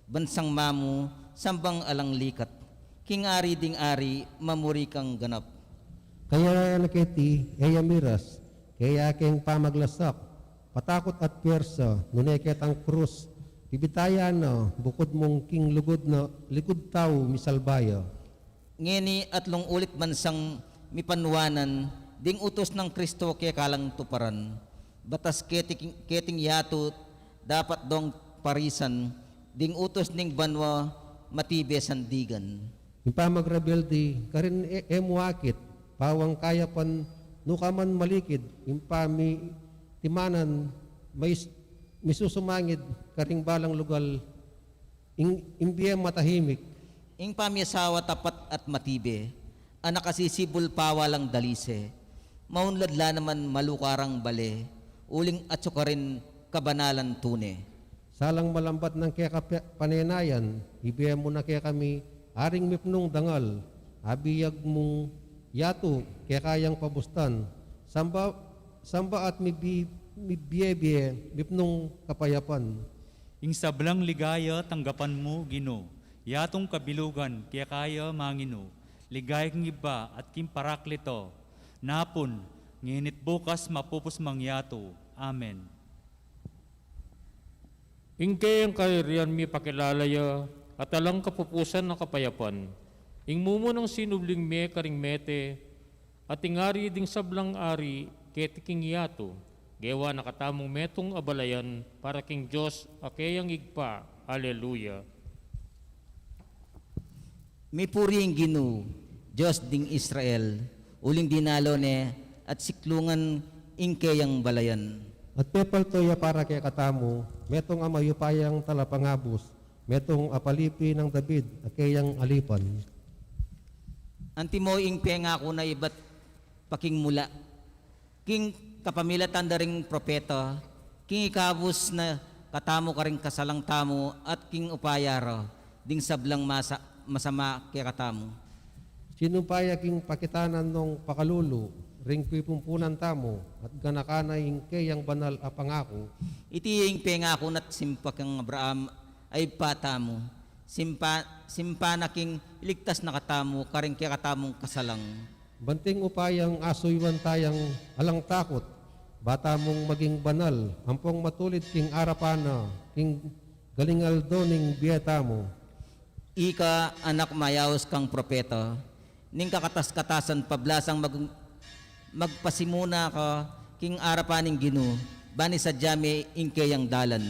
bansang mamu, sambang alang likat, king ari ding ari, mamuri kang ganap. Kaya na keti, e ya miras, keya keng pamaglasak, patakut at pwersa, nune ketang krus, bibitayan na, bukud mung king lugud na, ligud tau misalba ya. Ngeni atlung ulit bansang mipanwanan, ding utus nang Kristo keka lang tuparan. Batas keti-, keting yatu dapat dong parisan, ding utus ning banua matibe sandigan. Ing pamagrebelde karin e-, e mu akit, pawang kayapan nu ka man malikid, ing pamitimanan mais-, misusumangid karing balang lugal, ing, ing bie matahimik. Ing pamiasawa tapat at matibe, a nakasisibul pawalang dalise, maunlad la naman malukarang bale, uling atsu karin kabanalan tune. Salang malambat nang keka pe-, panenayan, ibie mu na kekami aring mipnung dangal, abiag mung yatu kekayang pabustan, samba, samba at mibi-, mibie-bie, mipnung kapayapan. Ing sablang ligaya tanggapan mu, Ginu, yatung kabilugan keka ya manginu, ligaya king Ibpa at king Parakleto, napun, ngeni't bukas mapupus mang yatu. Amen. Ing keyang kayarian mipakilala ya at alang kapupusan a kapayapan, ing mumunang sinubling mie karing mete, at ing ari ding sablang ari keti king yatu, gewa na katamung metung a balayan para king Dios a keyang Ibpa. Aleluya. Mipuri ing Ginu, Dios ding Israel, uling dinalo ne at siklungan ing keyang balayan. At pepalto ya para kekatamu metung a mayupayang talapangabus, metung a palipi nang David a keyang alipan. Antimo ing pengaku na ibat pakingmula, king kapamilatan da ring propeta, king ikabus na katamu karing kasalang tamu at king upaya ra ding sablang masa-, masama kekatamu. Sinumpa ya king pakitanan nong pakalulu ring pipumpunan tamu at ganakan na ing keyang banal a pangaku. Iti ing pengaku na't simpa kang Abraham a ibpa tamu, simpa, simpa na king iligtas na katamu karing kekatamung kasalang. Banting upayang asuyuan tayang alang takut, ba tamung maging banal, ampong matulid king arapan na, king galing aldo ning bie tamu. Ika anak mayaus kang propeta, ning kakatas-katasan pablasang mag-, magpasimuna ka king arapan ning Ginu, ban isadya me ing keyang dalan.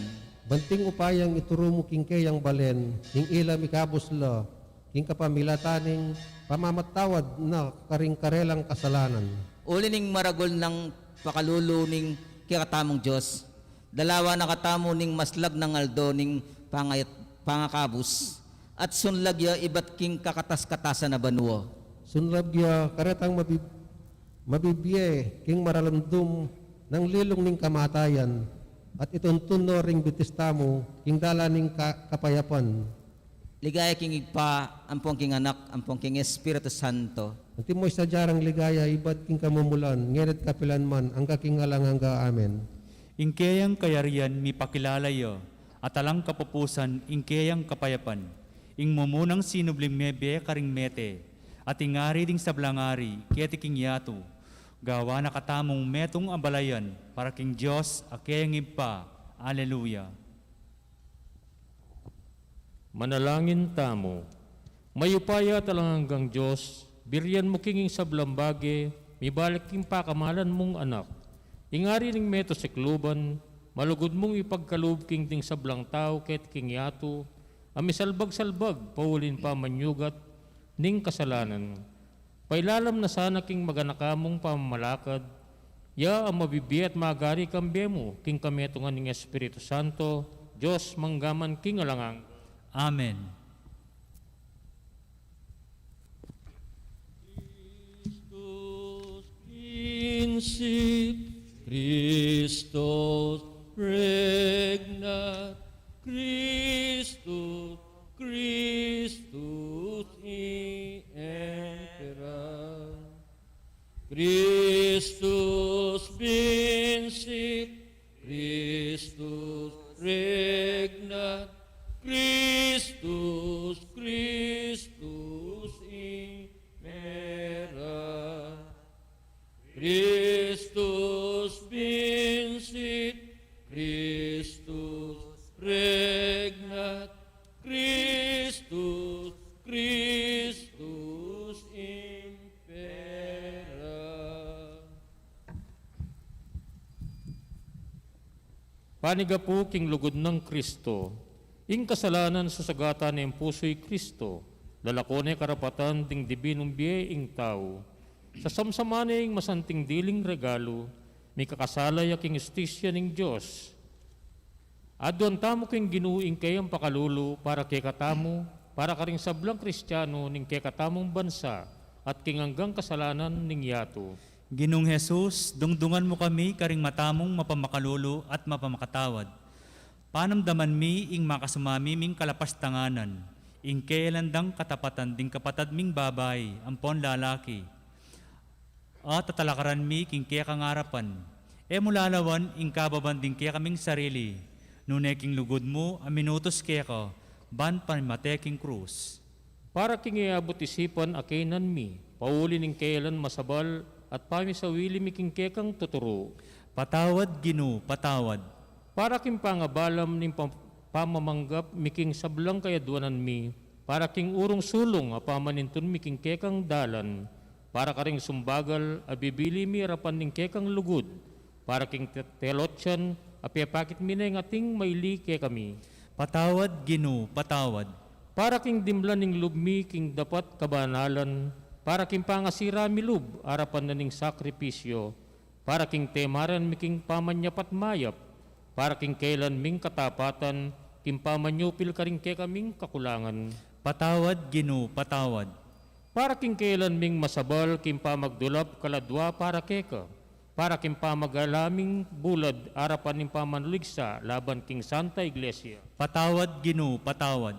Banting upayang ituru mu king keyang balen, ing ila mikabus la, king kapamilatan ning pamamatawad na karing karelang kasalanan. Uli ning maragul nang pakalulu ning kekatamung Dios, dalawa na katamu ning maslag nang aldo ning pangayat-, pangakabus, at sunlag ya ibat king kakatas-katasan a banua. Sunlag ya karetang mabi-, mabibie king maralandum nang lilung ning kamatayan, at ituntun no ring bitis tamu king dalan ning ka-, kapayapan. Ligaya king Ibpa, ampong king Anak, ampong king Espiritu Santo. Antimo ing sadya rang ligaya ibat king kamumulan, ngeni't kapilan man, angga king alang angga. Amen. Ing keyang kayarian mipakilala ya, at alang kapupusan ing keyang kapayapan. Ing mumunang sinubling mie karing mete, at ing ari ding sablang ari keti king yatu, gawa na katamung metung a balayan para king Dios a keyang Ibpa. Aleluya. Manalangin tamu. Mayupaya at alang anggang Dios, birian mu king ing sablang bage mibalik king pakamalan mung Anak, ing ari ning meto sikluban, malugud mung ipagkalub king ding sablang tau keti king yatu a misalbag-salbag pauli ning pamanyugat ning kasalanan. Pailalam na sana king maganaka mung pamamalakad ya a mabibie at magari kambe mu king kametungan ning Espiritu Santo, Dios mangga man king alang angga. Amen. Christus vincit, Christus regnat, Christus, Christus imperat. Christus vincit, Christus regnat, Christus, Christus imperat. Christus vincit, Christus regnat, Christus, Christus imperat. Panigapu king lugud nang Kristo. Ing kasalanan susagatan ne ing pusu i Kristo, lalako ne karapatan ding dibinung bie ing tau. Sasamsaman ne ing masanting diling regalu, mikakasala ya king ustisya ning Dios. Aduan tamu king Ginu ing keyang pakalulu para kekatamu, para karing sablang Kristiano ning kekatamung bansa, at king anggang kasalanan ning yatu. Ginung Jesus, dungdungan mu kami karing mata mung mapamakalulu at mapamakatawad. Panamdaman mi ing makasumami ming kalapastanganan, ing kelandang katapatan ding kapatad ming babai ampon lalaki. At tatalakaran mi king kekang arapan, E mu lalawan ing kababan ding kekaming sarili, nune king lugud mu a minutus keka, ban pamate king krus. Para king e abut isipan a kaynan mi, pauli ning kaylan masabal, at pamisawili mi king kekang tuturu. Patawad, Ginu, patawad. Para king pangabalam ning pam-, pamamanggap mi king sablang kayadwanan mi, para king urung sulung a pamanintun mi king kekang dalan, para karing sumbagal a bibili mi arapan ning kekang lugud, para king te-, telotian a pepakit mi neng ating maili kekami. Patawad, Ginu, patawad. Para king dimlan ning lub mi king dapat kabanalan, para king pangasira mi lub arapan na ning sakripisyo, para king temaran mi king pamanyapat mayap, para king kaylan ming katapatan, king pamanyupil karing kekaming kakulangan. Patawad, Ginu, patawad. Para king kaylan ming masabal king pamagdulap kaladwa para keka, para king pamagalaming bulad arapan ning pamanuligsa laban king Santa Iglesia. Patawad, Ginu, patawad.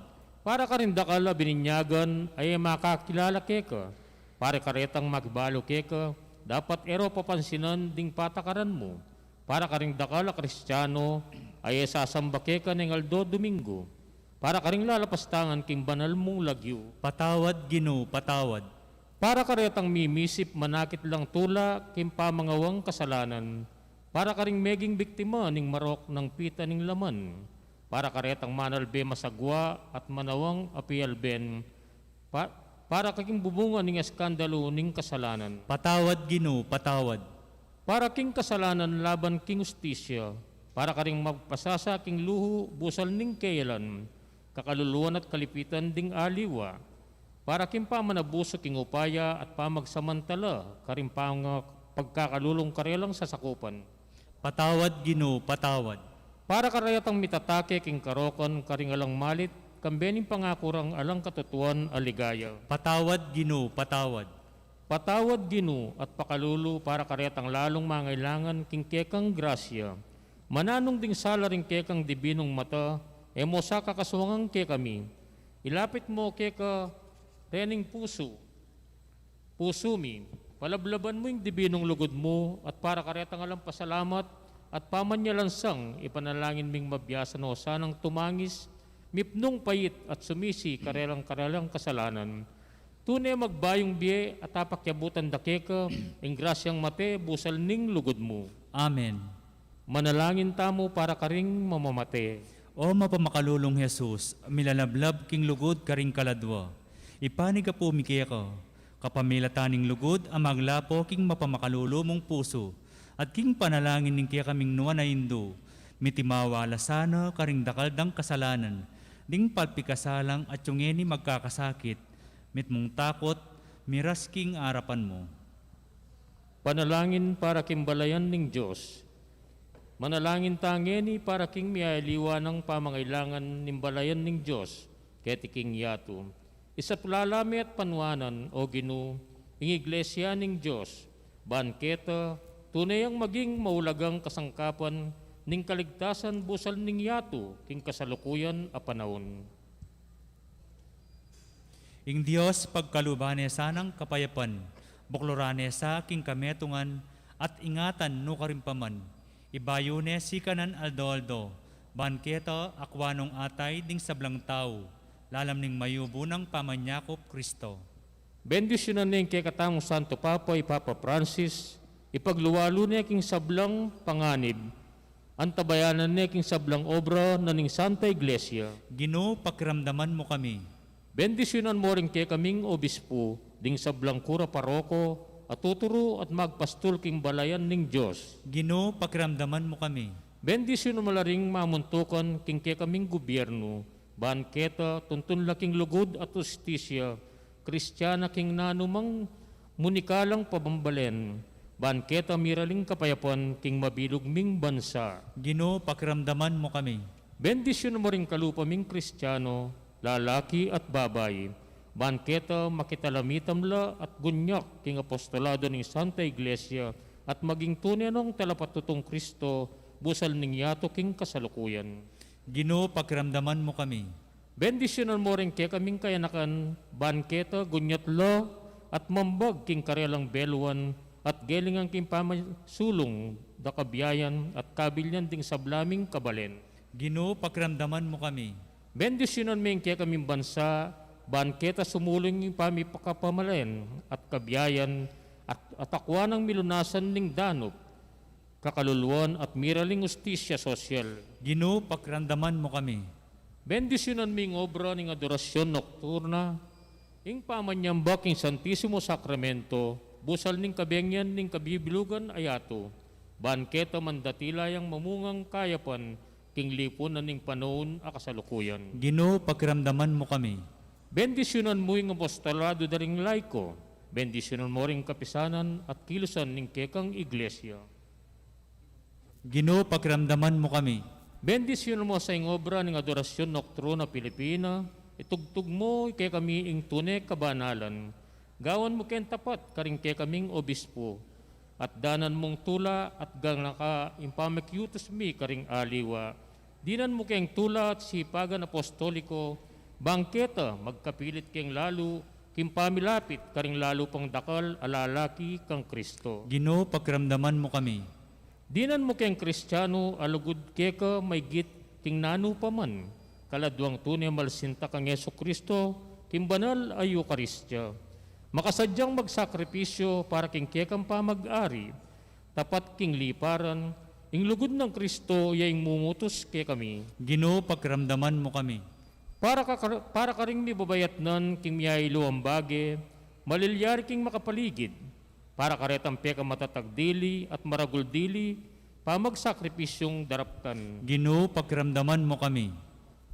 Para karing dakal a bininyagan a e makakilala keka, para karetang makibalu keka, dapat e ro papansinan ding patakaran mu, para karing dakal a Kristiano a e sasamba keka neng aldo Domingo, para karing lalapastangan king banal mung lagyu. Patawad, Ginu, patawad. Para karetang mimisip manakit lang tula king pamangawang kasalanan, para karing meging biktima ning marok nang pita ning laman, para karetang manalbe masagwa at manawang apialben, pa-, para karing bubunga ning eskandalu ning kasalanan. Patawad, Ginu, patawad. Para king kasalanan laban king ustisya, para karing magpasasa king luhu busal ning kayalan, kakaluluan at kalipitan ding aliwa, para king pamanabusu king upaya at pamagsamantala karing panga-, pagkakalulung karelang sasakupan. Patawad, Ginu, patawad. Para karetang mitatake king karokan karing alang malit, kambe ning pangaku rang alang katutuan a ligaya. Patawad, Ginu, patawad. Patawad, Ginu, at pakalulu para karetang lalung mangailangan king kekang grasya. Mananung ding sala ring kekang dibinung mata, e mo sa kakaswangan kekami. Ilapit mo keka rening pusu, pusu mi. Palablaban mu ing dibinung lugud mu, at para karetang alang pasalamat at pamanyalansang, ipanalangin ming mabiasan o sanang tumangis, mipnung pait at sumisi karelang-karelang kasalanan. Tune magbayung bie at apakiabutan da keka ing grasyang mate busal ning lugud mu. Amen. Manalangin tamu para karing mamamate. O mapamakalulung Jesus, milalablab king lugud karing kaladwa, ipanyawad mi keka, kapamilatan ning lugud a maglapo king mapamakalulu mung pusu, at king panalangin ning kekaming nuan a Indu, mitimawa la sana karing dakal dang kasalanan ding palpikasalang atiu ngeni magkakasakit, mitmung takut, miras king arapan mu. Panalangin para king balayan ning Dios. Manalangin ta ngeni para king mialiwa nang pamangailangan ning balayan ning Dios keti king yatu. Isaplala me at panuanan, O Ginu, ing Iglesia ning Dios, ban keta tune yang maging maulagang kasangkapan ning kaligtasan busal ning yatu king kasalukuyan a panaun. Ing Dios pagkaluban ne sanang kapayapan, bukluran ne sa king kametungan at ingatan nu karin pa man. Ibayu ne sikanan aldo-aldo, ban keta akua nung atay ding sablang tau, lalam ning mayubu nang pamanyakup Kristo. Bendisyunan ne ing kekatamung Santo Papa, i Papa Francis, ipagluwalu ne king sablang panganib, antabayanan ne king sablang obra na ning Santa Iglesia. Ginu, pakiramdaman mu kami. Bendisyunan mo ring kekaming obispu, ding sablang kura paroko, a tuturu at magpastul king balayan ning Dios. Ginu, pakiramdaman mu kami. Bendisyunan mo la ring mamuntukan king kekaming gubyernu, ban keta tuntun la king lugud at ustisya, Kristiana king nanumang munikalang pabambalen, ban keta miraling kapayapan king mabilug ming bansa. Ginu, pakiramdaman mu kami. Bendisyunan mo ring kalupa ming Kristiano, lalaki at babai, ban keta makitalamitam la at gunyak king apostolado ning Santa Iglesia at maging tune nang talapatutung Kristo, busal ning yatu king kasalukuyan. Ginu, pakiramdaman mu kami. Bendisyunan mo ring kekaming kayanakan, ban keta gunyat la at mambag king karelang beluan at gelingan king pamasulung da kabiayan at kabilian ding sabla ming kabalen. Ginu, pakiramdaman mu kami. Bendisyunan mu ing kekaming bansa, ban keta sumulung ing pamipakapamalen at kabiayan at, at akwa nang milunasan ning danup, kakaluluan at miraling ustisya sosyal. Ginu, pakiramdaman mu kami. Bendisyunan mu ing obra ning adorasyon nokturna, ing pamanyamba king Santisimo Sakramento, busal ning kabengian ning kabibilugan a yatu, ban keta mandatila yang mamungang kayapan king lipunan ning panaun a kasalukuyan. Ginu, pakiramdaman mu kami. Bendisyunan mu ing apostolado da ring laiko. Bendisyunan mu ring kapisanan at kilusan ning kekang iglesia. Ginu, pakiramdaman mu kami. Bendisyunan mu sa ing obra ning adorasyon nokturna Pilipina, itugtug mu kekami ing tune kabanalan. Gawan mu keng tapat karing kekaming obispo, at danan mung tula at ganaka ing pamakiutus mi karing aliwa. Dinan mu keng tula at sipagan apostoliko, bang keta magkapilit keng lalu king pamilapit karing lalu pang dakal a lalaki kang Kristo. Ginu, pakiramdaman mu kami. Dinan mu keng Kristiano a lugud keka maygit king nanu pa man, kaladwang tune malsinta kang Jesu Kristo king banal a Eukaristia. Makasadyang magsakripisyo para king kekang pamag-ari, tapat king liparan, ing lugud nang Kristo ya ing mumutus kekami. Ginu, pakiramdaman mu kami. Para ka, para karing mibabayatnan king miyayaliwang bage, malilyari king makapaligid, para karetang pekamatatag dili at maragul dili, pamagsakripisyung daraptan. Ginu, pakiramdaman mu kami.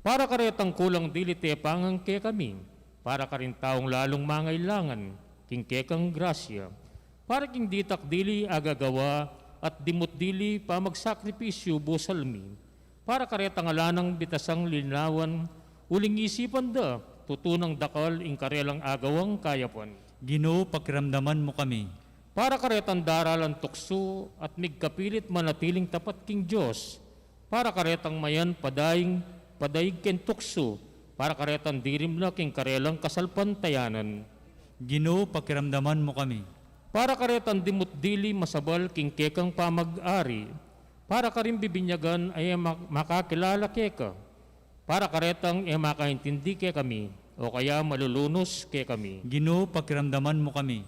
Para karetang kulang dili tepangan kekami, para karing taung lalung mangailangan king kekang grasya, para king ditak dili agagawa at dimut dili pamagsakripisyu busal mi, para karetang ala nang bitasang linawan, uling isipan da tutu nang dakal ing karelang agawang kayapan. Ginu, pakiramdaman mu kami. Para karetang daralan tuksu at migkapilit manatiling tapat king Dios, para karetang mayan padaing, padaig king tuksu, para karetang dirimla king karelang kasalpantayanan. Ginu, pakiramdaman mu kami. Para karetang dimut dili masabal king kekang pamag-ari, para karing bibinyagan a e mak-, makakilala keka, para karetang e makaintindi kekami, o kaya malulunus kekami. Ginu, pakiramdaman mu kami.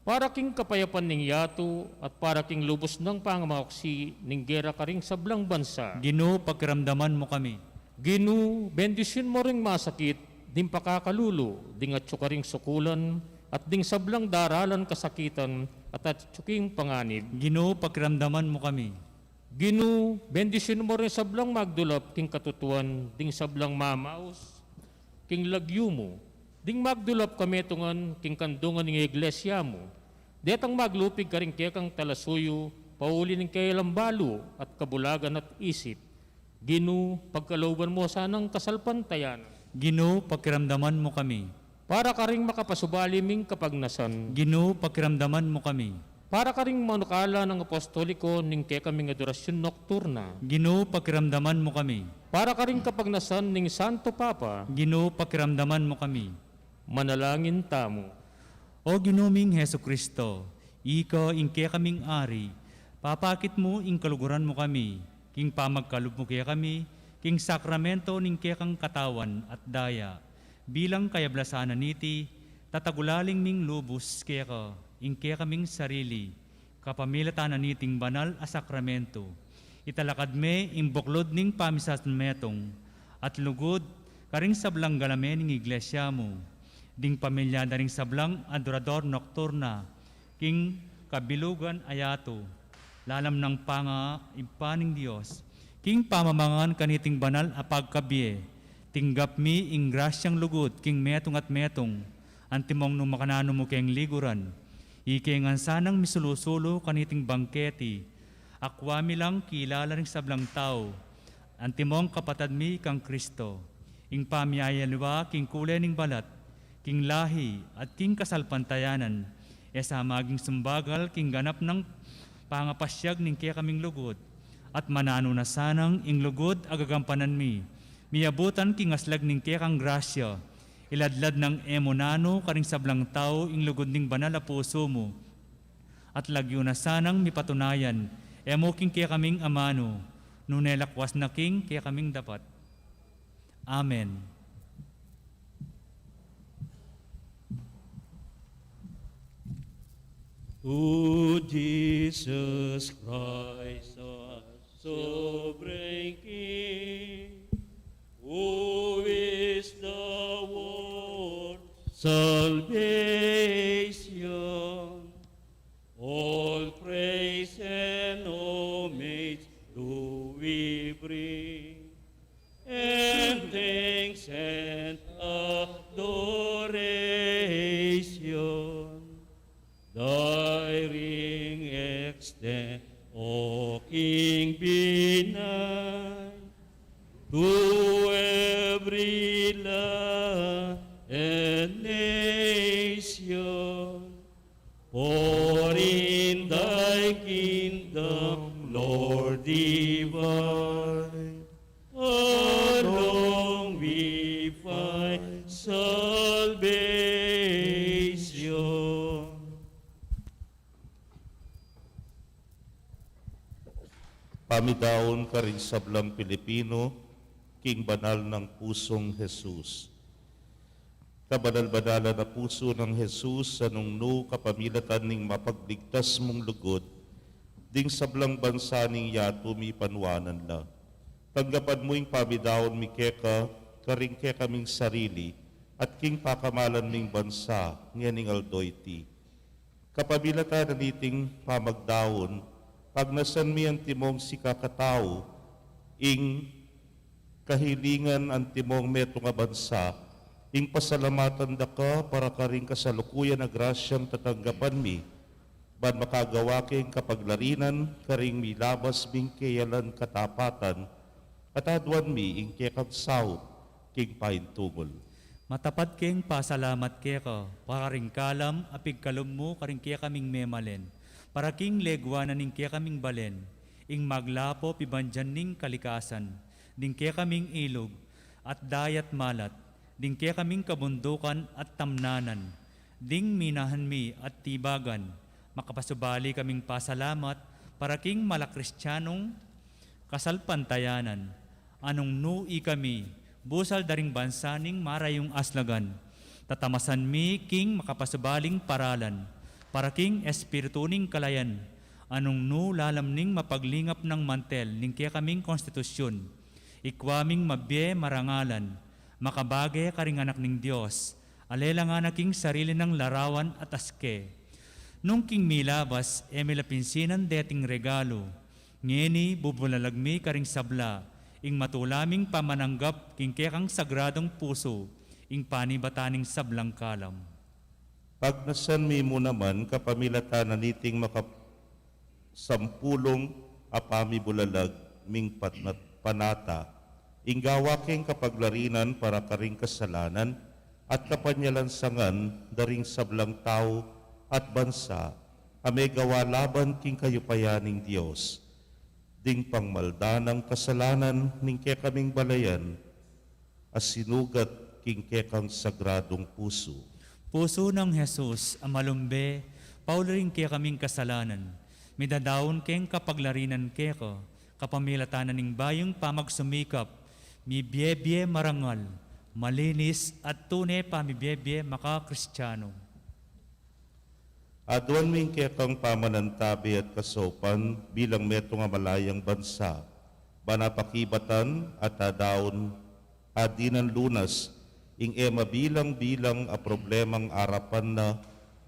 Para king kapayapan ning yatu at para king lubus nang pangamaksi ning gera karing sablang bansa. Ginu, pakiramdaman mu kami. Ginu, bendisyun mu ring masakit, ding pakakalulu, ding atyu karing sukulan, at ding sablang daralan kasakitan, at atyu king panganib. Ginu, pakiramdaman mu kami. Ginu, bendisyun mu ring sablang magdulap king katutuan, ding sablang mamaus king lagyu mu, ding magdulap kametungan king kandungan ning iglesia mu, detang maglupig karing kekang talasuyu, pauli ning kelang balu at kabulagan at isip. Ginu, pagkalooban mu sanang kasalpantayanan. Ginu, pakiramdaman mu kami. Para karing makapasubali ming kapagnasan. Ginu, pakiramdaman mu kami. Para karing manukala nang apostoliko ning kekaming adorasyun nokturna. Ginu, pakiramdaman mu kami. Para karing kapagnasan ning Santo Papa. Ginu, pakiramdaman mu kami. Manalangin tamu. O Ginu ming Jesu Kristo, ika ing kekaming Ari, papakit mu ing kaluguran mu kami, king pamagkalub mu kekami, king sakramento ning kekang katawan at daya, bilang kayablasan na niti, tatagulaling ming lubus keka, ing kekaming sarili, kapamilatan na niting banal a sakramento. Italakad me ing buklud ning pamisasametung, at lugud karing sablang galame ning iglesia mu, ding pamilya da ring sablang adorador nokturna, king kabilugan a yatu, lalam nang pangaibpan ning Dios, king pamamangan kaniting banal a pagkabie, tinggap mi ing grasyang lugud king metung at metung, antimong nung makananu mu keng liguran, ike ngan sanang misulu-sulu kaniting bangketi, akwa mi lang kilala ring sablang tau, antimong kapatad mi kang Kristo, ing pamiyayaliwa king kule ning balat, king lahi, at king kasalpantayanan, e sa maging sumbagal king ganap nang pangapasyag ning kekaming lugud, at mananu na sanang ing lugud a gagampanan mi, miyabutan king aslag ning kekang grasya, iladlad nang e mu nanu karing sablang tau ing lugud ning banal a pusu mu, at lagyu na sanang mipatunayan, E mu king kekaming amanu, nune lakwas na king kekaming dapat. Amen. To Jesus Christ, our sovereign King, who is the world's salvation, all praise and homage do we bring, and thanks and adoration. Thy ring extend, O King benign, to every land and nation. For in thy kingdom, Lord divine, alone we find salvation. Pamidaun karing sablang Pilipino king banal nang pusung Jesus. Kabanal-banalan a pusu nang Jesus, a nung nu kapamilatan ning mapagligtas mung lugud, ding sablang bansa ning yatu mipanuanan la. Tanggapan mu ing pamidaun mi keka, karing kekaming sarili, at king pakamalan ming bansa, ngening aldo iti. Kapamilatan na niting pamagdaun, pagnasan mi antimong sikakatau, ing kahilingan antimong metung a bansa, ing pasalamatan da ka para karing kasalukuyan a grasyang tatanggapan mi, ban makagawa keng kapaglarinan karing milabas ming keyalan katapatan, at aduan mi ing kekang saup king paintungul. Matapat keng pasalamat keka, para ring kalam a pigkalub mu karing kekaming memalen, para king legwa na ning kekaming balen, ing maglapo pibandian ning kalikasan, ding kekaming ilug, at dayat malat, ding kekaming kabundukan at tamnanan, ding minahan mi at tibagan, makapasubali kaming pasalamat, para king mala Kristianung kasalpantayanan, a nung nu ikami, busal da ring bansa ning marayung aslagan, tatamasan mi king makapasubaling paralan, para king espiritu ning kalayan, a nung nu lalam ning mapaglingap nang mantel ning kekaming konstitusyun, ikwa ming mabie marangalan, makabage karing anak ning Dios, a lelangan na king sarili nang larawan at aske. Nung king milabas, e mi la pinsinan deting regalu, ngeni bubulalag mi karing sabla, ing matula ming pamananggap king kekang sagradung pusu, ing panibatan ning sablang kalam. Pagnasan mi mu naman kapamilatan na niting makap-, sampulung a pamibulalag ming patnat-, panata, ing gawa keng kapaglarinan para karing kasalanan at kapanyalansangan da ring sablang tau at bansa, a megawa laban king kayupayan ning Dios, ding pangmaldanang kasalanan ning kekaming balayan, a sinugat king kekang sagradung pusu. Pusu nang Jesus a malumbe, pauli ring kekaming kasalanan, midadaun keng kapaglarinan keka, kapamilatan na ning bayung pamagsumikap, mibie-bie marangal, malinis, at tune pamibie-bie maka-Kristiano. Aduan mi ing kekang pamanantabe at kasaupan bilang metung a malayang bansa, ban apakibatan at adaun a dinan lunas ing e mabilang-bilang a problemang arapan na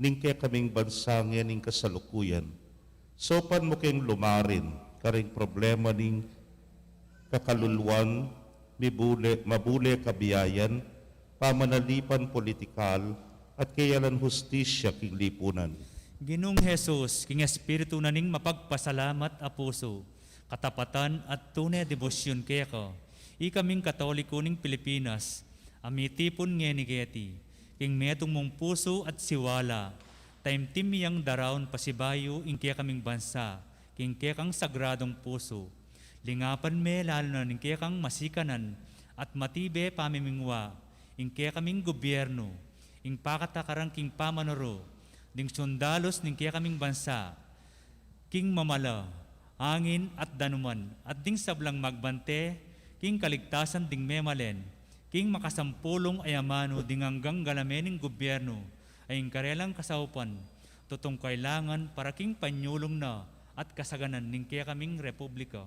ning kekaming bansa ngening kasalukuyan. Saupan mu keng lumarin karing problema ning kakaluluan, mibule, mabule kabiayan, pamanalipan politikal, at keyalan hustisya king lipunan. Ginung Jesus, king espiritu na ning mapagpasalamat a pusu, katapatan at tune debosyun keka, ikaming Katoliko ning Pilipinas, a mitipun ngeni keti, king metung mung pusu at siwala, taimtim mi yang daraun pasibayu ing kekaming bansa, king kekang sagradung pusu. Lingapan me lalu na ning kekang masikanan at matibe pamimingwa, ing kekaming gubyernu, ing pakatakarang king pamanuru, ding sundalus ning kekaming bansa, king mamala, angin at danuman, at ding sablang magbante king kaligtasan ding memalen, king makasampulung a amanu ding anggang galame ning gubyernu, a ing karelang kasaupan, tutung kailangan para king panyulung na at kasaganan ning kekaming republika.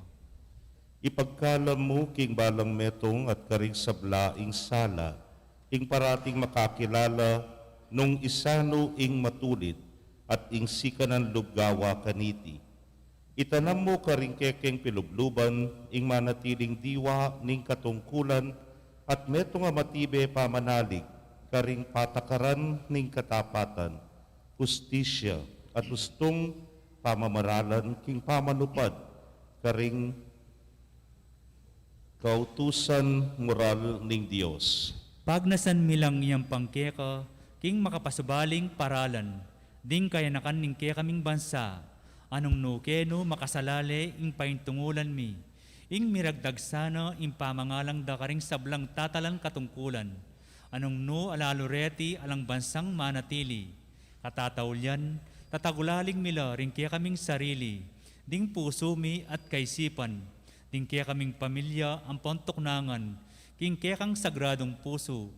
Ipagkalam mu king balang metung at karing sabla ing sala, ing parating makakilala nung isanu ing matulid at ing sikanan lub gawa kaniti. Itanam mu karing kekeng pilubluban ing manatiling diwa ning katungkulan at metung a matibe pamanalig karing patakaran ning katapatan, hustisya, at ustung pamamaralan king pamanupad karing kautusan moral ning Dios. Pagnasan mi lang yang pangkeka king makapasubaling paralan ding kayanakan ning kekaming bansa, anung nu kenu makasalale ing paintungulan mi, ing miragdag sana ing pamangalang da karing sablang tatalan katungkulan, anung nu alalu reti alang bansang manatili. Katataulian, tatagulaling mi la ring kekaming sarili, ding pusu mi at kaisipan, ding kekaming pamilya ampon tuknangan, king kekang sagradung pusu,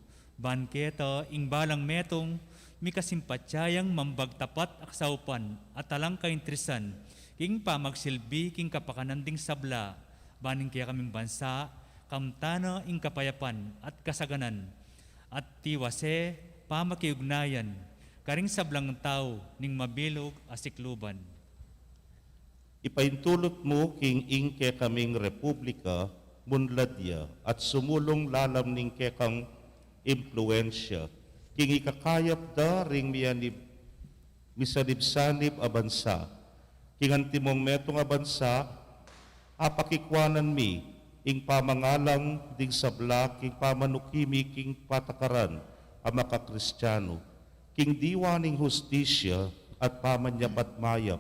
ban keta ing balang metung, mikasimpatsayang mambag tapat a kasaupan at alang kaintrisan, king pamagsilbi king kapakanan ding sabla, ban ing kekaming bansa, kamtan na ing kapayapan at kasaganan, at tiwase pamakiugnayan karing sablang tau ning mabilug a sikluban. Ipaintulut mu king ing kekaming republika, munlad ya at sumulung lalam ning kekang impluensya, king ikakayap da ring miyanib, misanib-sanib a bansa, king antimong metung a bansa, apakikwanan mi ing pamangalang ding sabla king pamanuki mi king patakaran a makakristianu, king diwa ning hustisya at pamanyapat mayap,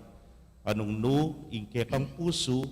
anung nu ing kekang pusu,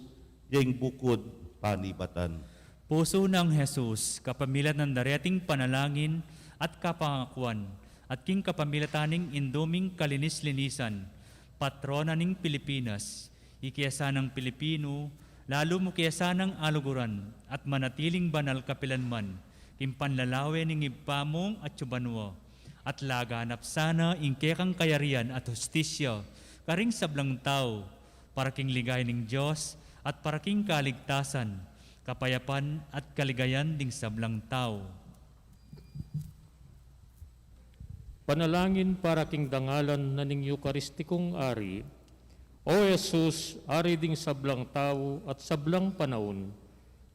ya ing bukud panibatan. Pusu nang Jesus, kapamilatan da reting panalangin at kapangakuan, at king kapamilatan ning Indu ming Kalinis-linisan, patrona ning Pilipinas, ike sanang Pilipinu, lalu mu ke sanang aluguran, at manatiling banal kapilan man, king panlalawe ning Ibpa mung atsu banua, at laganap sana ing kekang kayarian at hustisya karing sablang tau, para king ligaya ning Dios, at para king kaligtasan, kapayapan, at kaligayan ding sablang tau. Panalangin para king dangalan na ning Eukaristikong Ari. O Jesus, Ari ding sablang tau at sablang panaun,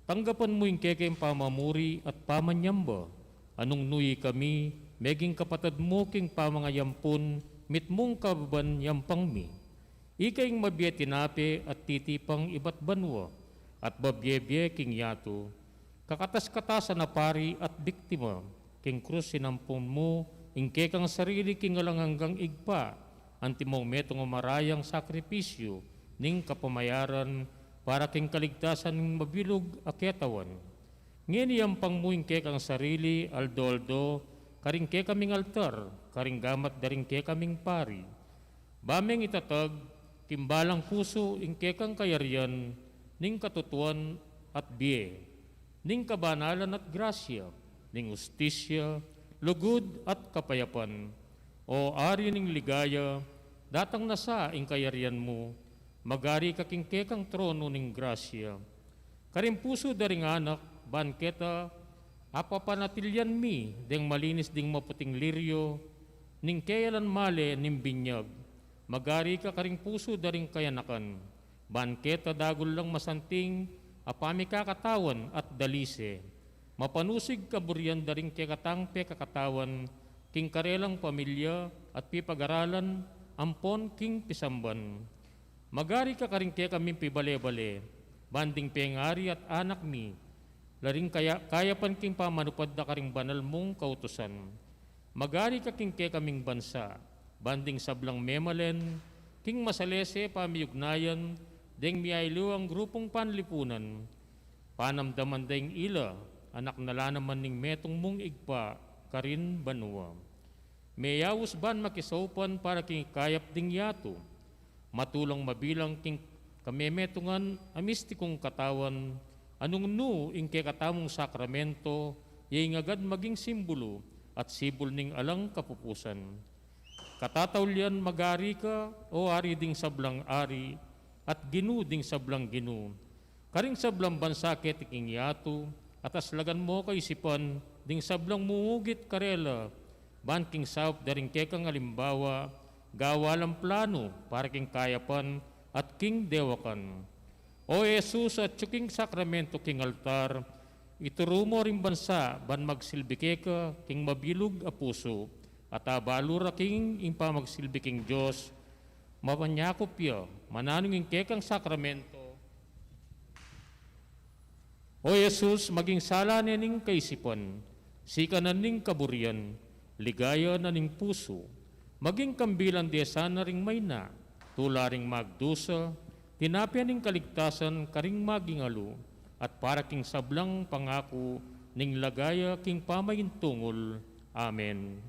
tanggapan mu ing kekeng pamamuri at pamanyamba, anung nu ikami, meging kapatad mu king pamangayampun, mitmung kababan yampang mi. Ika ing mabie tinape at titipang ibat banua, at babie-bie king yatu. Kakatas-katasan a pari at biktima, king krus sinampung mu ing kekang sarili king alang anggang Ibpa, antimong metung a marayang sakripisyu ning kapamayaran para king kaligtasan ning mabilug a ketawan. Ngeni yampang mu ing kekang sarili aldo-aldo karing kekaming altar, karing gamat da ring kekaming pari. Ba meng itatag king balang pusu ing kekang kayarian ning katutuan at bie, ning kabanalan at grasya, ning ustisya, lugud at kapayapan. O Ari ning ligaya, datang na sa ing kayarian mu, magari ka king kekang tronu ning grasya. Karing pusu da ring anak, ban keta, apapanatilian mi deng malinis ding maputing liryo ning keyalan male ning binyag. Magari ka karing pusu da ring kayanakan, ban keta dagul lang masanting a pamikakatawan at dalise. Mapanusig kaburian da ring kekatang pekakatawan king karelang pamilya at pipagaralan ampon king pisamban. Magari ka karing kekaming pibale-bale, ban ding pengari at anak mi, la ring kaya-, kayapan king pamanupad da karing banal mung kautusan. Magari ka king kekaming bansa, ban ding sablang memalen, king masalese pamiugnayan deng miyaliwang grupung panlipunan, panamdaman deng ila, anak na la naman ning metung mung Ibpa karin banua. Meyaus ban makisaupan para king ikayap ding yatu. Matulang mabilang king Kamemetungan a mistikung katawan, a nung nu ing kekatamung sakramento, ya ing agad maging simbulu at sibul ning alang kapupusan. Katataulian, magari ka, o Ari ding sablang ari, at Ginu ding sablang ginu. Karing sablang bansa keti king yatu, at aslagan mo kaisipan ding sablang mumugit karela, ban king saup da ring kekang alimbawa, gawa lang planu para king kayapan at king dewakan. O Jesus, atyu king sakramento king altar, ituru mo ring bansa ban magsilbi keka king mabilug a pusu, at abalu ra king ing pamagsilbi king Dios, mapanyakup ya mananu ing kekang sakramento. O Jesus, maging sala ne ning kaisipan, sikanan ning kaburian, ligaya na ning pusu, maging kambilan de sana ring mayna, tula ring magdusa, tinape ning kaligtasan karing maging alu, at para king sablang pangaku ning lagaya king pamaintungul. Amen.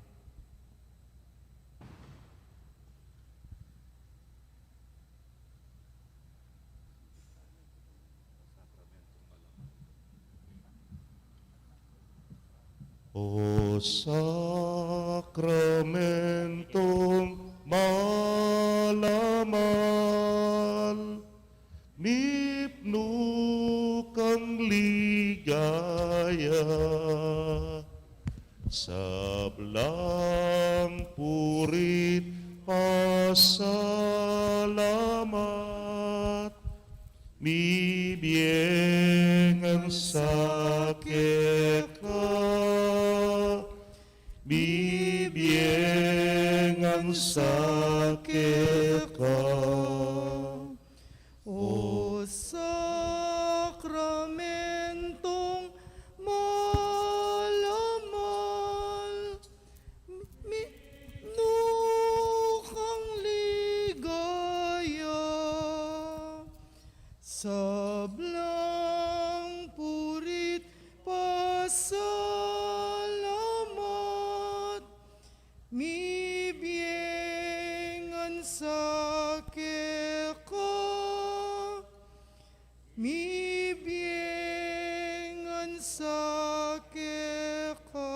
O sakramentong malamal, mipnu kang ligaya, sablang puri't pasalamat, mibie ngan sa keka, mibie ngan sa keka. O sakramentong malamal, mi-, mipnu kang ligaya, sablang puri't pasalamat, mibie ngan sa keka, mibie ngan sa keka.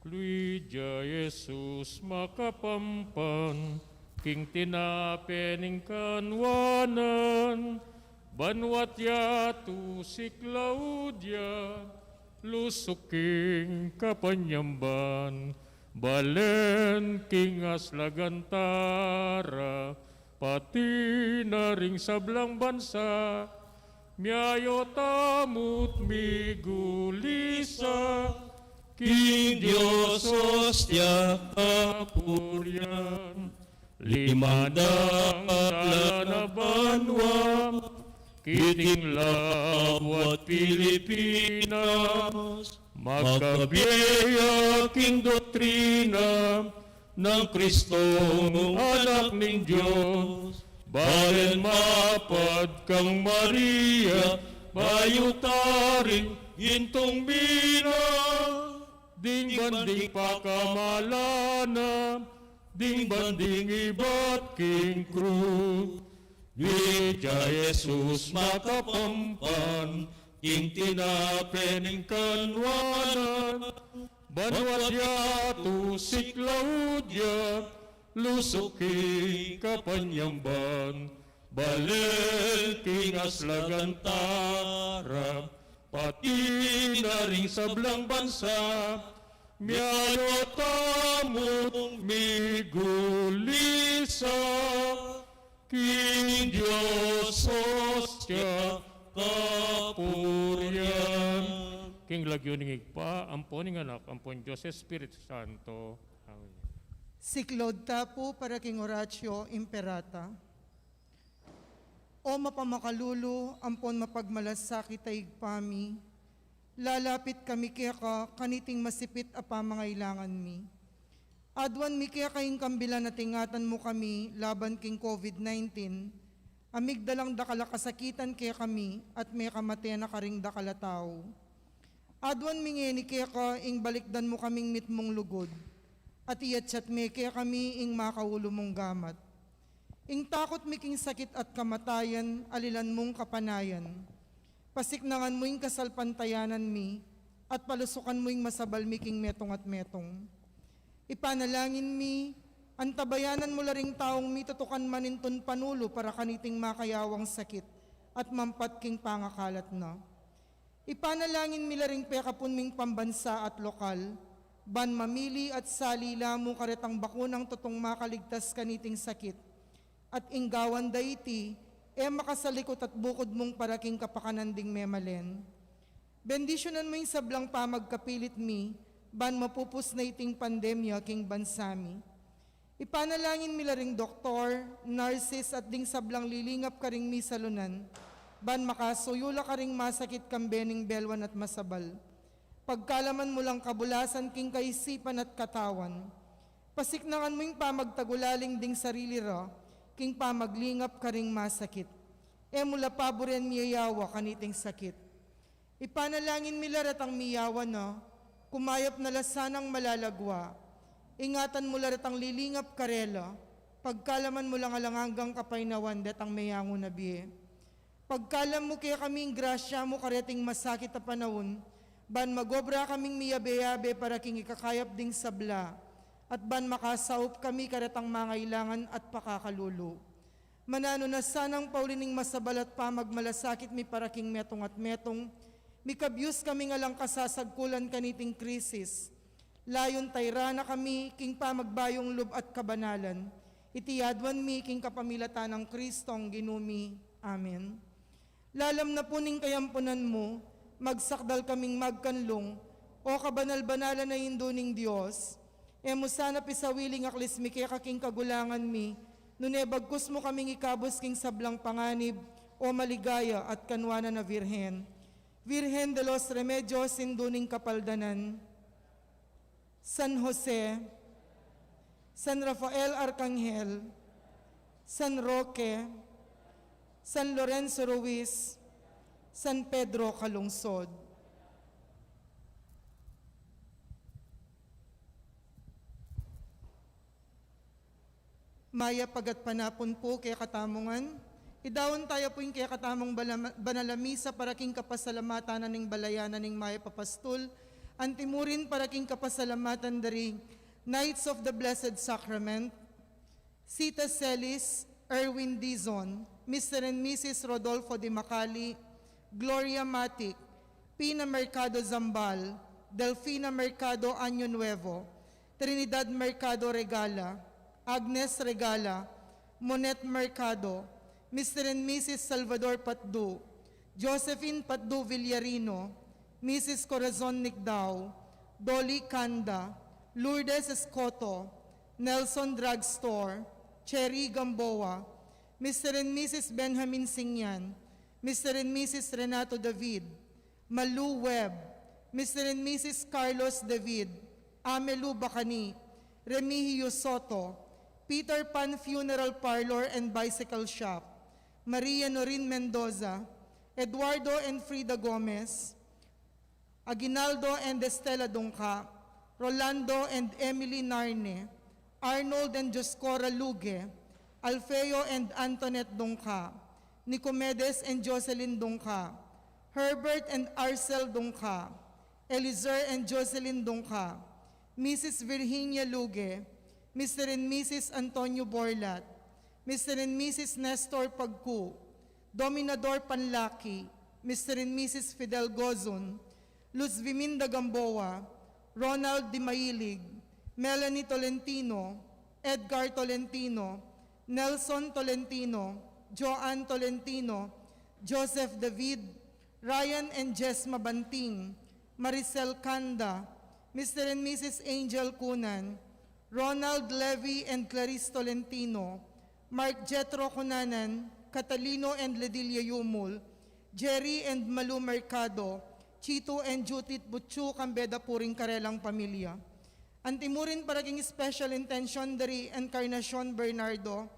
Luid ya Jesus makapampan, king tinape ning kanwanan, banua't yatu siklaud ya, lusuk king kapanyamban, balen king aslagan tara, pati na ring sablang bansa, miayu tamu't migulisa, king Dios Ostia kapurian. Limandang tala na banua, kiting labua't Pilipinas, makabie ya king doktrina nang Kristong Anak ning Dios. Balen mapad kang Maria, bayu karing gintung mina, ding banding pakamalan na, ding banding ibat king krus. Luid ya Jesus makapampan, king tinape ning kanwanan, banua't yatu siklaud ya, lusuk king kapanyamban, balen king aslagan tara, pati na ring sablang bansa, miayu tamu't migulisa, king Dios Ostia kapurian. King lagyu ning Ibpa, ampon ning Anak, ampon Dios Espiritu Santo. Amen. Siklaud ta pu para king Oratio Imperata. O mapamakalulu, ampon mapagmalasakit a Ibpa mi, lalapit kami keka kaniting masipit a pamangailangan mi. Aduan mi keka ing kambilan a tingatan mu kami laban king COVID nineteen, a migdalang dakal a kasakitan kekami at mekamate na karing dakal a tau. Aduan mi ngeni keka ing balikdan mu kaming mitmung lugud, at iatsat me kekami ing makaulu mung gamat. Ing takut mi king sakit at kamatayan, alilan mung kapanayan. Pasiknangan mu ing kasalpantayanan mi, at palusukan mu ing masabal mi king metung at metung. Ipanalangin mi, antabayanan mu la ring taung mitutukan manintun panulu para kaniting makayawang sakit at mampat king pangakalat na. Ipanalangin mi la ring pekapun ming pambansa at lokal, ban mamili at sali la mu karetang bakunang tutung makaligtas kaniting sakit, at ing gawan da iti, e makasalikut at bukud mung para king kapakanan ding memalen. Bendisyunan mu ing sablang pamagkapilit mi, ban mapupus na iting pandemya king bansa mi. Ipanalangin mi la ring doktor, nurses, at ding sablang lilingap karing misalunan, ban makasuyu la karing masakit kambe ning belwan at masabal. Pagkalaman mu lang kabulasan king kaisipan at katawan. Pasiknangan mu ing pamagtagulaling ding sarili ra, king pamaglingap karing masakit. E mu la paburen miyayawa kaniting sakit. Ipanalangin mi la retang miyawa na, kumayap na la sanang malalagwa. Ingatan mu la retang lilingap karela, pagkalaman mu lang alang anggang kapaynawan detang meyangu na bie. Pagkalam mu kekami ing grasya mu kareting masakit a panaun, ban magobra kaming miyabe-yabe para king ikakayap ding sabla, at ban makasaup kami karetang mangailangan at pakakalulu. Mananu na sanang pauli ning masabal at pamagmalasakit mi para king metung at metung, mikabyus kaming alang kasasagkulan kaniting krisis. Layun tayra na kami king pamagbayung lub at kabanalan. Iti aduan mi king kapamilatan nang Kristong Ginu mi. Amen. Lalam na pu ning kayampunan mu, magsakdal kaming magkanlung, O kabanal-banalan a Indu ning Dios. E mu sana pisawili ing aklis mi keka king kagulangan mi, nune bagkus mu kaming ikabus king sablang panganib, O maligaya at kanwanan a Virgen. Virgen de los Remedios, Indu ning Kapaldanan. San Jose, San Rafael Arcangel, San Roque, San Lorenzo Ruiz, San Pedro Calungsod. Mayap a gatpanapun pu kekatamu ngan. Idaun taya pu ing kekatamung balama-, banal a misa para king kapasalamatan na ning balayan na ning mayap a pastul, antimurin para king kapasalamatan da ring Knights of the Blessed Sacrament, Sita Celis, Erwin Dizon, Mister and Missus Rodolfo de Macali, Gloria Matic, Pina Mercado Zambal, Delfina Mercado Año Nuevo, Trinidad Mercado Regala, Agnes Regala, Monet Mercado, Mister and Missus Salvador Patdu, Josephine Patdu Villarino, Missus Corazon Nicdao, Dolly Canda, Lourdes Escoto, Nelson Drugstore, Cherry Gamboa, Mister and Missus Benjamin Singyan, Mister and Missus Renato David, Malu Webb, Mister and Missus Carlos David, Amelu Bacani, Remigio Soto, Peter Pan Funeral Parlor and Bicycle Shop, Maria Norin Mendoza, Eduardo and Frida Gomez, Aguinaldo and Estela Dungca, Rolando and Emily Narne, Arnold and Dioscora Luge, Alfeo and Antoinette Dungca, Nicomedes and Jocelyn Dungca, Herbert and Arcel Dungca, Eliezer and Jocelyn Dungca, Missus Virginia Luge, Mister and Missus Antonio Borlat, Mister and Missus Nestor Pagcu, Dominador Panlaki, Mister and Missus Fidel Gozon, Luz Viminda Gamboa, Ronald Dimailig, Melanie Tolentino, Edgar Tolentino, Nelson Tolentino, Joanne Tolentino, Joseph David, Ryan and Jesma Banting, Maricel Canda, Mister and Missus Angel Cunan, Ronald Levy and Clarice Tolentino, Mark Jethro Cunanan, Catalino and Ledilia Yumul, Jerry and Malu Mercado, Chito and Judith Butchu, kambe da pu ring karelang pamilya. Antimurin para king special intention da ri Encarnacion Bernardo,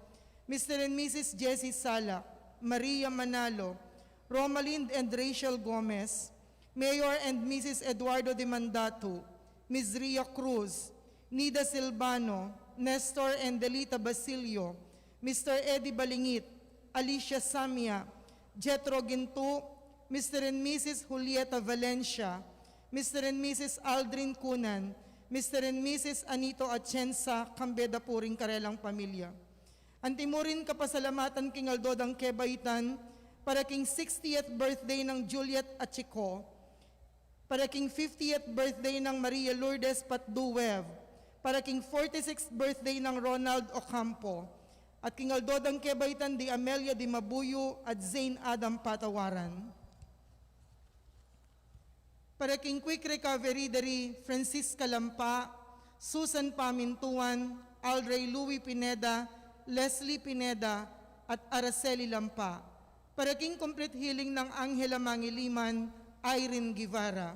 Mister and Missus Jessie Salak, Maria Manalo, Romalind and Rachel Gomez, Mayor and Missus Eduardo Demandatu, Miss Ria Cruz, Nida Silvano, Nestor and Delita Basilio, Mister Eddie Balingit, Alicia Samia, Jethro Gintu, Mister and Missus Julieta Valencia, Mister and Missus Aldrin Cunan, Mister and Missus Anito Atienza, kambe da pu ring karelang pamilya. Antimurin kapasalamatan king aldo dang kebaitan, para king sixtieth birthday nang Juliet Achico, para king fiftieth birthday nang Maria Lourdes Patduev, para king forty-sixth birthday nang Ronald Ocampo, at king aldo dang kebaitan di Amelia di Mabuyu at Zane Adam Patawaran. Para king quick recovery da ri Francisca Lampa, Susan Pamintuan, Aldrey Louis Pineda, Leslie Pineda, at Araceli Lampa. Para king complete healing nang Angela Mangiliman, Irene Guevara.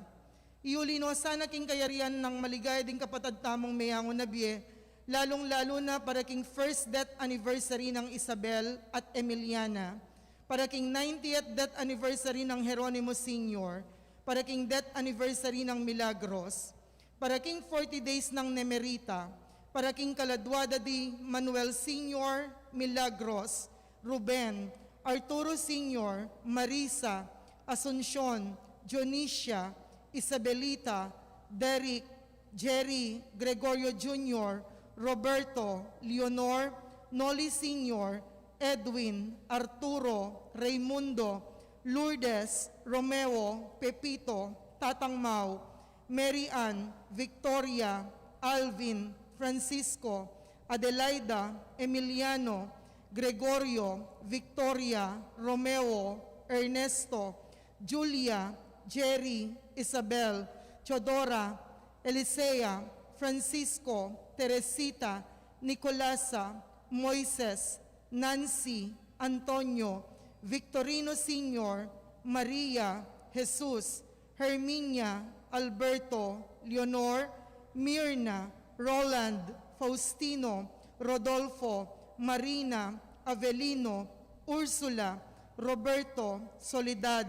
Iuli no sana king kayarian nang maligaya ding kapatad tamung meyangu na bie, lalung-lalu na para king first death anniversary nang Isabel at Emiliana, para king ninetieth death anniversary nang Jeronimo Senior, para king death anniversary nang Milagros, para king forty days nang Nemerita, para king kaladua da di Manuel Senior, Milagros, Ruben, Arturo Senior, Marisa, Asuncion, Dionisia, Isabelita, Derek, Jerry, Gregorio Junior, Roberto, Leonor, Noli Senior, Edwin, Arturo, Raymundo, Lourdes, Romeo, Pepito, Tatang Mau, Mary Ann, Victoria, Alvin, Francisco, Adelaida, Emiliano, Gregorio, Victoria, Romeo, Ernesto, Julia, Jerry, Isabel, Teodora, Elisea, Francisco, Teresita, Nicolasa, Moises, Nancy, Antonio, Victorino Senior, Maria, Jesus, Herminia, Alberto, Leonor, Mirna, Roland, Faustino, Rodolfo, Marina, Avelino, Ursula, Roberto, Soledad,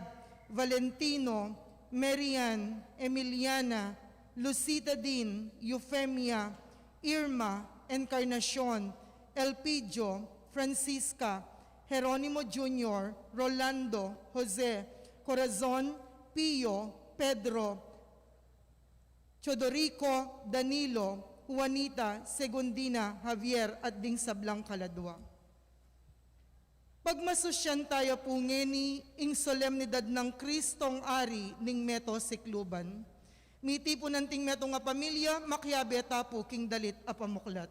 Valentino, Marian, Emiliana, Lucita Din, Eufemia, Irma, Encarnacion, Elpidio, Francisca, Jeronimo Junior, Rolando, Jose, Corazon, Pio, Pedro, Teodorico, Danilo, Juanita, Segundina, Javier, at ding sablang kaladua. Pagmasusyan taya pu ngeni ing solemnidad nang Kristong Ari ning Meto Sikluban. Mitipunan ting metung a pamilya, makiabe ta pu king dalit a pamuklat.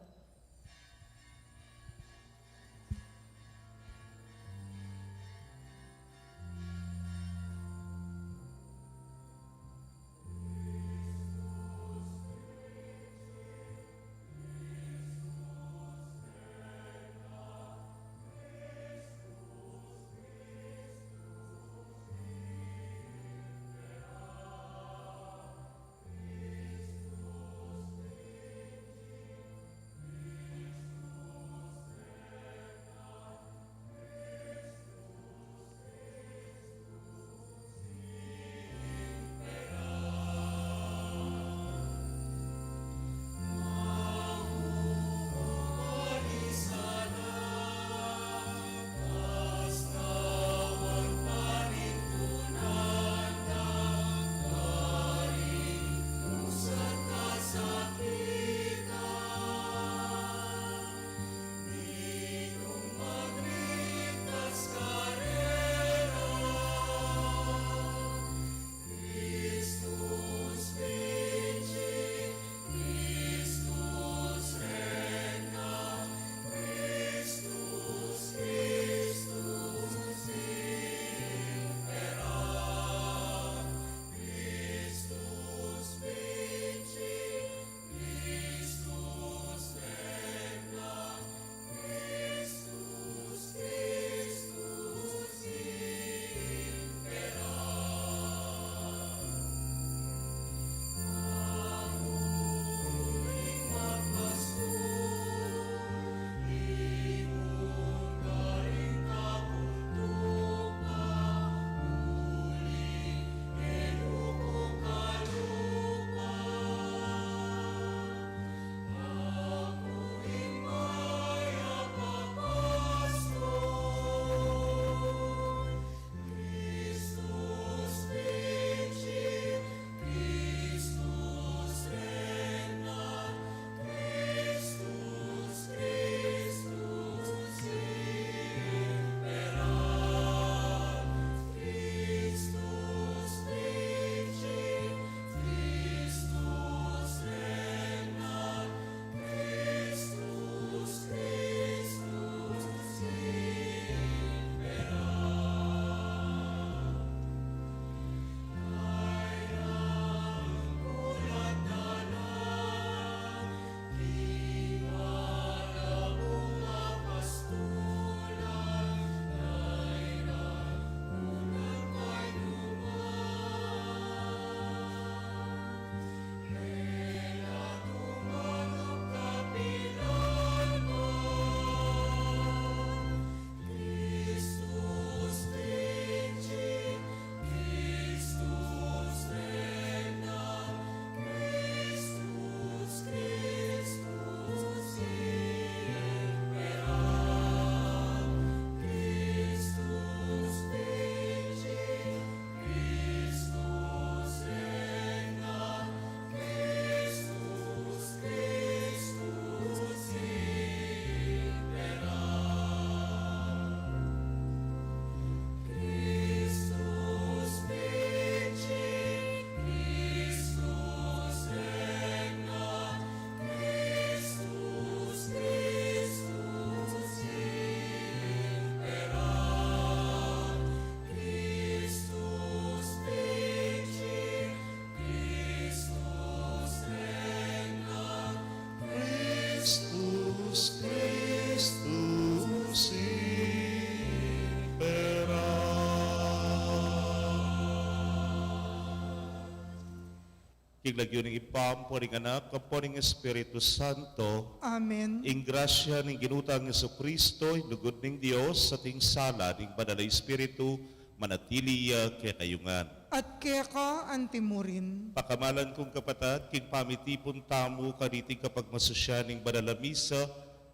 King lagyu ning Ibpa, ampo ning Anak, ampo ning Espiritu Santo. Amen. Ing grasya ning Ginu tang Jesucristo, ing lugud ning Dios, at ing sala ning Banal a Espiritu, manatili ya kekayu ngan. At keka antimurin. Pakamalan kung kapatad, king pamitipun tamu kaniting kapagmasusyan ning Banal a Misa,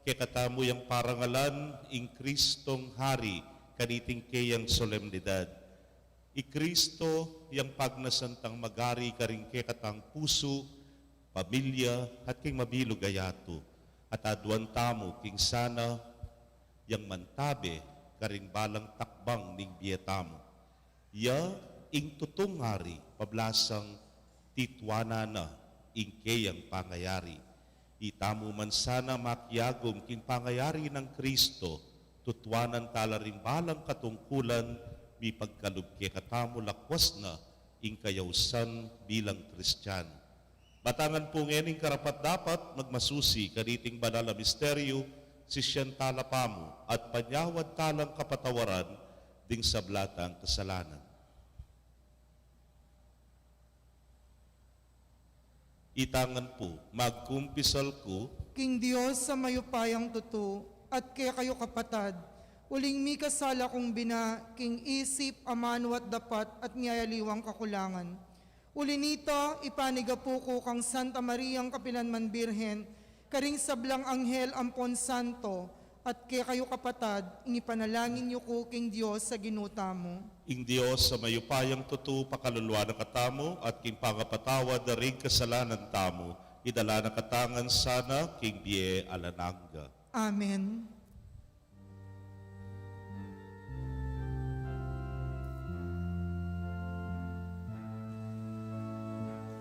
kekatamu yang parangalan ing Kristong Hari kaniting keyang solemnidad. I Kristo yang pagnasan tang magari karing kekatang pusu, pamilya, at king mabilug a yatu. At aduan tamu king sana yang mantabe karing balang takbang ning bie tamu. Ya ing tutung Hari, pablasang tituanan na ing keyang pangayari. Itamu man sana makiagum king pangayari nang Kristo, tutuanan tala ring balang katungkulan, mipagkalub kekatamu lakwas na ing kayausan bilang Kristiano. Matangan pu ngening karapat-dapat magmasusi kaniting banal a misteryo, sisian tala pamu at panyawad talang kapatawaran ding sabla tang kasalanan. Itangan pu, magkumpisal ku king Dios a mayupayang tutu, at kekayu kapatad, uling mikasala kung bina king isip, amanu at dapat, at miyayaliwang kakulangan. Uli nita, ipanigapu ku kang Santa Mariang kapilanman Birhen, karing sablang anghel ampon santo, at kekayu kapatad, ing ipanalangin yu ku king Dios a Ginu tamu. Ing Dios a mayupayang tutu pakaluluan na katamu, at king pangapatawad da ring kasalanan tamu, idala na katamu ngan sana king bie alang angga. Amen.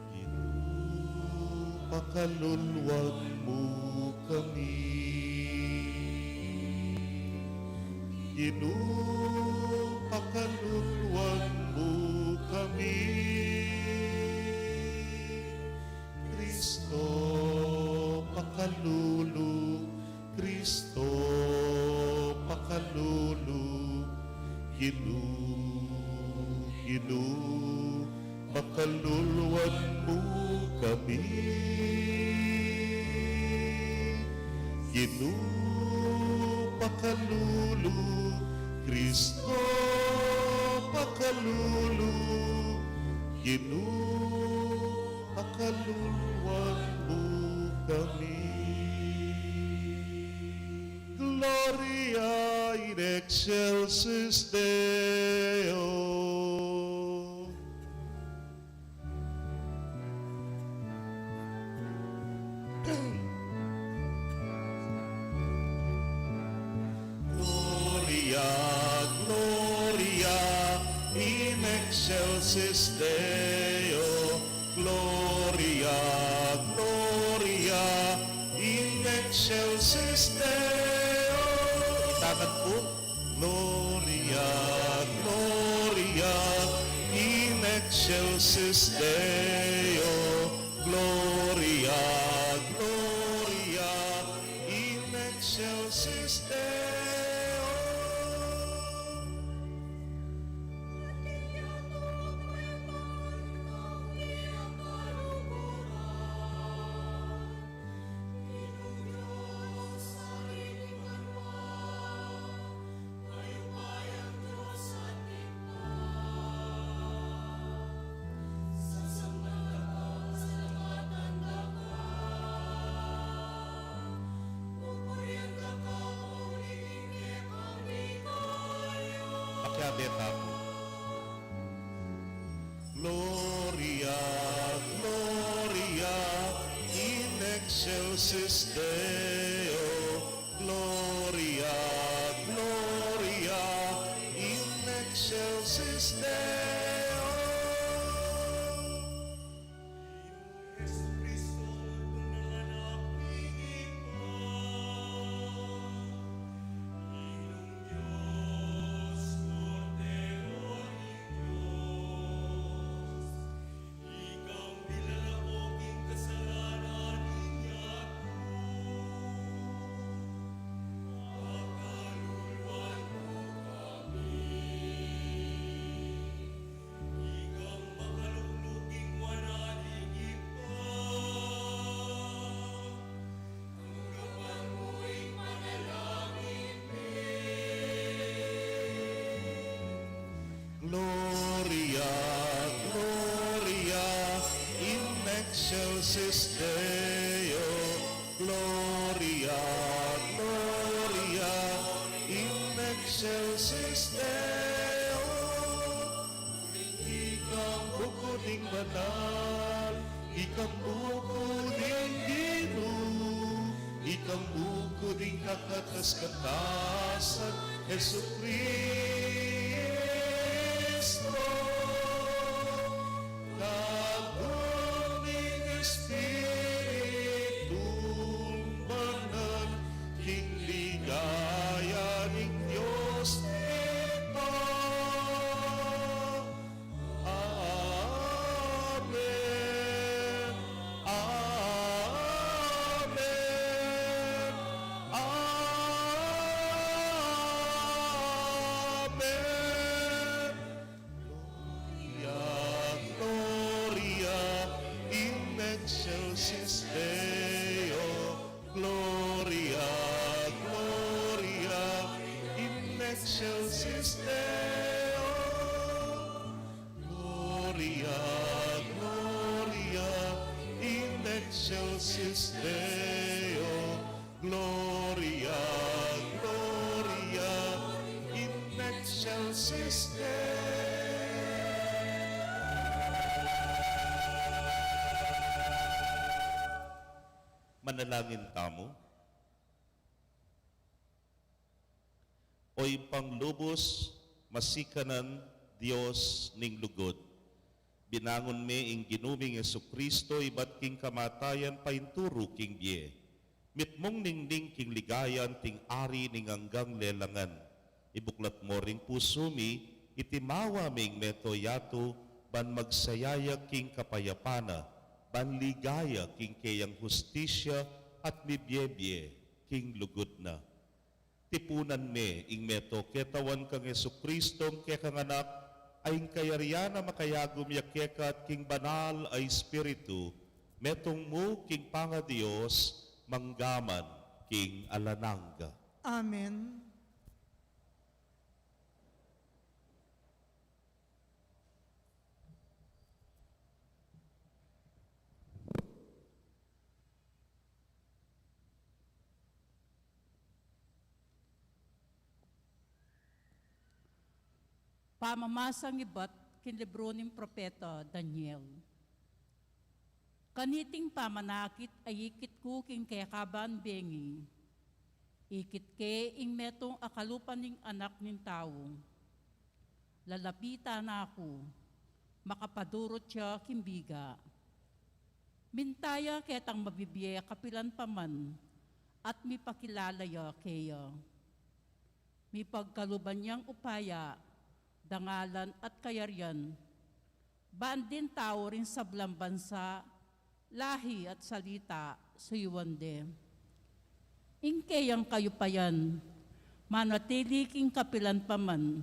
Ginu, pakaluluan mu kami. Ginu, pakaluluan mu kami. Kristo, pakalulu, Kristo, pakalulu, Ginu, Ginu, pakaluluan mu kami. Ginu, pakalulu, Kristo, pakalulu, Ginu, pakaluluan mu kami. Gloria in excelsis Deo. Gloria, Gloria in excelsis Deo. Gloria, Gloria in excelsis Deo. Itangan pu. Gloria, Gloria in excelsis Deo. Gloria, Gloria in excelsis Deo. Pakiabe tamu. Gloria, Gloria in excelsis Deo. Gloria, Gloria in excelsis Deo. Ikang bilalako king kasalanan ning yatu. Excelsis Deo, ikang bukut ning banal, ikang bukut ning Ginu, ikang bukut ning kakatas-katasan, Jesukristo. Kaku ning Espiritu Banal, king ligaya ning Dios Ibpa. Amen. Amen. Amen. Gloria, Gloria in excelsis Deo. Gloria, Gloria in excelsis Deo. Gloria, Gloria in excelsis Deo. Gloria, Gloria in excelsis Deo. Manalangin tamu. O Ibpang lubus masikanan, Dios ning lugud. Binangun me ing Ginu ming Jesucristo ibat king kamatayan painturu king bie. Mitmung ningning king ligaya anting Ari ning anggang lelangan. Ibuklat mo ring pusu mi iti mawa ming meto yatu, ban magsayaya king kapayapan na, ban ligaya king keyang hustisya at mibie-bie king lugud na. Tipunan me ing meto ketawan kang Jesucristong kekang Anak, a ing kayarian a makayagum ya keka at king Banal a Espiritu, metung mu king pangaDios, mangga man king alang angga. Amen. Pamamasang ibat king libru ning propeta Daniel. Kaniting pamanakit a ikit ku king keka ban bengi, ikit ke ing metung a kalupa ning anak ning tau. Lalapitan na ku, makapadurut ya king biga. Minta ya ketang mabibie kapilan pa man, at mipakilala ya keya. Mipagkaluban yang upaya, dangalan at kayarian, ban ding tau ring sablang bansa, lahi at salita suyuan de. Ing keyang kayupayan manatili king kapilan pa man,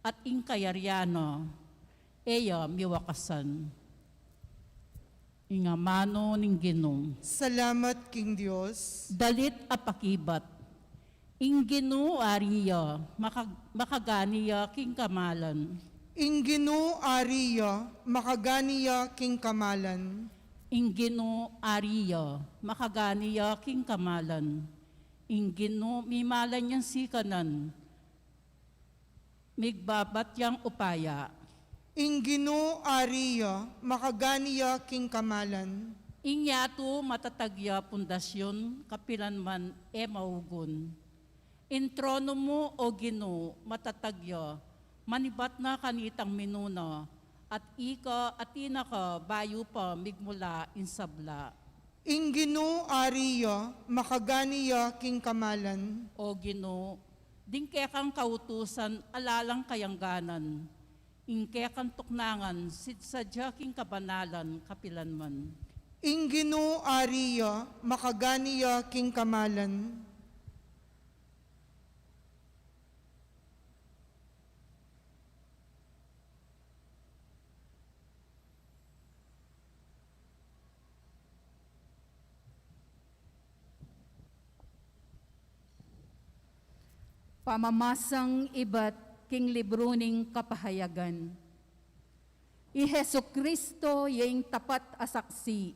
at ing kayarian na e ya miwakasan. Ing amanu ning Ginu. Salamat king Dios. Dalit a pakibat. Ing Ginu ari ya, maka-, makagani ya king kamalan. Ing Ginu ari ya, makagani ya king kamalan. Ing Ginu ari ya, makagani ya king kamalan. Ing Ginu mimalan yang sikanan, migbabat yang upaya. Ing Ginu ari ya, makagani ya king kamalan. Ing yatu matatag ya pundasyun, kapilan man e maugun. Ing tronu mu, o Ginu, matatag ya, manibat na kanitang minuna, at ika atin na ka bayu pa migmula ing sabla. Ing Ginu ari ya, makagani ya king kamalan. O Ginu, ding kekang kautusan ala lang kayangganan, ing kekang tuknangan sidsadya king kabanalan kapilan man. Ing Ginu ari ya, makagani ya king kamalan. Pamamasang ibat king libru ning Kapahayagan. I Jesucristo ya ing tapat a saksi,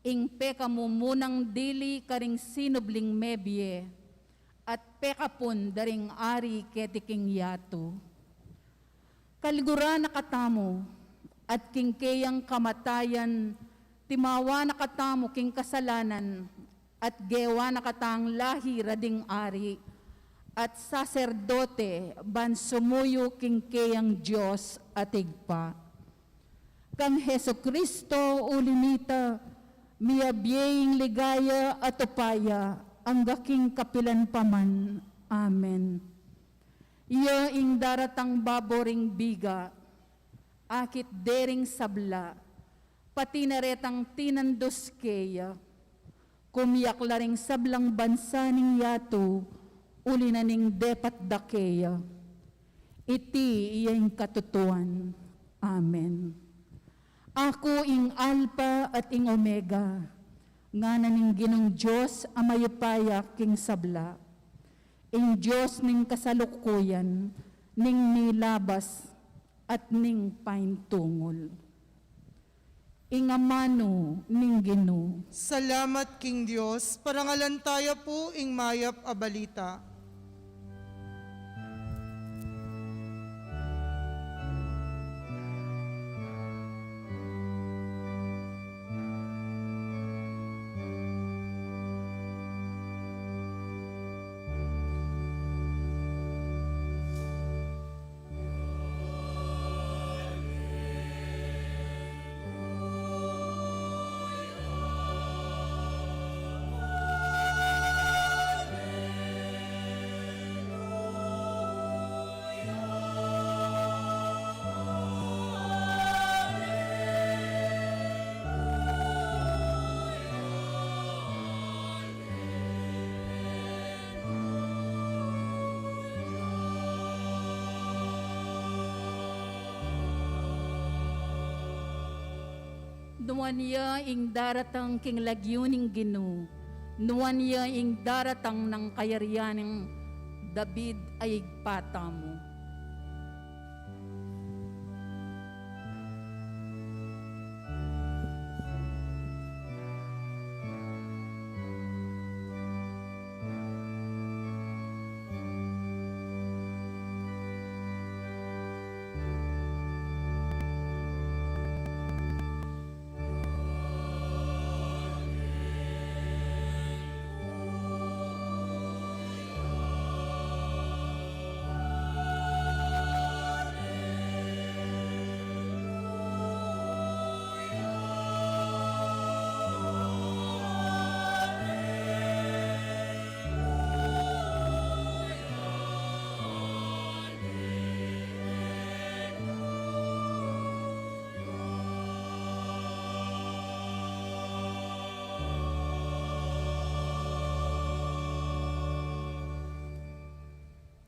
ing pekamumunang dili karing sinubling mebie, at pekapun da ring ari keti king yatu. Kaliguran na katamu, at king keyang kamatayan, timawa na katamu king kasalanan, at gewa na katang lahi ra ding ari, at saserdote, ban sumuyu king keyang Dios at Ibpa. Kang Jesucristo, uli nita, miyabie ing ligaya at upaya, angga king kapilan pa man. Amen. Iya ing daratang babo ring biga, akit de ring sabla, pati na retang tinandus keya. Kumiak la ring sablang bansa ning yatu, uli na ning depat da keya. Iti iya ing katutuan. Amen. Aku ing Alpa at ing Omega, ngana ning Ginung Dios a mayupaya king sabla, ing Dios ning kasalukuyan, ning milabas, at ning paintungul. Ing amanu ning Ginu. Salamat king Dios, parangalan taya pu ing mayap a balita. Nuan ya ing daratang king lagyu ning Ginu, nuan ya ing daratang nang kayarian ning David a Ibpa tamu.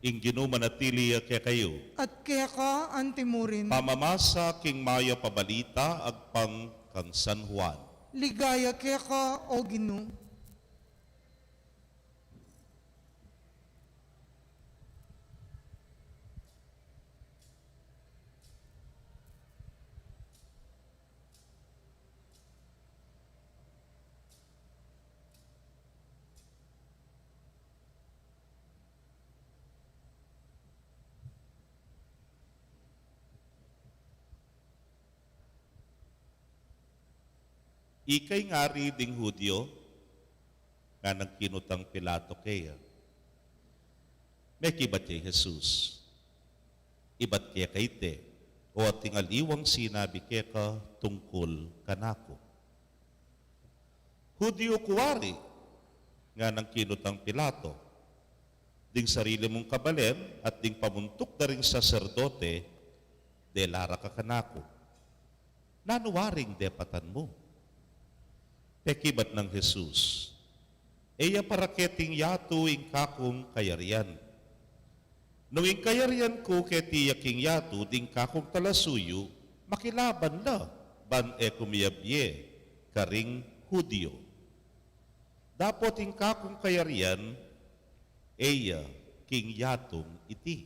Ing Ginu manatili ya kekayu. At keka anti murin. Pamamasa king mayap a balita agpang kang San Juan. Ligaya keka, O Ginu. Ika ing ari ding Judio? Nganang kinutang Pilato keya. Mekibat ya i Jesus, "Ibat keka ite, o ating aliwang sinabi keka tungkul kanaku?" "Judio ku wari?" nganang kinutang Pilato. "Ding sarili mung kabalen at ding pamuntuk da ring saserdote, dela ra ka kanaku. Nanu waring depatan mu?" Pekibat nang Jesus, "E ya para keting yatu ing kakung kayarian. Nung ing kayarian ku keti ya king yatu, ding kakung talasuyu makilaban la ban e ku miyabie karing Judio. Dapot ing kakung kayarian e ya king yatung iti."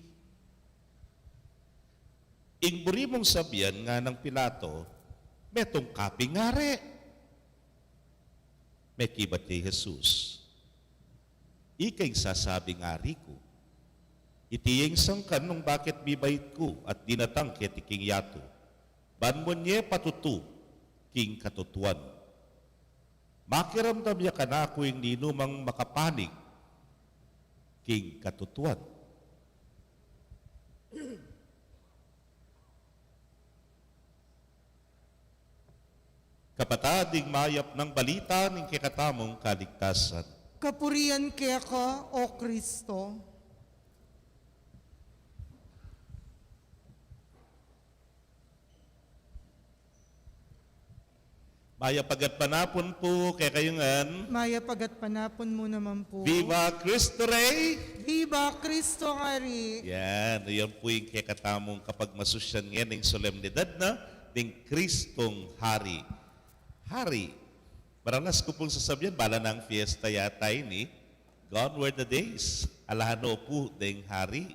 "Ing buri mung sabian," nganang Pilato, "metung ka ping ari?" Mekibat ya i Jesus, Ika ing sasabing ari ku. Iti ing sangkan nung bakit mibait ku at dinatang keti king yatu, ban mu nye patutu king katutuan. Makiramdam ya kanaku ing ninumang makapanig king katutuan. Kapatad, ing mayap nang balita ning kekatamung kaligtasan. Kapurian keka, O Kristo. Mayap a gatpanapun pu kekayu ngan. Mayap a gatpanapun mu naman pu. Viva Cristo Rey! Viva Cristo Rey! Yan, yan pu ing kekatamung kapagmasusyan ngening solemnidad na ning Kristong Hari. Hari. Maralas ku pung sasabian, bala nang fiesta yata ini. Gone were the days. Ala no pu deng hari.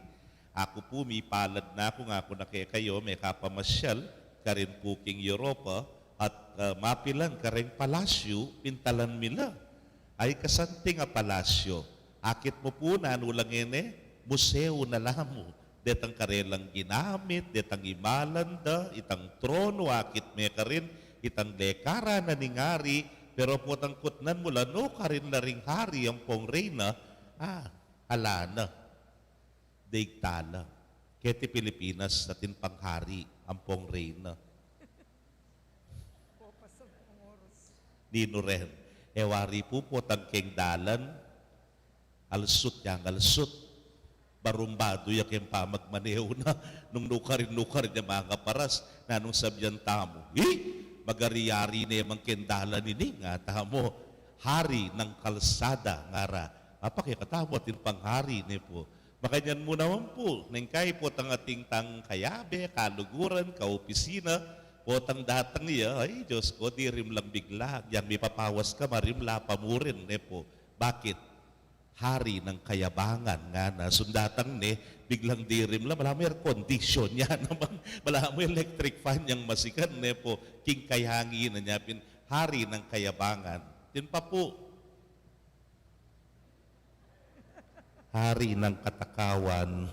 Aku pu, mipalad na ku, ngaku na kekayu, mekapamasyal karin pu king Europa, at, ah, mapilan kareng palasyu, pintalan mi la. Ay, kasanting a palasyu. Akit mu pu, nanu la ngeni, museo na la mu. Detang karelang ginamit, detang imalan da, itang trono, akit me karin, itang lekaran na ning hari, pero potang kutnan mu la, no karin la ring hari ampong reyna, ah, ala na. Daig tala. Keti Pilipinas, atin pang hari ampong reyna. Ninu ren, e wari pu, potang keng dalan, alsut yang alsut. Barumbadu ya keng pamagmaneu na. Nung nukarin-nukarin ya mangaparas, nanung sabian tamu, "Hi! Magari-ari ne mang keng dalan ini," nga tamu. "Hari ng kalsada," ngara. Apa kekatamu atin pang hari ne pu. Makanyan mu naman pu, neng kai potang atin tang kayabe, kaluguran, kaopisina, potang datang ya, "Ay, Diyos ko, dirim lang bigla, yang mipapawas ka, marimla pa mu rin," ne pu. Bakit? Hari ng kayabangan, ngana. Sundatang ne, biglang dirim la, bala mu air condition ya naman, bala mu electric fan yang masikan, ne pu, king kayanginan ya pin, hari ng kayabangan. Atin pa pu, hari ng katakawan.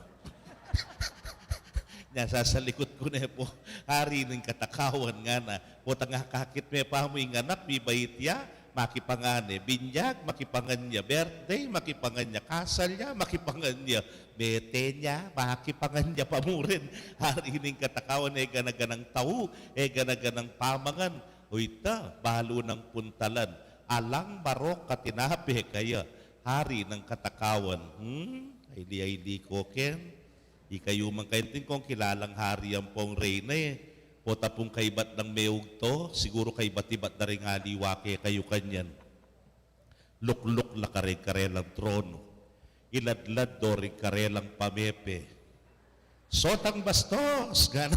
Nya sasalikut ku ne pu, hari ning katakawan, ngana. Potang akakit me pa mu ing anak, mibait ya, makipangan ne binyag, makipangan ya birthday, makipangan ya kasal ya, makipangan ya mete nya, makipangan ya pa mu rin. Hari ning katakawan, e gana-ganang tau, e gana-ganang pamangan. O ita, balu nang puntalan. Alang marok a tinape kaya, hari ng katakawan. Hmm? Aili-aili ko ken. Ikayu man kanyan, atin kong kilalang hari ampong reyna e. Pota pung kaibat nang meugto, siguru kaibat-ibat da ring aliwa kekayu kanyan. Lukluk la kareng karelang trono. Iladlad do ring karelang pamepe. "Sotang bastos," ngana.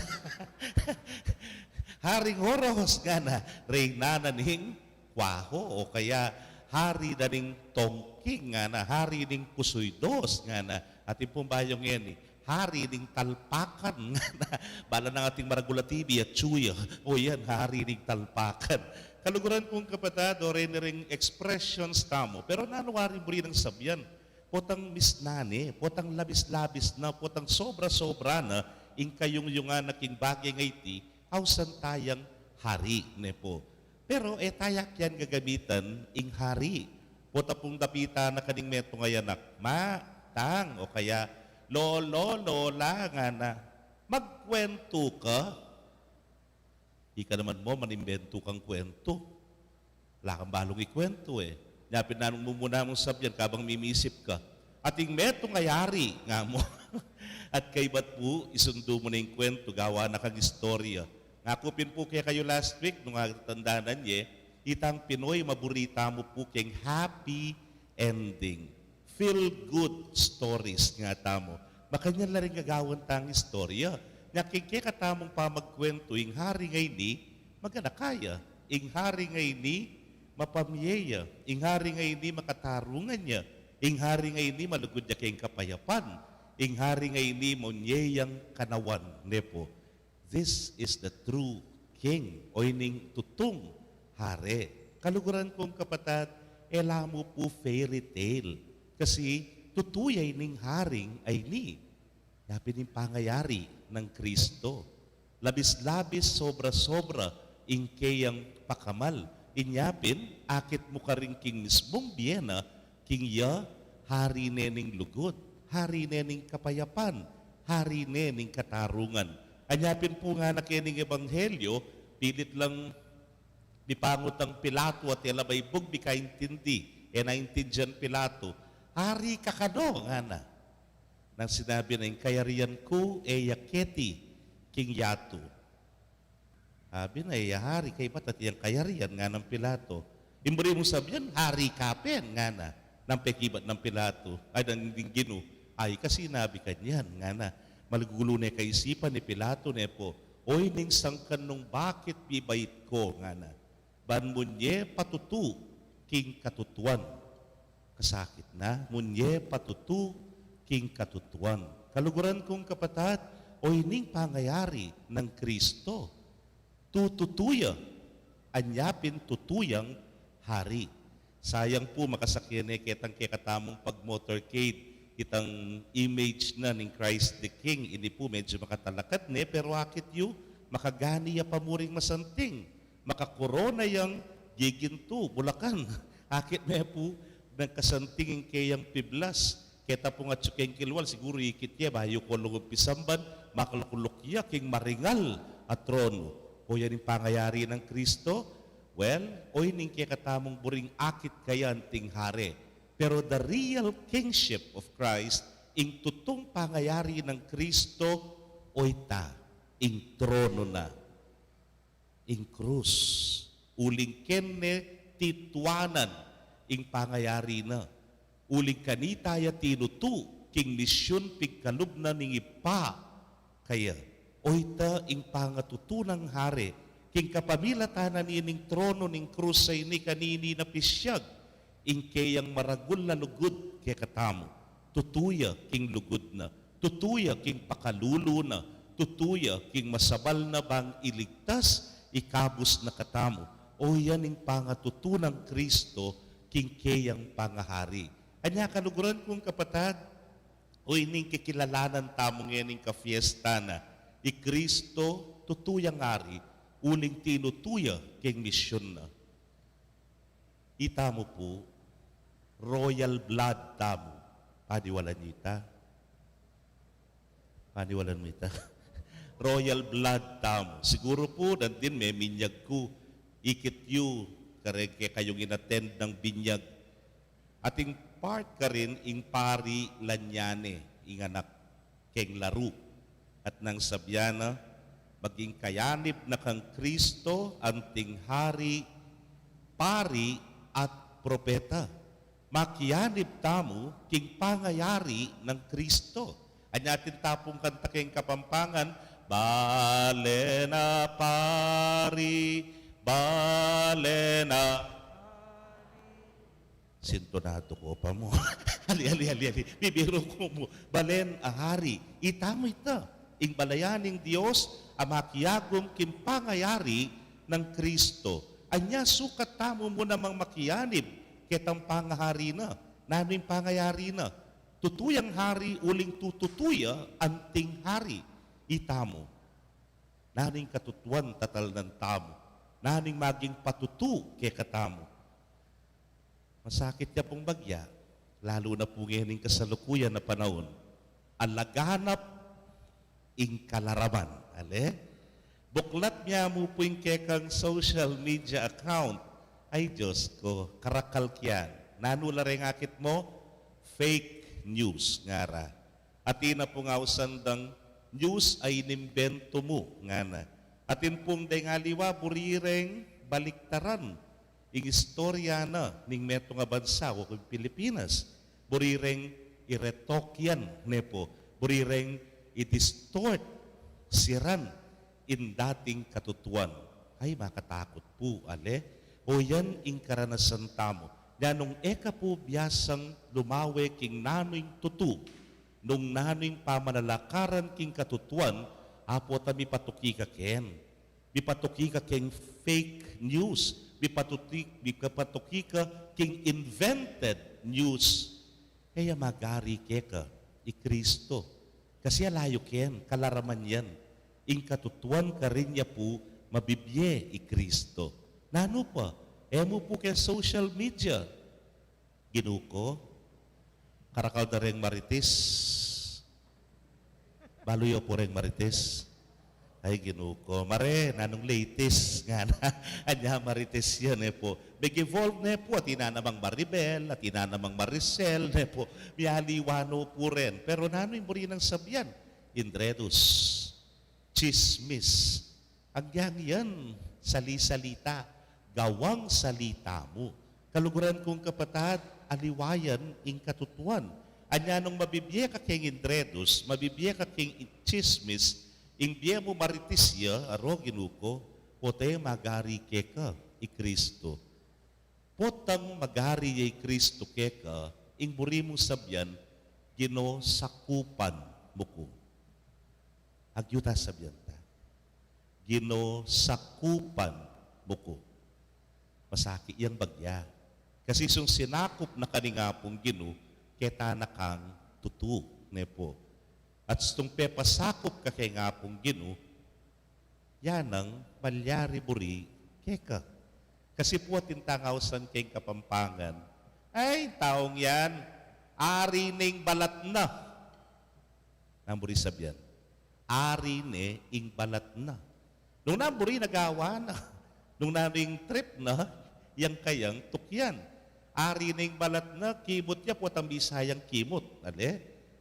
"Haring oros," ngana. "Reyna na ning kwaho," o kaya, "Hari na ning tongking," ngana. "Hari ning pusuy dos," ngana. Atin pung bayu ngeni, "Hari ning talpakan," ngana. Bala nang ating maragul a T V, atsu ya. O yan, hari ning talpakan. Kaluguran kung kapatad, o reni ring expressions tamu. Pero nanu wari buri nang sabian? Potang misna ne, potang labis-labis na, potang sobra-sobra na ing kayungyungan na king bage a iti, ausan tayang hari, ne pu. Pero e taya kyan gagamitan ing hari. Pota pung dapitan na ka ning metung a anak, "Ma, Tang," o kaya, "Lolo, Lola," ngana, "magkwentu ka?" Ika naman mu, manimbentu kang kwentu. Ala kang balung ikwentu e. Nya pin nanung mu muna mung sabian kabang mimisip ka, "Ating metung a yari," nga mu. At kaybat pu, isundu mu na ing kwentu, gawa na kang istorya. Ngaku pin pu kekayu last week, nung atandanan ye, itang Pinoy, maburi tamu pu keng happy ending. Feel good stories nga tamu. Makanyan la ring gagawan tang istorya. Nya king kekatamung pamagkwentu, ing hari ngeni, maganaka ya. Ing hari ngeni, mapamye ya. Ing hari ngeni, makatarungan ya. Ing hari ngeni, malugud ya keng kapayapan. Ing hari ngeni, munye yang kanawan, ne pu. This is the true king, o ining tutung hari. Kaluguran kung kapatad, e la mu pu fairy tale. Kasi tutu ya ining haring a ini. Yapin ing pangayari nang Kristo. Labis-labis, sobra-sobra ing keyang pakamal. Inya pin, akit mu karin king mismung bie na, king ya hari ne ning lugud, hari ne ning kapayapan, hari ne ning katarungan. Anya pin pu ngana kening ebanghelyo, pilit lang mipangut nang Pilato at e la baybug mikaintindi. E naintindian Pilato, "Hari ka kanu?" ngana. Nang sinabi na, "Ing kayarian ku e ya keti king yatu." Abi na, "E ya hari, kaybat atin yang kayarian?" nganang Pilato. "Ing buri mung sabian, hari ka pin?" ngana. Nang pekibat nang Pilato, ay, nang Ginu, "Ay, kasi nabi kanyan," ngana. Malugulu ne kaisipan ni Pilato ne pu, "Oy, ning sangkan nung bakit bibait ko," ngana, "ban munye patutu king katutuan." Kasakit na, "Munye patutu king katutuan." Kaluguran kung kapatad, oy, ning pangayari nang Kristo, tututu ya, anya pin tutu yang hari. Sayang pu, makasakyan ne ketang kekatamung pag-motorcade itang image na ning Christ the King. Ini pu medyo makatalakad ne, pero akit yu, makagani ya pa mu ring masanting. Makakorona yang gigintu, Bulacan. Akit me pu, nang kasanting ing keyang piblas. Keta pung atyu keng kilwal, siguru ikit ye, bayu ko lugud pisamban, makaluklukan ya king maringal a tronu. O yan ing pangayari nang Kristo? Well, oy, ning kekatamung buring akit kaya anting hari. Pero the real kingship of Christ, ing tutung pangayari nang Kristo, oy ta, ing tronu na, ing krus. Uling kene tituanan ing pangayari na. Uling kanita ya tinutu king misyun pigkalub na ning Ibpa kaya. Oy ta ing pangatutu nang hari, king kapamilatan na nining tronu ning krus a ini kanini na pisyag ing keyang maragul a lugud kekatamu. Tutu ya king lugud na, tutu ya king pakalulu na, tutu ya king masabal na bang iligtas, ikabus na katamu. O yan ing pangatutu nang Kristo king keyang pangahari. Anya kaluguran kung kapatad, o ining kikilalanan tamu ngening kafiesta na, i Kristo tutu yang hari, uling tinutu ya king misyun na. Itamu pu, royal blood tamu. Paniwalan yu ita? Paniwalan mu ita? Royal blood tamu. Siguru pu, dandin meminyag ku, ikit yu, kareng kekayung in-attend nang binyag. Atin part karin ing pari la, nya ne ing anak keng laru. At nang sabian na, "Maging kayanib na kang Kristo anting hari, pari, at propeta." Makiyanib tamu king pangayari nang Kristo. Anya atin ta pung kanta keng Kapampangan, "Balen a pari, balen a." Sintonado ko pa mu. Ali, ali, ali, ali. Bibiru ku mu. Balen a hari. Itamu ita, ing balayan ning Dios a makiagum king pangayari nang Kristo. Anya sukat tamu mu namang makiyanib ketang pangahari na. Nanu ing pangayari na? Tutu yang hari uling tututu ya anting hari. Itamu, nanu ing katutuan tatalnan tamu? Nanu ing maging patutu kekatamu? Masakit ya pung bagya, lalu na pu ngening kasalukuyan a panaun. Alaganap ing kalaraman. Ale? Buklat mia mu pu ing kekang social media account. Ay, Dios ko, karakal kian. Nanu la reng akit mu? Fake news, ngara. Atin na pung ausan dang news a inimbentu mu, ngana. Atin pung deng aliwa, buri reng baliktaran ing istorya na ning metung a bansa o king Pilipinas. Buri reng i-retoke yan, ne pu. Buri reng i-distort, siran ing dating katutuan. Ay, makatakut pu, ale? O yan ing karanasan tamu. Nya nung e ka pu biasang lumawe king nanu ing tutu, nung nanu ing pamanalakaran king katutuan, apo ta mipatuki ka ken. Mipatuki ka keng fake news. Mipatuki, mipatuki ka king invented news. E ya magari keka i Kristo. Kasi alayu ken, kalaraman yan. Ing katutuan karin ya pu mabibie i Kristo. Nanu pa, e mu pu keng social media. Ginu ku, karakal da reng marites. Balu yu pu reng marites. Ay, Ginu ku. Mare, nanung latest ngana. Anya marites ya, ne pu. Meg-evolve, ne pu. Atin na namang Maribel, atin na namang Maricel, ne pu. Mialiwa no pu ren. Pero nanu ing buri nang sabian? Intriga, tsismis. Agyang yan, sali-salita, gawang salita mu. Kaluguran kung kapatad, aliwa yan ing katutuan. Anya nung mabibie ka keng intriga, mabibie ka keng tsismis, ing bie mu marites ya, aro, Ginu ku, potang magari keka i Kristo. Potang magari ya i Kristo keka, ing buri mung sabian, Ginu, sakupan mu ku. Agyu ta sabian ta. Ginu, sakupan mu ku. Masakit yang bagya. Kasi sung sinakup na ka ning Apung Ginu, keta na kang tutu, ne pu. At sung pepasakup ka keng Apung Ginu, ya nang malyari buri keka. Kasi pu atin tang ausan keng Kapampangan, ay, taung yan, ari ne ing balat na. Nanu buri sabian? Ari ne ing balat na. Nung nanu buri nagawa na, nung nanu ing trip na, yang kayang tukyan. Ari ne ing balat na, kimut ya, potang bisa yang kimut. Ale?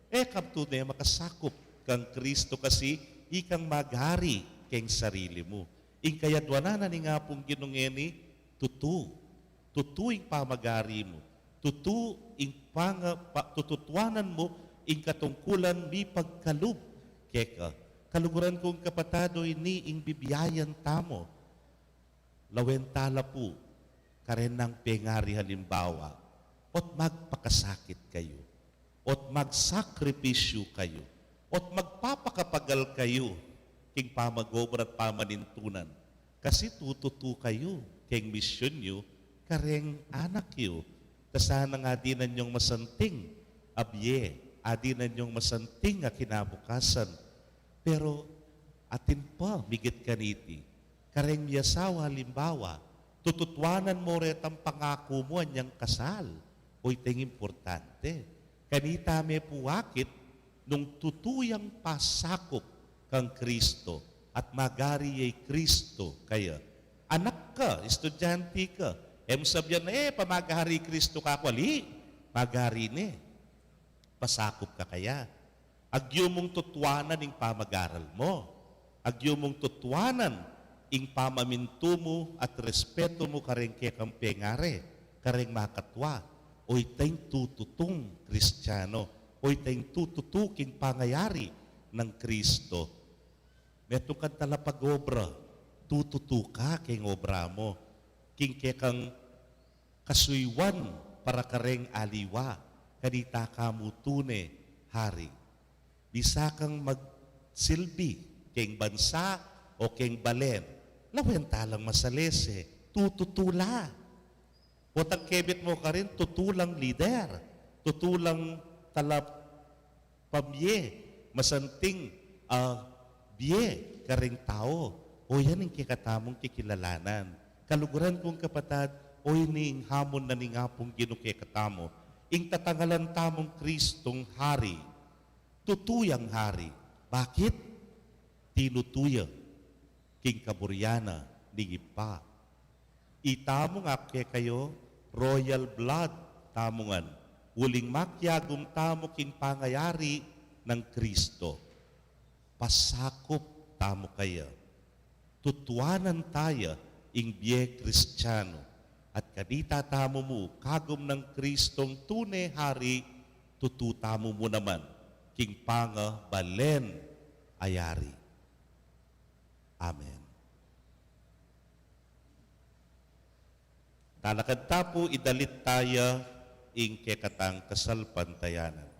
E ka tutu ne makasakup kang Kristo kasi ikang magari keng sarili mu. Ing kayaduanan na ning Apung Ginu ngeni, tutu. Tutu ing pamagari mu. Tutu ing panga-, pa-, tututuanan mu ing katungkulan mipagkalub keka. Kaluguran kung kapatad, o ini ing bibiayan tamu. Lawen ta la pu, karen nang pengari halimbawa, ot magpakasakit kayu, ot magsakripisyu kayu, ot magpapakapagal kayu, king pamag-obra at pamanintunan. Kasi tututu kayu, keng misyun yu, kareng anak yu. Ta sana nga dinan yung masanting a bie, a dinan yung masanting a kinabukasan. Pero atin pa, migit kaniti, kareng miasawa, halimbawa, tututuanan mo retang pangaku mu anyang kasal. O, iteng importante. Kanita me pu akit, nung tutu yang pasakup kang Kristo, at magari ya i Kristo kaya. Anak ka, estudyante ka, e mu sabian na, e, pamagari Kristo kaku, ali, magari ne. Pasakup ka kaya. Agyu mung tutuanan ing pamag-aral mu. Agyu mung tutuanan ing pamamintu mu at respetu mu kareng kekang pengari, kareng makatua. O iteng tututung Kristiano, o iteng tututu king pangayari nang Kristo. Metung kang talapag-obra, tututu ka king obra mu, king kekang kasuyuan para kareng aliwa, kanita ka mu tune hari. Bisa kang magsilbi keng bansa o keng balen, lawen ta lang masalese, tututu la. Potang kebit mu karin, tutu lang lider, tutu lang talap pamie, masanting a bie kareng tau. O yan ing kekatamung kikilalanan. Kaluguran kung kapatad, o ini ing hamon na ning Apung Ginu kekatamu. Ing tatangalan tamung Kristong Hari, tutu yang Hari. Bakit? Tinutu ya king kaburian na ning Ibpa. Itamu nga kekayu, royal blood tamu ngan, uling makiagum tamu king pangayari nang Kristo. Pasakup tamu kaya. Tutuanan ta ya ing bie Kristiano, at kanita tamu mu kagum nang Kristong tune Hari, tutu tamu mu naman king pangabalen a yari. Amen. Talakad ta pu, idalit ta ya ing kekatang kasalpantayanan.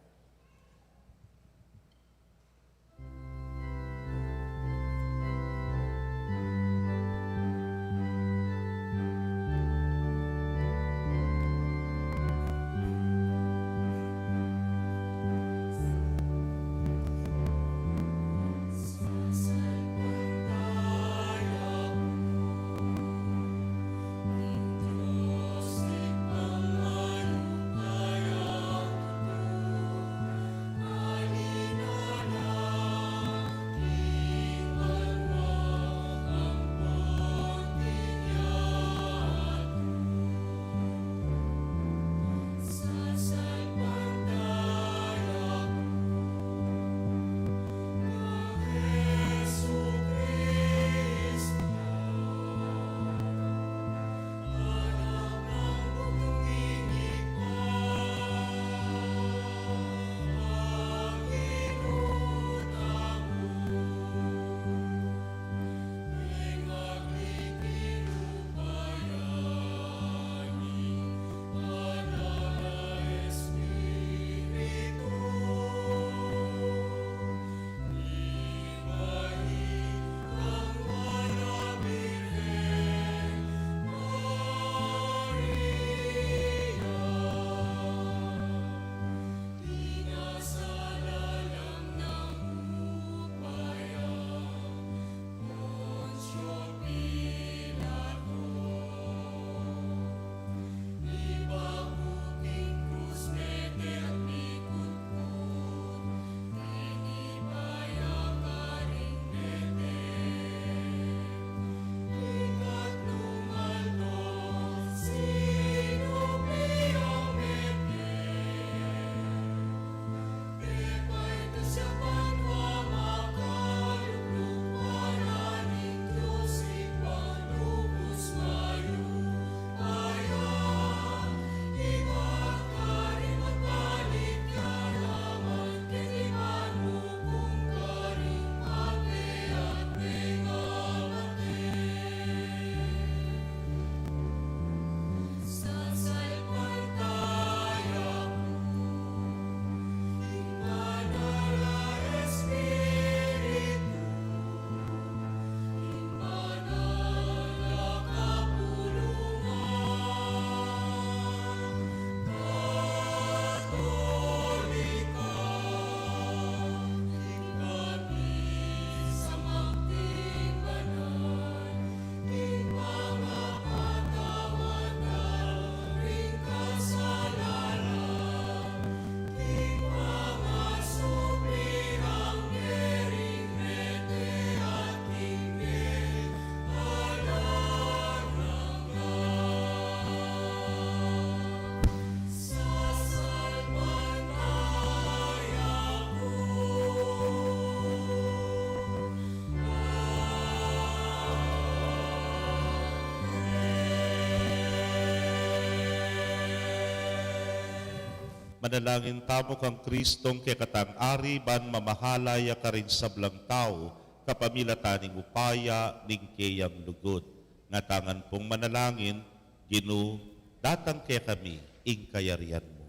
Manalangin tamu kang Kristong kekatang Ari, ban mamahala ya karing sablang tau, kapamilatan ning upaya ning keyang lugud. Nga tangan pung manalangin, Ginu, datang kekami ing kayarian mu.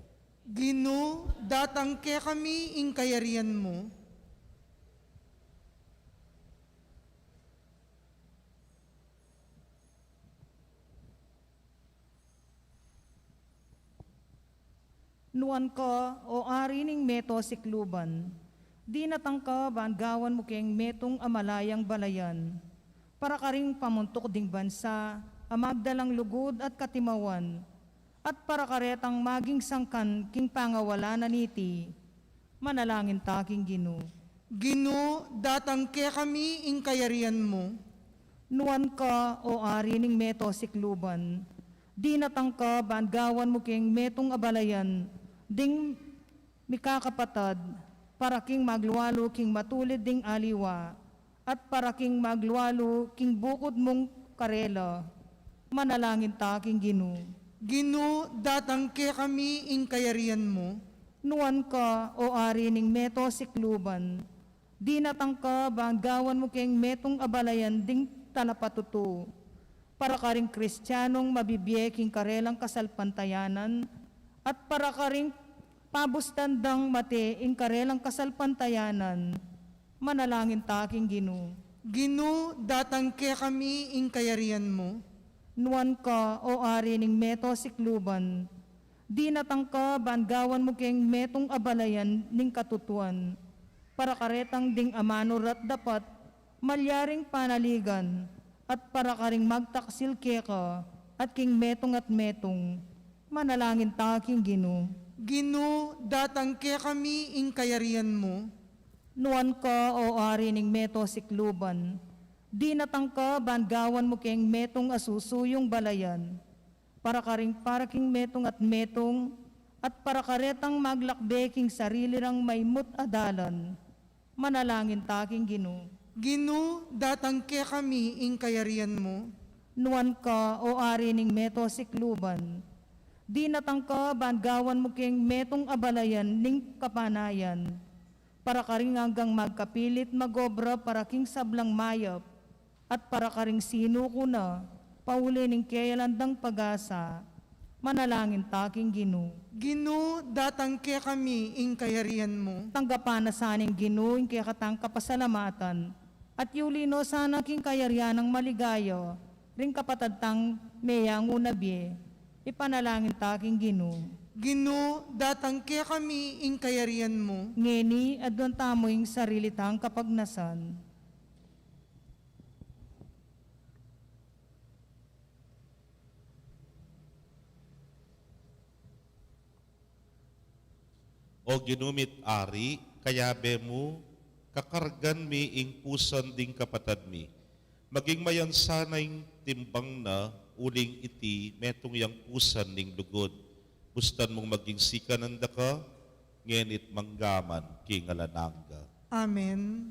Ginu, datang kekami ing kayarian mu. Nuan ka, o Ari ning meto sikluban, dinatang ka ban gawan mu keng metung a malayang balayan, para karing pamuntuk ding bansa a magdalang lugud at katimawan, at para karetang maging sangkan king pangawala na niti. Manalangin ta king Ginu. Ginu, datang kekami ing kayarian mu. Nuan ka, o Ari ning meto sikluban, dinatang ka ban gawan mu keng metung a balayan ding mikakapatad, para king maglualu king matulid ding aliwa, at para king maglualu king bukud mung karela. Manalangin ta king Ginu. Ginu, datang kekami ing kayarian mu. Nuan ka, o Ari ning meto sikluban, dinatang ka ban gawan mu keng metung a balayan ding talapatutu, para karing Kristianung mabibie king karelang kasalpantayanan, at para karing pabustan dang mate ing karelang kasalpantayanan. Manalangin ta king Ginu. Ginu, datang kekami ing kayarian mu. Nuan ka, o Ari ning meto sikluban, dinatang ka ban gawan mu keng metung a balayan ning katutuan, para karetang ding amanu rat dapat malyaring panaligan, at para karing magtaksil keka at king metung at metung. Manalangin ta king Ginu. Ginu, datang kekami ing kayarian mu. Nuan ka, o Ari ning meto sikluban, dinatang ka ban gawan mu keng metung a susuyung balayan, para karing, para king metung at metung, at para karetang maglakbe king sarili rang maimut a dalan. Manalangin ta king Ginu. Ginu, datang kekami ing kayarian mu. Nuan ka, o Ari ning meto sikluban, dinatang ka ban gawan mu keng metung a balayan ning kapanayan, para karing anggang magkapilit magobra para king sablang mayap, at para karing sinuku na pauli ning keyalan dang pag-asa. Manalangin ta king Ginu. Ginu, datang kekami ing kayarian mu. Tanggapan na sa ning Ginu ing kekatang kapasalamatan, at yuli no sana king kayarian nang maligaya ring kapatad tang meyangu na bie. Ipanalangin ta king Ginu. Ginu, datang kekami ing kayarian mu. Ngeni, aduan tamu ing sarili tang kapagnasan. O Ginu mit Ari, kayabe mu, kakargan mi ing pusan ding kapatad mi. Maging mayan sana ing timbang na, uling iti metung yang pusan ning lugud. Bustan mung maging sikanan da ka, ngeni't manggaman king alang angga. Amen.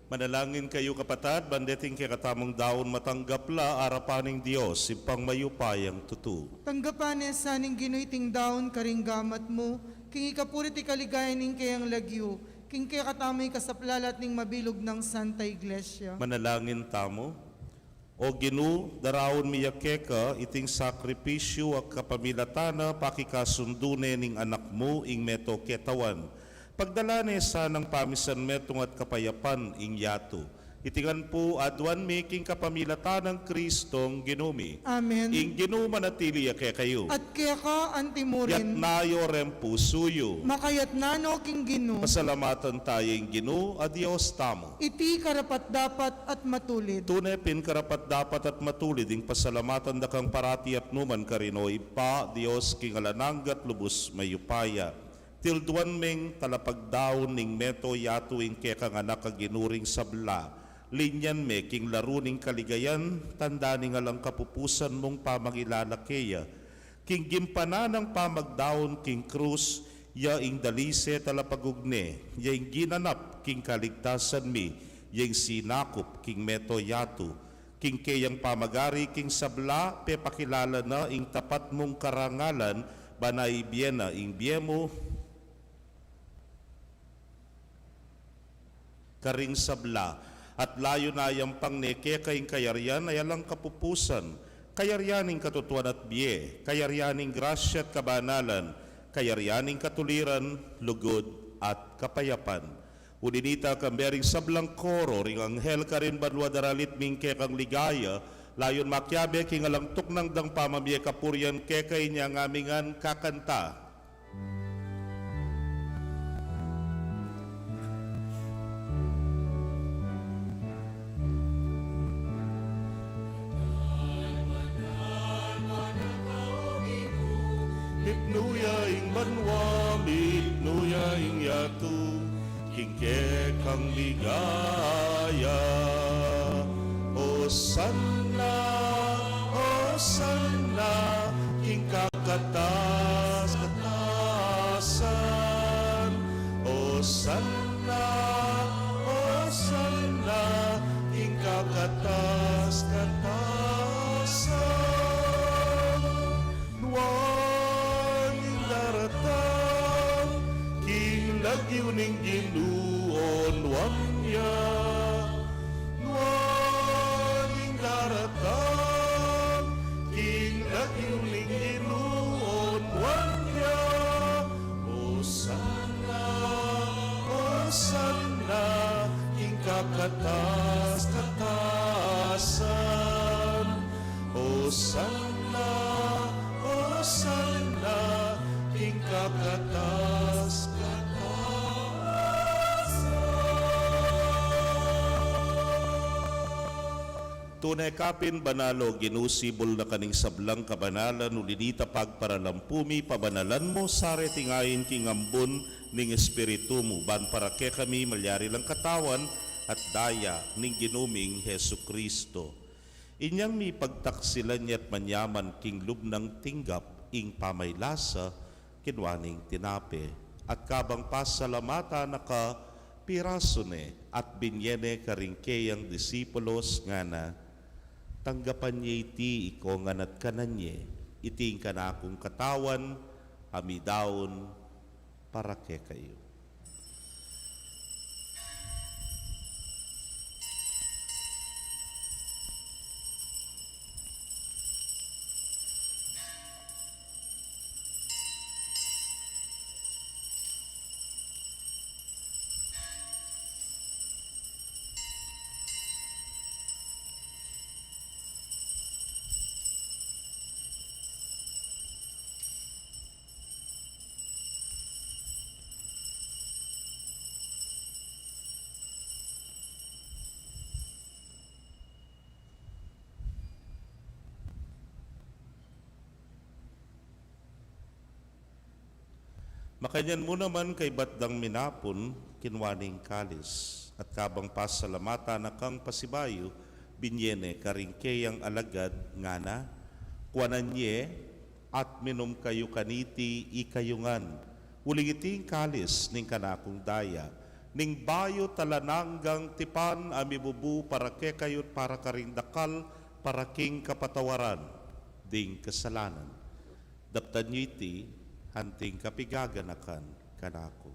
Manalangin kayu, kapatad, ban deting kekatamung daun matanggap la arapan ning Dios, Ibpang mayupayang tutu. Tanggapan ne sa ning Ginu iting daun karing gamat mu, king ikapuri't ikaligaya ning keyang lagyu, king kekatamung ikasaplalat ning mabilug nang Santa Iglesia. Manalangin tamu. O Ginu, daraun mi ya keka iting sakripisyu a kapamilatan na pakikasundu ne ning Anak mu ing meto ketawan. Pagdalan ne sanang pamisan metung at kapayapan ing yatu. Iti ngan pu aduan mi king kapamilatan nang Kristong Ginu mi. Amen. Ing Ginu manatili ya kekayu. At keka antimurin. Itas yu ring pusu yu. Makaitas no king Ginu. Pasalamatan taya ing Ginu a Dios tamu. Iti karapat-dapat at matulid. Tune pin karapat-dapat at matulid ing pasalamatan da kang parati at nukarin man, O Ibpa, Dios king alang angga at lubus mayupaya. Tilduan meng talapagdaun ning meto yatu ing kekang Anak a Ginu ring sabla. Linyan me king laru ning kaligayan, tanda ning alang kapupusan mung pamangilala keya. King gimpanan nang pamagdaun king krus, ya ing dalise talapagugne, ya ing ginanap king kaligtasan mi, ya ing sinakup king meto yatu. King keyang pamagari king sabla, pepakilala na ing tapat mung karangalan, ban ibie na ing bie mu karing sabla, at layun a iyampang ne keka ing kayarian a alang kapupusan, kayarian ning katutuan at bie, kayarian ning grasya at kabanalan, kayarian ning katuliran, lugud, at kapayapan. Uli nita, kambe ring sablang koro ring anghel karin banua daralit mi ing kekang ligaya, layun makiabe king alang tuknang dang pamamie kapurian keka. Inya ngan mi ngan kakanta. Mipnu ya ing banua, mipnu ya ing yatu, king kekang ligaya. Osanna, osanna, king kakatas-katasan. Osanna, osanna, king kakatas-katasan. Nuan ing daratang king lagyu ning Ginu, o nuan ya. Nuan ing daratang king lagyu ning Ginu, o nuan ya. Osanna, osanna, king kakatas-katasan. Osanna, osanna, king kakatas-katasan. Tune ka pin banal, o Ginu, sibul na ka ning sablang kabanalan, uli nita pagparalampu mi, pabanalan mu sa reting ain king ambun ning Espiritu mu, ban para kekami malyari lang Katawan at Daya ning Ginu ming Jesucristo. Inyang mipagtaksilan ya at manyaman king lub nang tinggap ing pamaylasa, kinua ne ing tinape, at kabang pasalamatan na ka, pirasu ne, at binie ne karing keyang disipulos, ngana: Tanggapan ye iti ikongan at kanan ye, iti ing kanakung katawan, a midaun para kekayu. Makanyan mu naman kaybat dang minapun, kinua ne ing kalis, at kabang pasalamatan na kang pasibayu, binie ne karing keyang alagad, ngana: Kuanan ye, at minum kayu kaniti ikayu ngan, uling iti ing kalis ning kanakung daya, ning bayu at alang anggang tipan a mibubu para kekayu't para karing dakal, para king kapatawaran ding kasalanan. Daptan yu iti anting kapigaganakan kanaku.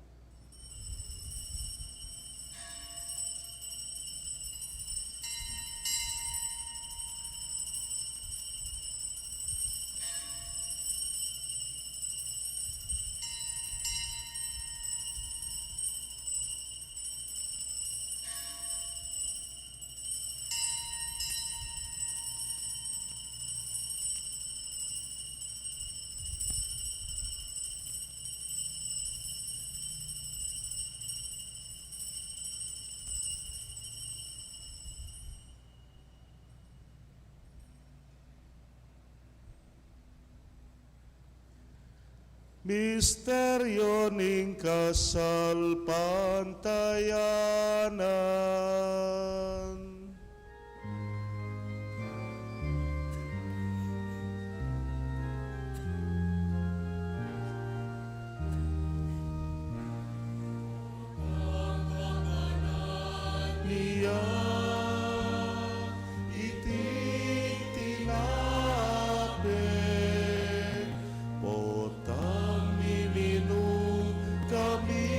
Misteryu ning kasalpantayanan. Nia iting tinape, potang miminum kami,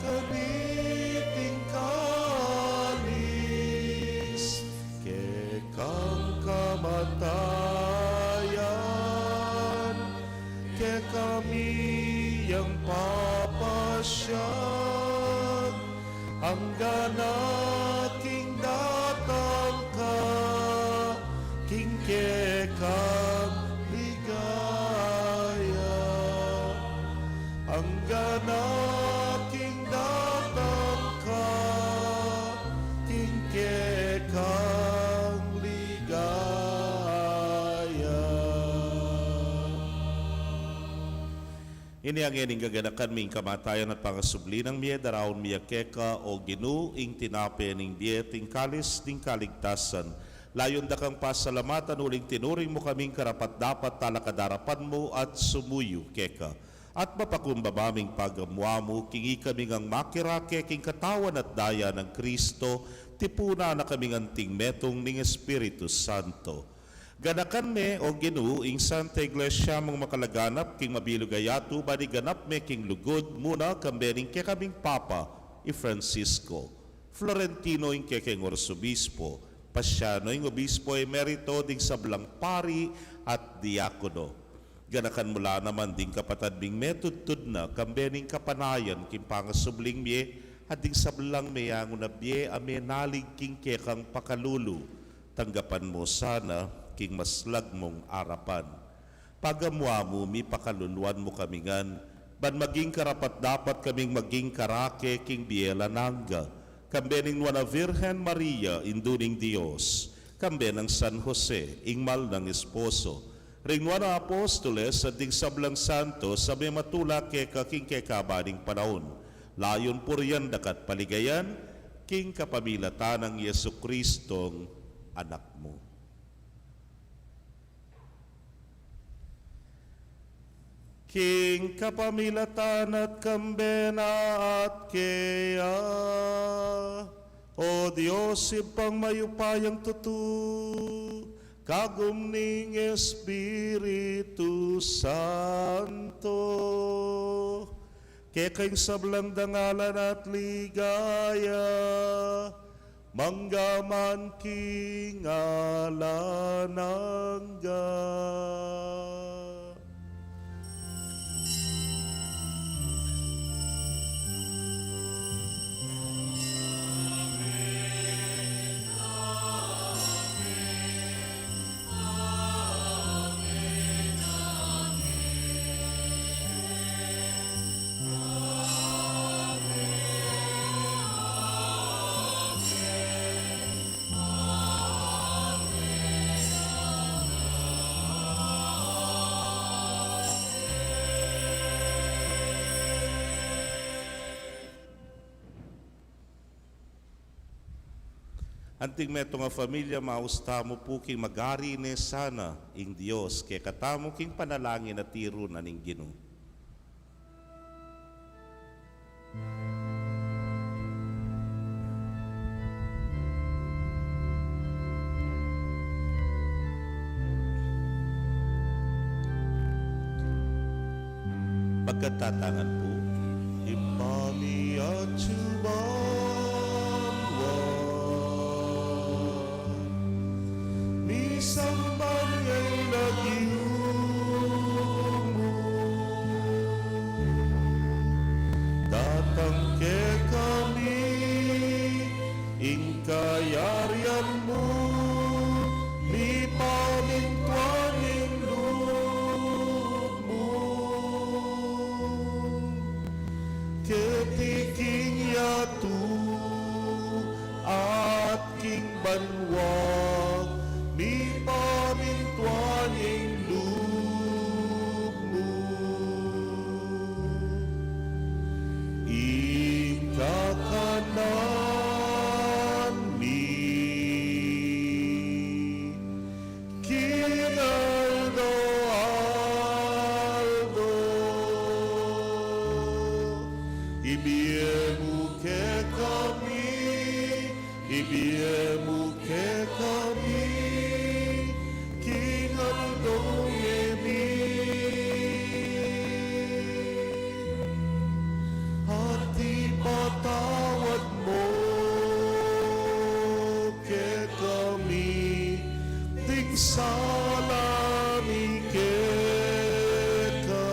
kaniting kalis, kekang kamatayan, kekami yang papasyan, anggang king datang ka, king kekang ligaya. Anggang king datang ka, king kekang ligaya. Ini ngeni ing gaganakan mi king kamatayan at pangasubli nang mie, daraun mi keka, o Ginu, ing tinape ning bie at ing kalis ning kaligtasan. Layun da kang pasalamatan uling tinuring mu kaming karapat-dapat talakad king arapan mu at sumuyu keka. At mapakumbaba ming pagamu-amu king ikami ngan makirake king katawan at daya nang Kristo, tipunan na kaming anting metung ning Espiritu Santo. Ganakan me, o Ginu, ing Santa Iglesia mung makalaganap king mabilug a yatu, ban iganap me king lugud mu na, kambe ning kekaming Papa, i Francisco, Florentino ing kekeng Arsobispo, Paciano ing Obispo Emerito, ding sablang pari at diakono. Ganakan mu la naman ding kapatad ming metudtud na, kambe ning kapanayan king pangasubling mie, at ding sablang meyangu na bie a menalig king kekang pakalulu. Tanggapan mu sana king maslag mung arapan. Pagamu-amu mi, pakaluluan mu kami ngan, ban maging karapat-dapat kaming maging karake king bie alang angga, kambe ning Nuan a Virgen Maria, Indu ning Dios, kambe nang San Jose, ing mal nang esposo, ring nuan a apostoles, at ding sablang santos a mematula keka king kekaban ning panaun, layun purian da ka at paligayan, king kapamilatan nang Jesucristong Anak mu. King kapamilatan na at kambe na at keya, O Dios, Ibpang mayupayang tutu, kagum ning Espiritu Santo, keka ing sablang dangalan at ligaya, mangga man king alang angga. Anting metung a familia, maus tamu pu king magari ne sana ing Dios kekatamu king panalangin a tiru na ning Ginu. Katatangan pu. Ibpa mi atsu banua, misamban ya ing lagyu mu. Datang kekami ing kayarian mu, mipamintuan ing lub mu keti king yatu at king banua, mipamintuan ing lub mu. Ing kakanan mi king aldo-aldo, ibie mu kekami, ibie mu kekami king aldo ngeni, at ipatawad mu kekami ding sala mi keka,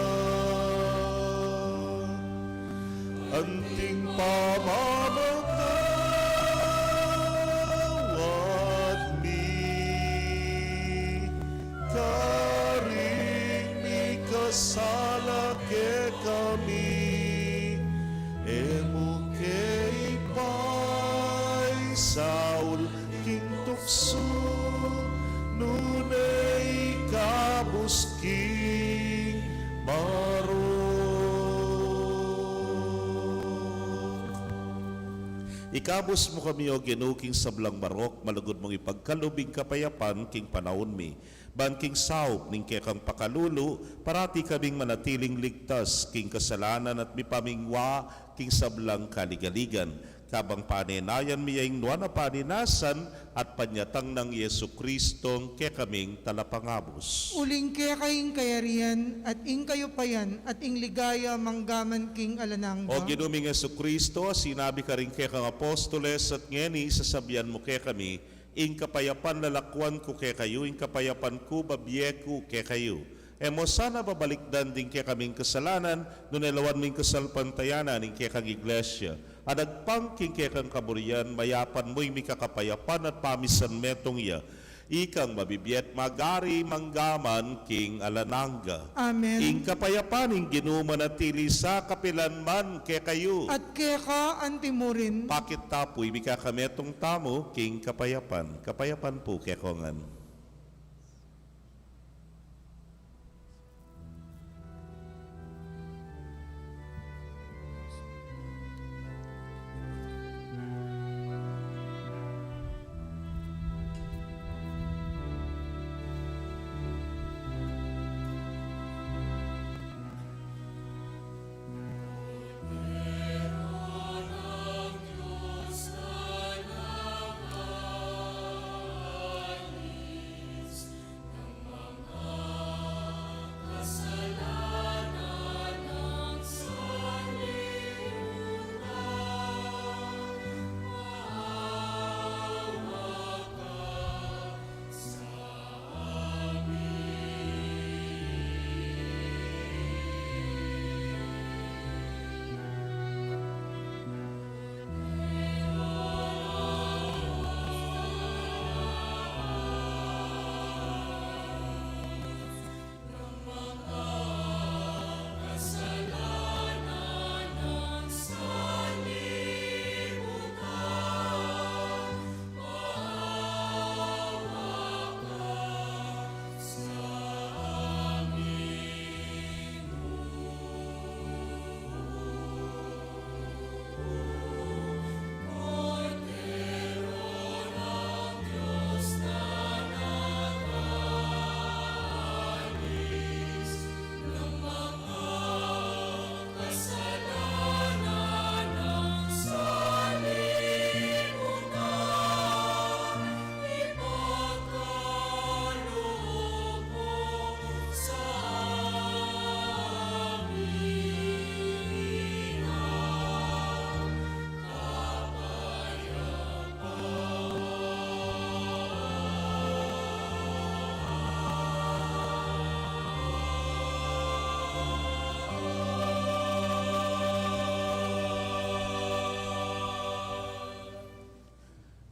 anting pamamatawad mi karing mikasala kekami. E mu ke ipaisaul king tuksu, nune ikabus king marok. Ikabus mu kami, O Ginu, king sablang marok, malugud mung ipagkalub ing kapayapan king panaun mi. Ban king saup ning kekang pakalulu, parati kaming manatiling ligtas king kasalanan at mipamingwa king sablang kaligaligan. Kabang panenayan mi ya ing nuan a panenasan at panyatang nang Jesucristong kekaming Talapangabus. Uling keka ing kayarian, at ing kayupayan, at ing ligaya, mangga man king alang angga. O Ginu ming Jesucristo, a sinabi karing kekang apostoles, at ngeni sasabian mu kekami, ing kapayapan lalakwan ku kekayu, ing kapayapan ku bibie ku kekayu. E mu sana babalikdan ding kekaming kasalanan, nune lawan mu ing kasalpantayanan ning kekang Iglesia. At agpang king kekang kaburian, mayapan mu ing mikakapayapan at pamisan metung ya. Ikang mabibie at magari mangga man king alang angga. Amen. Ing kapayapan ning Ginu manatili sa kapilan man kekayu. At keka antimurin. Pakit ta pu, ibie kekayu ing metung tamu king kapayapan. Kapayapan pu kekongan.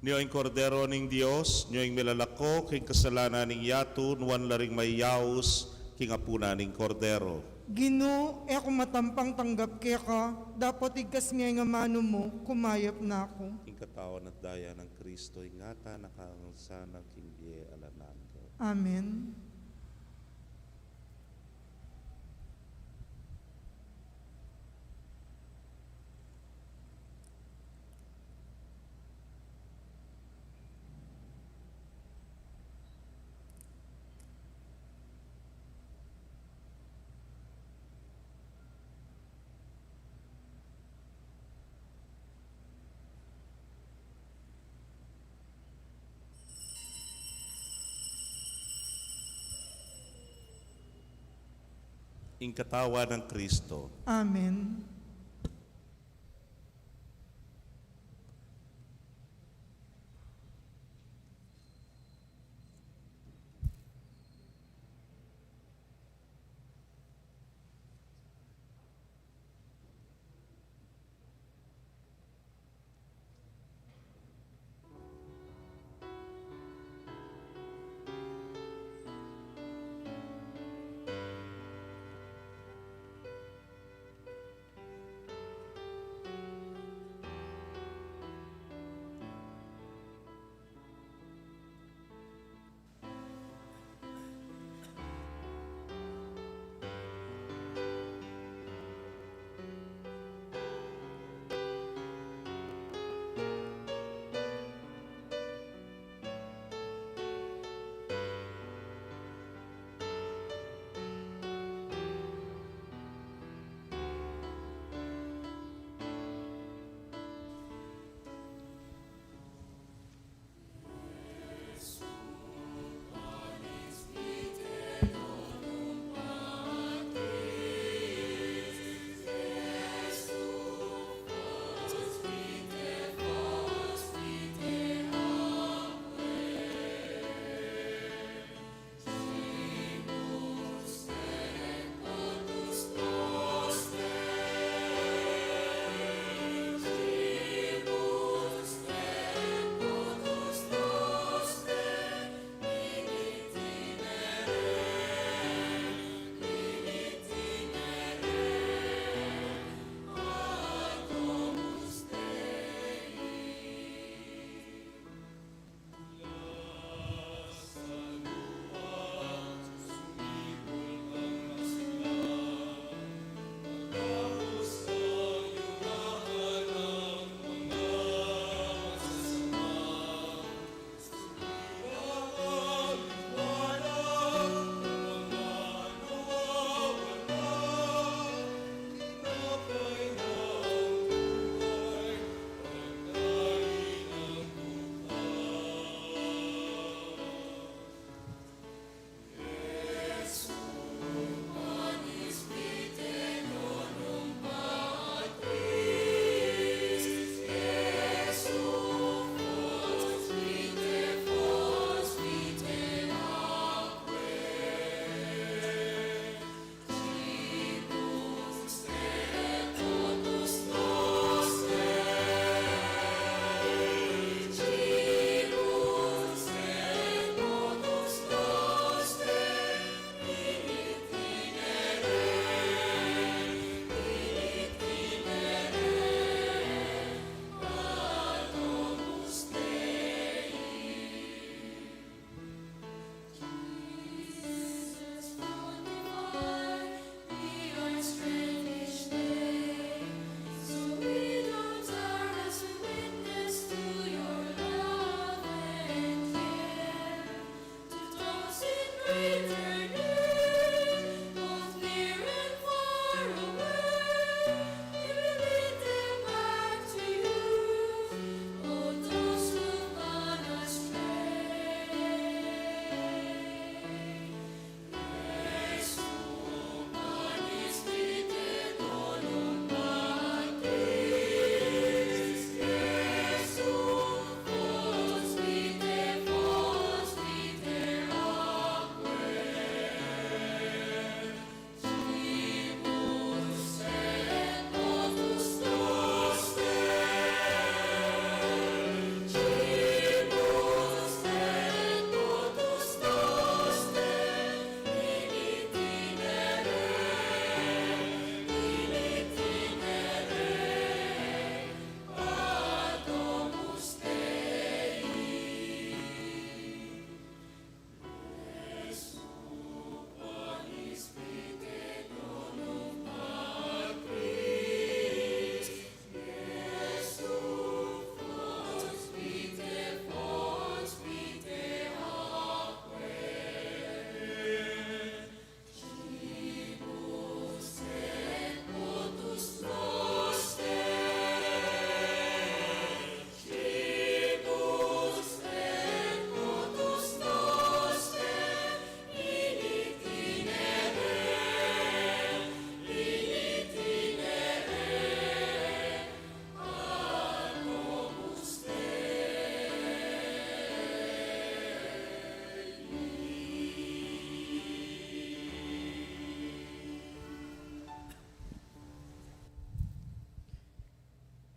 Nyo ing Kordero ning Dios, nyo ing milalako king kasalanan ning yatu, nuan la ring mayayaus king apunan ning Kordero. Ginu, e ku matampang tanggap keka, dapot igkas nge ing amanu mu, kumayap na ku. Ing katawan at daya nang Kristo, ingatan na ka ngan sana king bie alang angga. Amen. Ing katawan nang Kristo. Amen.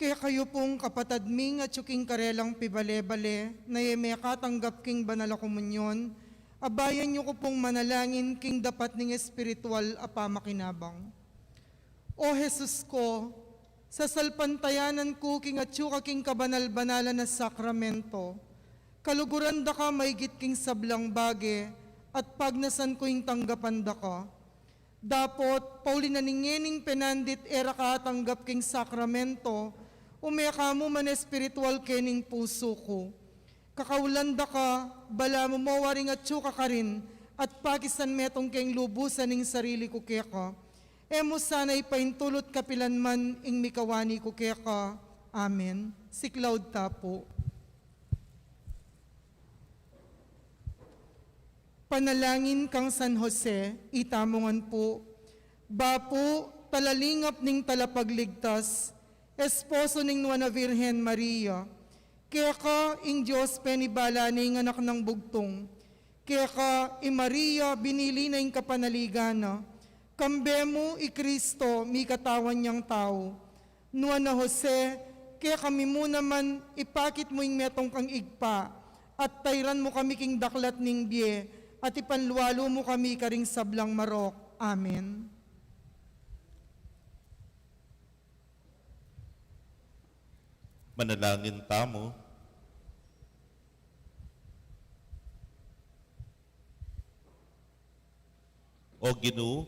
Kekayu pung kapatad ming atyu king karelang pibale-bale, na e mekatanggap king banal a komunyon, abayan yu ku pung manalangin king dapat ning espiritual a pamakinabang. O Jesus ku, sasalpantayanan ku king atyu ka king kabanal-banalan a sakramento, kaluguran da ka maigit king sablang bage, at pagnasan ku ing tanggapan da ka. Dapot, pauli na ning ngening penandit e ra ka atanggap king sakramento, ume ka mu man espiritual kening pusu ku. Kakaulan da ka, balamu mo waring atyu ka karin, at pakisan metung keng lubusan ning sarili ku keka. E mu sana ipaintulut kapilan man ing mikawani ku keka. Amen. Siklaud ta pu. Panalangin kang San Jose, itamu ngan pu. Bapu, talalingap ning talapagligtas, esposo ning Nuan a Virgen Maria, keka ing Dios penibala ne ing anak nang bugtung, keka i Maria binili na ing kapanaligan na, kambe mu i Kristo mikatawan yang tau. Nuan a Jose, kekami mu naman ipakit mu ing metung kang Ibpa, at tairan mu kami king daklat ning bie, at ipanlualu mu kami karing sablang marok. Amen. Manalangin tamu. O Ginu,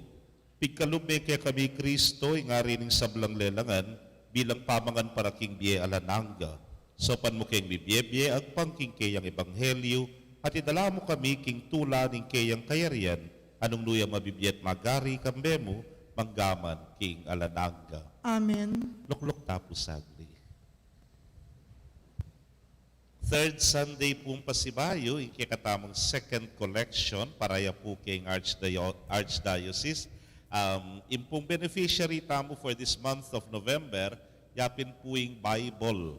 pigkalub me kekami i Kristo, ing Ari ning sablang lelangan, bilang pamangan para king bie alang angga. Saupan mu keng mibie-bie agpang king keyang ebanghelyu, at idala mu kami king tula ning keyang kayarian, a nung nu yang mabibie at magari kambe mu, mangga man king alang angga. Amen. Lukluk ta pu sagli. Third Sunday pung pasibayu, ing kekatamung second collection, para ya pu keng archdio-, archdiocese. Um, ing pung beneficiary tamu for this month of November, yapin pu ing Bible,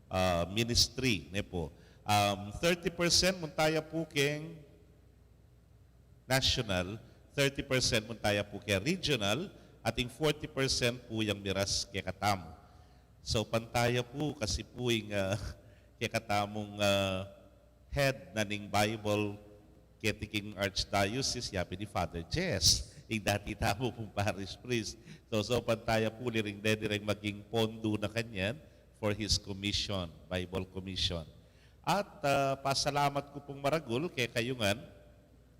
uh, ministry, ne pu. Um, thirty percent munta ya pu keng national, thirty percent munta ya pu keng regional, at ing forty percent pu yang miras kekatamu. So, pantaya pu, kasi pu ing, ah, kekatamung, ah, head na ning Bible keti king Archdiocese, yapin i Father Jess, ing dati tamu pung parish priest. So, so pantaya pu, uli ring deni reng maging pondo na kanyan for his commission, Bible commission. At, ah, pasalamat ku pung maragul kekayu ngan,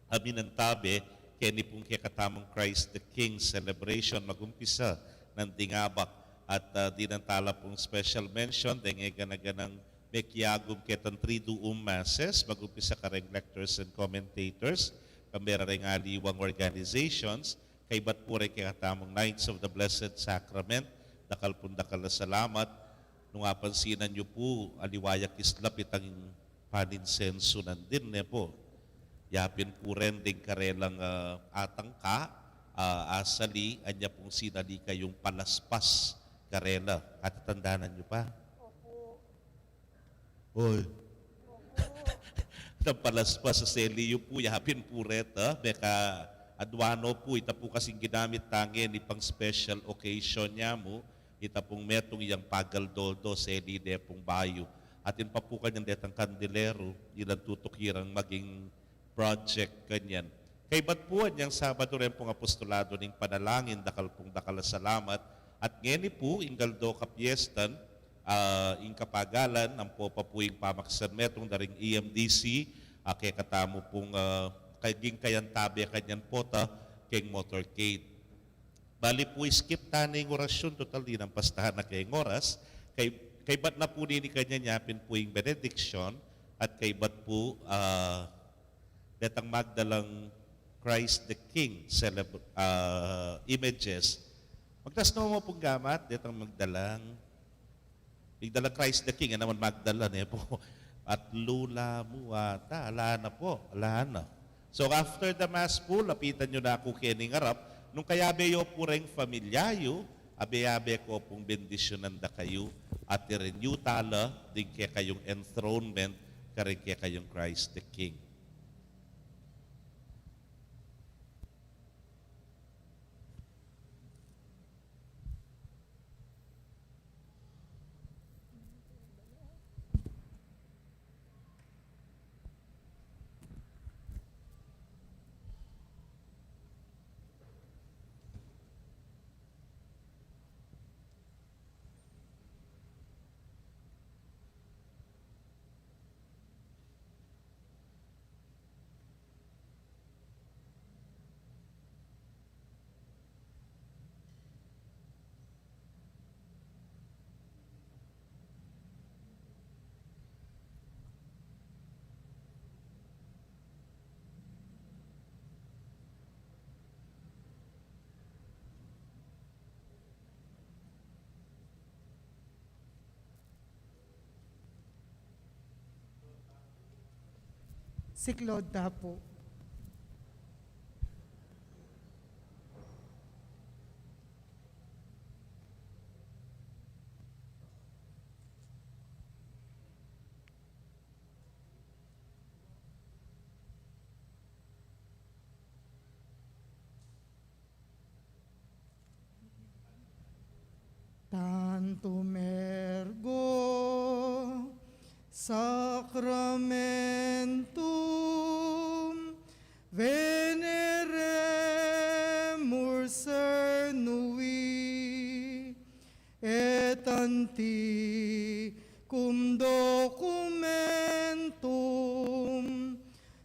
a minantabe keni pung kekatamung Christ the King celebration, magumpisa nang ding abak. At, ah, dinan tala pung special mention deng e gana-ganang mekiagum ketang Triduum Masses, magumpisa kareng lectors and commentators, kambe reng aliwang organizations, kaybat pu reng kekatamung Knights of the Blessed Sacrament, dakal pung dakal a salamat. Nung apansinan yu pu, aliwa ya kislap itang paninsensu nandin, ne pu. Yapin pu ren ding karelang, ah, atangka, ah, asali, anya pung sinali kayung palaspas karela. Katatandanan yu pa? Oy. Itang palaspas a seli yu pu, yapin pu reta, meka adwanu pu, ita pu kasing ginamit ta ngeni pang special occasion ya mu, ita pung metung yang pagaldo-aldo, seli de pung bayu. Atin pa pu kanyan detang kandelero, ilang tutukiran maging project kanyan. Kaybat pu anyang Sabado reng pung apostolado ning panalangin, dakal pung dakal a salamat. At ngeni pu, ing aldo kapiestan, ah, ing kapagalan, ampo pa pu ing pamaksan metung da ring E M D C, ah, kekatamu pung, ah, kaging kayantabe kanyan pota keng motorcade. Bali pu, skip ta ne ing orasyun, total dinan pastahan na keng oras. Kay, kaybat na pu nini kanyan yapin pu ing benediction, at kaybat pu, ah, detang magdalang Christ the King celeb-, ah, images. Magtas no mo pung gamat, detang magdalang Migdala Christ the King, e naman magdala ne pu. At lula mu ata, ala na pu, ala na. So after the Mass pu, lapitan yu na ku kening arap, nung kayabe yu pu reng familia yu, abe-abe ku pung bendisyunan da kayu, at i-renew tala ding kekayung enthronement kareng kekayung Christ the King. Siklaud ta pu. Tantum ergo sacramentum veneremur cernui, et antiquum documentum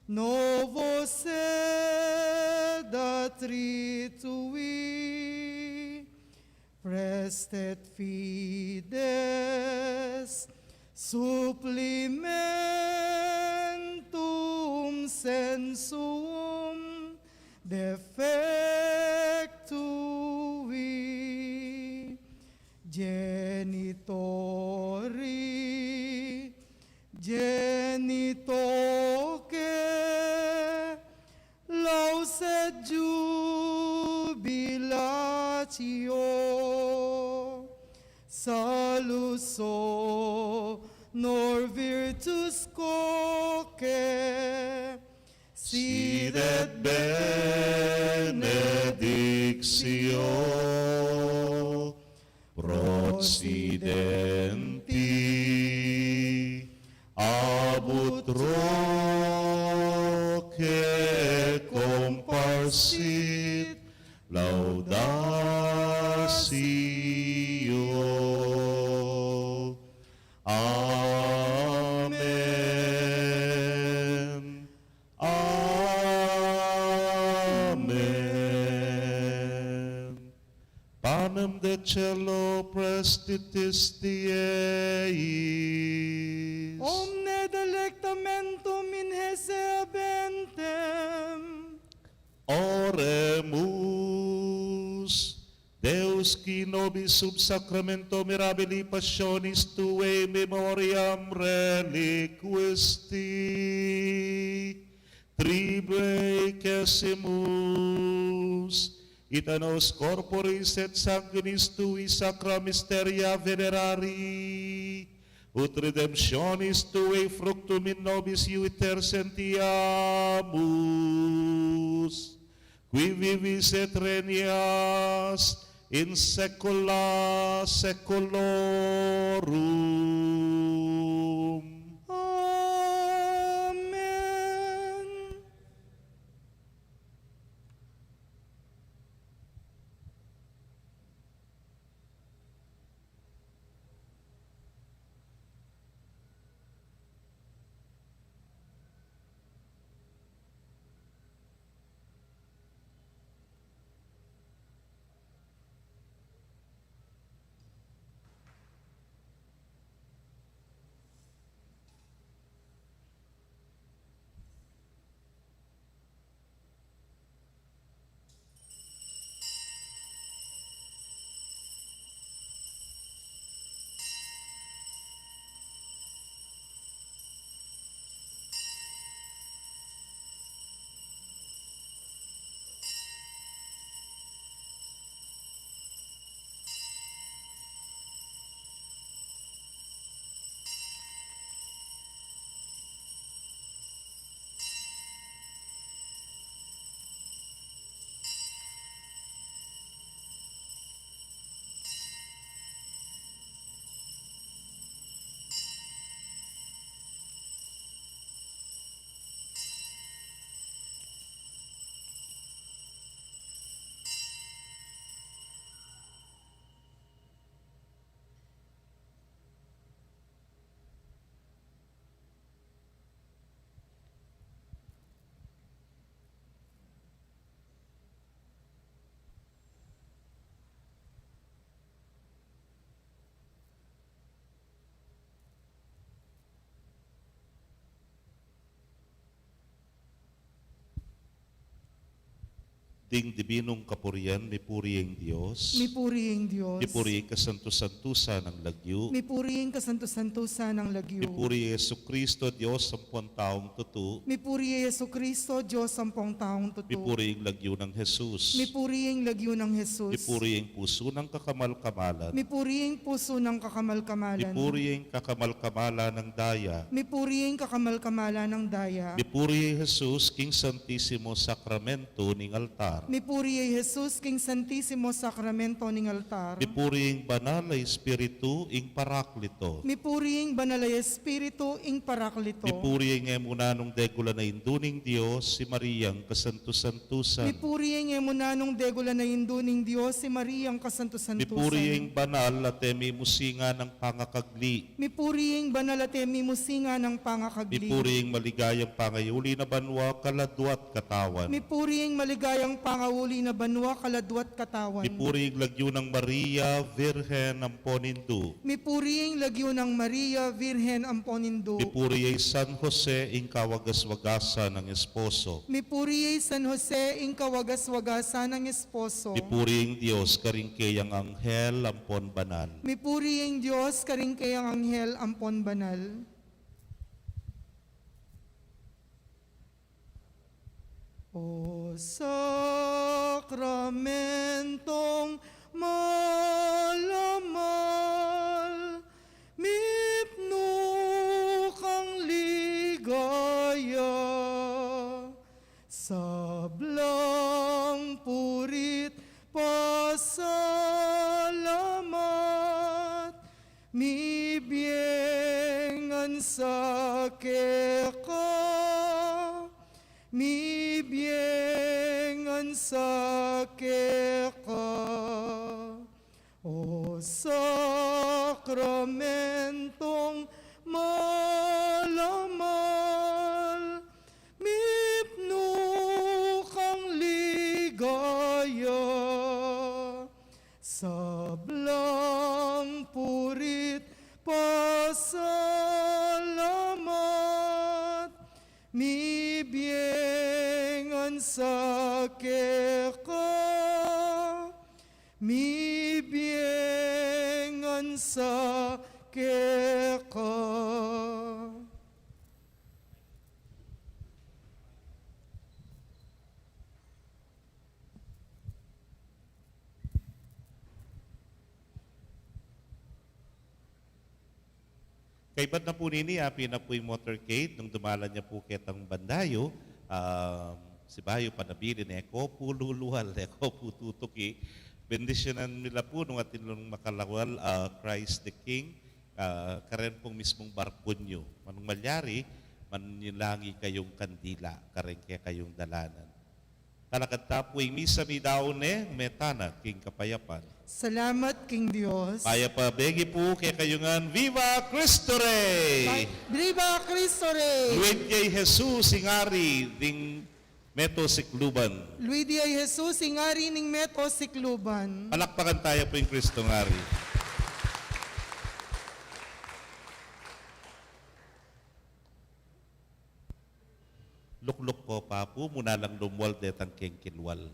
novo sed atritui, prestet fides supplementum sensuum defectui. Genitori, genitoque, laus et jubilatio, salus honor virtus quoque, sit et benedictio, procedenti ab utroque comparsit laudatio. Amen. Amen. Panem de caelo, prestitis Dei eis. Omne delectamentum in hese habentem. Oremus. Deus, qui nobis sub sacramento mirabilis passionis tuae memoriam reliquisti tribuecimus, et a nos corporis et sanguinis tui sacra mysteria venerari, ut redemptionis tuae fructum in nobis iuter sentiamus, qui vivis et regnas in saecula saeculorum. Amen. Ding dibinung kapurian, mipuri ing Dios. Mipuri ing Dios. Mipuri ing kasantu-santusan nang lagyu. Mipuri ing kasantu-santusan nang lagyu. Mipuri ing Jesucristo, Dios ampon taung tutu. Mipuri ing Jesucristo, Dios ampon taung tutu. Mipuri ing lagyu nang Jesus. Mipuri ing lagyu nang Jesus. Mipuri ing pusu nang kakamal-kamalan. Mipuri ing pusu nang kakamal-kamalan. Mipuri ing kakamal-kamalan nang daya. Mipuri ing kakamal-kamalan nang daya. Mipuri ing Jesus king Santisimo Sakramento ning altar. Mipuri ing Jesus king Santisimo Sakramento ning altar. Mipuri ing Banal a Espiritu ing Paraklito. Mipuri ing Banal a Espiritu ing Paraklito. Mipuri ing e mu nanung degulan a Indu ning Dios, i Mariang kasantu-santusan. Mipuri ing e mu nanung degulan a Indu ning Dios, i Mariang kasantu-santusan. Mipuri ing banal at e mimusinga nang pangakagli. Mipuri ing banal at e mimusinga nang pangakagli. Mipuri ing maligayang pangauli na banua kaladwa't katawan. Mipuri ing maligayang pangauli na banua kaladwa't katawan. Mipuri ing lagyu nang Maria, Virgen ampon Indu. Mipuri ing lagyu nang Maria, Virgen ampon Indu. Mipuri ing San Jose, ing kawagas-wagasan nang esposo. Mipuri ing San Jose, ing kawagas-wagasan nang esposo. Mipuri ing Dios karing keyang anghel ampon banal. Mipuri ing Dios karing keyang anghel ampon banal. O sakramentong malamal, mipnu kang ligaya, sablang puri't pasalamat, mibie ngan sa keka, mibie ngan sa keka. O sakramentong malamal, mipnu kang ligaya, sablang puri't pasalamat, mibie ngan sa keka, mibie ngan sa keka. Kaybat na pu nini, api na pu ing motorcade, nung dumalan ya pu ketang bandayu, ah, sibayu panabilin, e ko pu lulual, e ko pu tutuki. Bendisyunan mi la pu nung atin lang makalawal, ah, Christ the King, ah, karen pung mismung barku yu. Manung malyari, manung langi kayung kandila, karen kekayung dalanan. Talakad ta pu ing misa, midaun ne, meta na king kapayapan. Salamat king Dios. Payapa begi pu kekayu ngan, Viva Cristo Rey! Viva Cristo Rey! Luid ya i Jesus ing Ari ning meto sikluban. Luid ya i Jesus ing Ari ning meto sikluban. Palakpakan taya pu ing Kristong Ari. Lukluk ko pa pu, muna lang lumual detang keng kilwal.